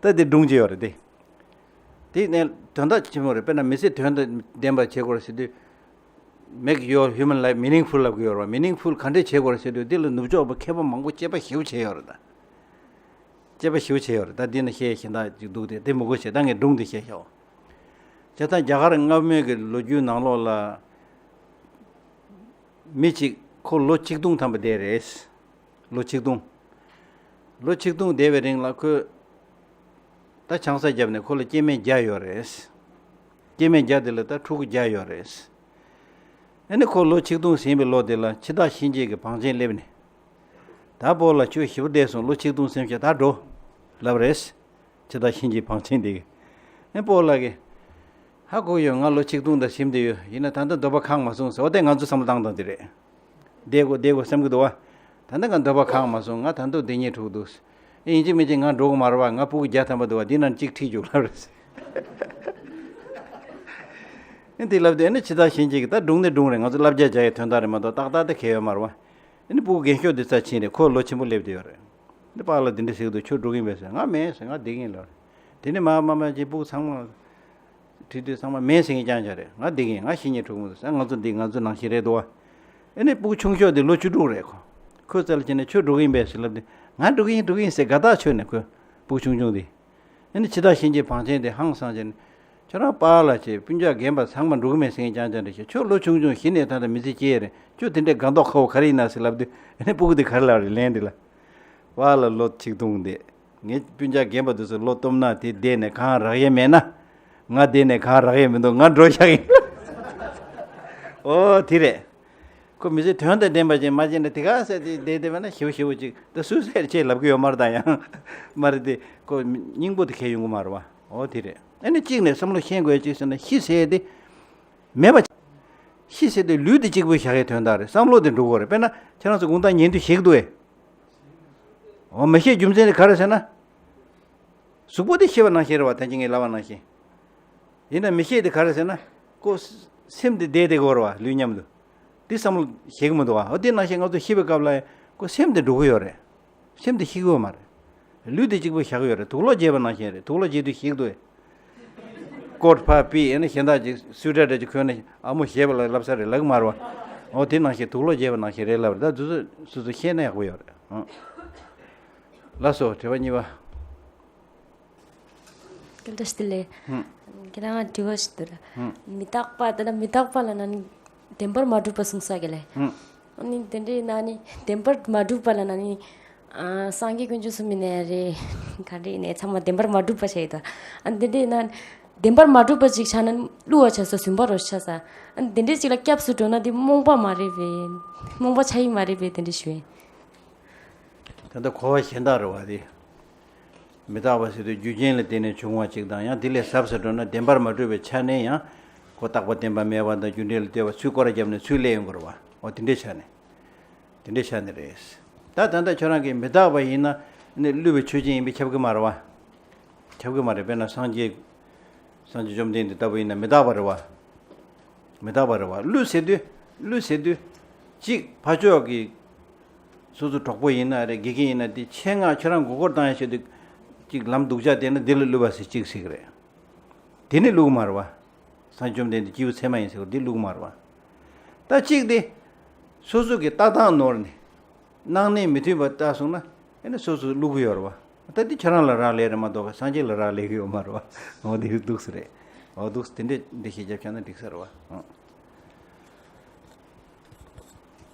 ད་དེ་སྒྲུང་ཅིག་ཡོད་རེད་དེ། དེ་ནས་དོན་དག་ཆེན་པོ་རེད། དཔེར་ན་མི་ཚེ་དོན་དང་ལྡན་པ་བྱེད་དགོས་རེད་ཟེར་དུས། Make your human life meaningful ལབ་གི་ཡོད་རེད་བ། Meaningful ག་འདྲས་བྱེད་དགོས་རེད་ཟེར་དུས། འདི་ལ་ནུབ་ཕྱོགས་པ་མཁས་པ་མང་པོ་དཔྱད་པ་ཞེ་པོ་བྱས་ཡོད་རེད་ད། དཔྱད་པ་ཞེ་པོ་བྱས་ཡོད་རེད་ད། འདི་ནི་བཤད་གཞན་དག་ཅིག་འདུག་སྟེ། དེ་མི་དགོས་བྱས། ད་ངས་སྒྲུང་འདི་བཤད་ཤོག་བྱས་ཙང་རྒྱ་གར་སྔ་མོའི་གི་ལོ་རྒྱུས་ནང་ལོགས་ལ། མི་གཅིག་ཁོ་ལོ་ཆིག་སྟོང་ཐམ་པ་བསྡད་རེད། ལོ་ཆིག་སྟོང་། ལོ་ཆིག་སྟོང་བསྡད་པའི་རིང་ལ་ཁོས་ད་ཆང་ས་བརྒྱབ་ནས་ཁོ་ལ་སྐྱེ་དམན་བརྒྱ་ཡོད་རེད། སྐྱེ་དམན་བརྒྱ་དེ་ལ་ད་ཕྲུ་གུ་བརྒྱ་ཡོད་རེད། ཨ་ནི་ཁོ་ལོ་ཆིག་སྟོང་ཟིན་པའི་ལོ་དེ་ལ་འཆི་བདག་གཤིན་རྗེ་གི་བང་ཆེན་སླེབས་ནས། ད་སྤོ་ལགས་ཁྱོད་ཞེ་པོ་བསྡད་སོང་། ལོ་ཆིག་སྟོང་ཟིན་ཤག་ད་འགྲོ། ལབ་རེད། འཆི་བདག་གཤིན་རྗེའི་བང་ཆེན་དེ་གིས། ཨེ་སྤོ་ལགས་ཀྱིས། ཧ་གོ་ཡོད། ང་ལོ་ཆིག་སྟོང་དང་ཟིན་བསྡད་ཡོད། ཡིན་ན་ད་ལྟ་འདོད་པ་ཁེངས་མ་སོང་ཟེར། འོ་དེ་ང་ཚོ་བསམ་བློ་བཏང་སྟངས་དེ་རེད། བསྡད་དགོས་བསྡད་དགོས་བསམ་གྱི་འདུག་བ། ད་ལྟ་ང་འདོད་པ་ཁེངས་མ་སོང་། ང་ད་དུང་བསྡད་སྙིང་བྲོ་གི་འདུག་ཨེ་ཡིན་གཅིག་མིན་གཅིག་ང་འགྲོ་གི་མ་རེད་བ། ང་ཕྲུ་གུ་བརྒྱ་ཐམ་པ་འདུག་བ། འདི་ནང་གཅིག་ཁྲིད་རྒྱུགས་ལབ་རེད། ཨེ་འདི་ལབ་དུས་ཨ་ནི་འཆི་བདག་གཤིན་རྗེ་གིས། ད་སྒྲུང་ནི་སྒྲུང་རེད། ང་ཚོ་བསླབ་བྱ་བྱ་ཡའི་དོན་དག་རེད་མ་གཏོགས་ཏག་ཏག་དེ་གལ་ཡོད་མ་རེད་བ། ཨ་ནི་ཕྲུ་གུ་རྒན་ཤོས་འདི་རྩ་ཕྱིན་རེད། ཁོ་ལོ་ཆེན་པོ་སླེབས་བསྡད་ཡོད་རེད། འདི་པཱ་ལགས་འདི་འདྲ་ཟེར་གི་འདུག་ཁྱོད་འགྲོ་གི་ཡིན་པས་ཟེར། ང་མེད་ཟེར། ང་བསྡད་ཀྱི་ཡིན་ལབ་རེད། དེ་ནས་མར་མར་མར་ཅིག་ཕྲུ་གུ་ཚང་མ་ཁྲིད་དུས་ཚང་མ་མེད་ཟེར་མཁན་རྐྱང་རྐྱང་རེད། ང་བསྡད་ཀྱི་ཡིན། ང་ཤི་ཉེན་འཕྲོག་མི་འདུག་ཟེར། ང་ཚོ་འདི་ང་ཚོ་ནང་བཞིན་རེད་འདུག་བ། ཨ་ནི་ཕྲུ་གུ་ཆུང་ཤོས་འདི་ལོ་བཅུ་དྲུག་རེད་ཁོ། ཁོའི་རྩ་ལ་བྱས་ནས་ཁྱོད་འགྲོ་གི་ཡིན་པས་ཟེར་ལབ་དུས། ང་འགྲོ་གི་ཡིན་འགྲོ་གི་ཡིན་ཟེར་དགའ་ཐག་ཆོད་ནས། ཁོའི་ཕྲུ་གུ་ཆུང་ཆུང་འདི། ཨ་ནི་འཆི་བདག་གཤིན་རྗེའི་བང་ཆེན་དེ་ཧང་སངས་བྱས་ནས། ཁྱོད་རང་པཱ་ལགས་ཀྱིས་སྤུན་ཀྱག་རྒན་པ་ཚང་མ་འགྲོ་གི་མེད་ཟེར་མཁན་རྐྱང་རྐྱང་རེད་ཤག་ཁྱོད་ལོ་ཆུང་ཆུང་གཞི་ནས་ད་ལྟ་མི་ཚེ་སྐྱེལ་ཡས་རེད། ཁྱོད་དེ་འདྲའི་དགའ་མདོག་ཁ་པོ་ག་རེ་ཡིན་ན་ཟེར་ལབ་དུས། ཨ་ནི་ཕྲུ་གུ་དེ་ག་རེ་ལབ་རེད། ལན་དེ་ལ། པཱ་ལགས་ལོ་ཆིག་སྟོང་འདས། ངའི་སྤུན་ཀྱག་རྒན་པ་དེ་ཚོ་ལོ་སྟོབས་ན་དེ་བསྡད་ནས་གང་རག་ཡས་མེད་ན། ང་བསྡད་ནས་གང་རག་ཡས་མི་འདུག་ང་འགྲོ་བཞག་ཡིན། ཨོ་དེ་རེད། ཁོ་མི་ཚེ་དོན་དང་ལྡན་པ་ཅིག་མ་བྱས་ན་དེ་ག་ཟེར་དེ་བསྡད་བསྡད་པ་ན་ཞེ་པོ་ཞེ་པོ་ཅིག་ད་སུ་ཟེར་ཅེས་ལབ་གི་ཡོད་མ་རེད། ད་ཡང་མ་རེད་དེ། ཁོ་སྙིང་པོ་དེ་ཁེལ་ཡོང་གི་མ་རེད་བ། ཨོ་དེ་རེད། ཨ་ནི་གཅིག་ནས་བསམ་བློ་ཤེས་དགོས་ཅིག་ཟེར་ན། ཤི་ཟེར་དེ་མེད་པ། ཤི་ཟེར་དེ་ལུས་དེ་གཅིག་པུ་བཞག་གི་དོན་དག་རེད། བསམ་བློ་དེ་འགྲོ་དགོས་རེད། དཔེར་ན་ཁྱེད་རང་ཚོ་དགུང་དག་ཉལ་དུས་ཞིག་འདུག་ཨེ། འོ་མི་ཤེས། རྒྱུ་མཚན་དེ་ག་རེ་ཟེར་ན། གཟུགས་པོ་དེ་ཤི་བ་ནང་བཞིན་རེད་བ། ད་ཅི་ངས་ལབ་པ་ནང་བཞིན། ཡིན་ན་མི་ཤེས་དེ་ག་རེ་ཟེར་ན། ཁོ་སེམས་དེ་བསྡད་བསྡད་དགོས་རེད་བ། ལུས་མཉམ་དུ། དེ་བསམ་བློ་ཞིག་མི་འདུག་བ། འོ་དེ་ནང་བཞིན་ང་ཚོ་ཤི་བའི་སྐབས་ལ་ཁོ་སེམས་དེ་འགྲོ་གི་ཡོད་རེད། སེམས་དེ་ཤི་གི་ཡོད་མ་རེད། ལུས་དེ་གཅིག་པུ་བཞག་གི་ཡོད་རེད། དུག་ལོག་བརྗེས་པ་ནང་བཞིན་རེད། དུག་ལོག་བརྗེས་དུས་ཞིག་འདུག་ཨེ། ཀོཊ་ཕར་ཕུད། ཨ་ནི་གཞན་དག་ཅིག་སུ་ཊར་འདྲ་ཅིག་གོན་ནས་ཨ་མོ་བཞེས་པ་ལ་ལབ་ས་རེད་ལབ་གི་མ་རེད་བ། འོ་དེ་ནང་བཞིན་དུག་ལོག་བརྗེས་པ་ནང་བཞིན་རེད་ལབ་རེད། ད་དེ་ཚོ་སོ་སོ་ཤེས་ན་ཡག་པོ་ཡོད་རེད། ཨང་། ལགས་སོ། དྲི་བ་གཉིས་པ། སྐད་བརྡ་ཞིག་ལས། ཧུམ། ཁྱེད་རང་དྲི་བ་ཞིག་འདུག་ལ། ཧུམ། མི་རྟག་པ་དེ་ལ་མི་རྟག་པ་ལ་ན་ནི་བདེན་པར་མ་གྲུབ་པ་གསུངས་ས་གི་ལས། ཧུམ། ཨ་ནི་དེ་འདྲའི་ན་ནི་བདེན་པར་མ་གྲུབ་པ་ལ་ན་ནི། ཨ། སངས་རྒྱས་དཀོན་མཆོག་གསུམ་ཡིན་ནའི་རེད། ག་འདྲ་ཡིན་ནའི་ཚང་མ་བདེན་པར་མ་གྲུབ་པ་བྱས་ཡོད་དོ། ཨ་ནི་དེ་འདྲའི་ན་བདེན་པར་མ་གྲུབ་པ་ཅིག་ཆགས་ན་བསླུ་བ་ཆགས་ས། ཟུན་པ་རོ་ཆགས་ས། ཨ་ནི་དེ་འདྲའི་ཅིག་ལ་སྐྱབས་སུ་འགྲོ་ན་དེ་རྨོངས་པ་མ་རེད་པས། རྨོངས་པ་ཆགས་ཡི་མ་རེད་པས། དེ་འདྲ་ཞུ་ཡིན། ད་ལྟ་གོ་བ་གཞན་དག་རེད་བ་དེ། མི་རྟག་པ་ཟེར་དུས་རྒྱུ་རྐྱེན་ལ་བརྟེན་ནས་བྱུང་བ་ཅིག་དང་། ཡང་དེ་ལས་ཟབ་ས་འགྲོ་ན་བདེན་པར་མ་གྲུབ་པའི་ཆ་ནས་ཡང་ཁོ་རྟག་པ་བརྟན་པ་མེད་པ་དང་རྒྱུ་འབྲས་ལ་ལྟོས་པ་ཚུར་སྐོར་ར་བརྒྱབ་ནས་ཚུར་སླེབས་ཡོང་དགོས་རེད་བ། འོ་དེ་འདྲའི་ཆ་ནས། དེ་འདྲའི་ཆ་ནས་རེད། ད་ད་ལྟ་ཁྱོད་རང་གིས་མི་རྟག་པ་ཡིན་ན་ནི་བསླུ་བའི་ཆོས་ཅན་ཡིན་པས་ཁྱབ་ཀྱི་མ་རེད་བ། ཁྱབ་ཀྱི་མ་རེད། དཔེར་ན་སངས་རྒྱས། སངས་རྒྱས་བཅོམ་ལྡན་འདས་ལྟ་བུ་ཡིན་ན་མི་རྟག་པ་རེད་བ། མི་རྟག་པ་རེད་བ། བསླུ་ཟེར་དུས། བསླུ་ཟེར་དུས། གཅིག་ཕར་ཕྱོགས་ཀྱི་སོ་སོ་གྲོགས་པོ་ཡིན་ན་རེད། དགེ་རྒན་ཡིན་ན། དེ་ཆེད་མངགས་ཁྱོད་རང་མགོ་སྐོར་བཏང་ཡ་ཆེད་དུ་གཅིག་ལམ་སྡུག་ཅག་བསྟན་ན་འདི་ལ་བསླུ་བ་ཟེར་གཅིག་ཟེར་གི་རེད། དེ་ནི་བསླུ་གི་མ་རེད་བ། སངས་རྒྱས་བཅོམ་ལྡན་འདས་སྐྱེས་བུ་ཚད་མ་ཡིན་ཟེར་བ་འདི་བསླུ་གི་མ་རེད་བ། ད་གཅིག་དེ། སོ་སོ་གི་ལྟ་སྟངས་ནོར་ནས། སྣང་གནས་མི་མཐུན་པ་ལྟ་སོང་ན། ཨེ་ནི་སོ་སོ་བསླུ་གི་ཡོད་རེད་བ། ད་འདི་ཁྱེད་རང་ལ་རག་ལས་རེད་མ་གཏོགས་སངས་རྒྱས་ལ་རག་ལས་གི་ཡོད་མ་རེད་བ། འོ་འདི་འདུག་སེ་རེད། འོ་འདུག་སེ་དེ་འདྲས་འགྲེལ་བཤད་བརྒྱབ་བཞག་ན་འགྲིག་ས་རེད་བ། ཨང་།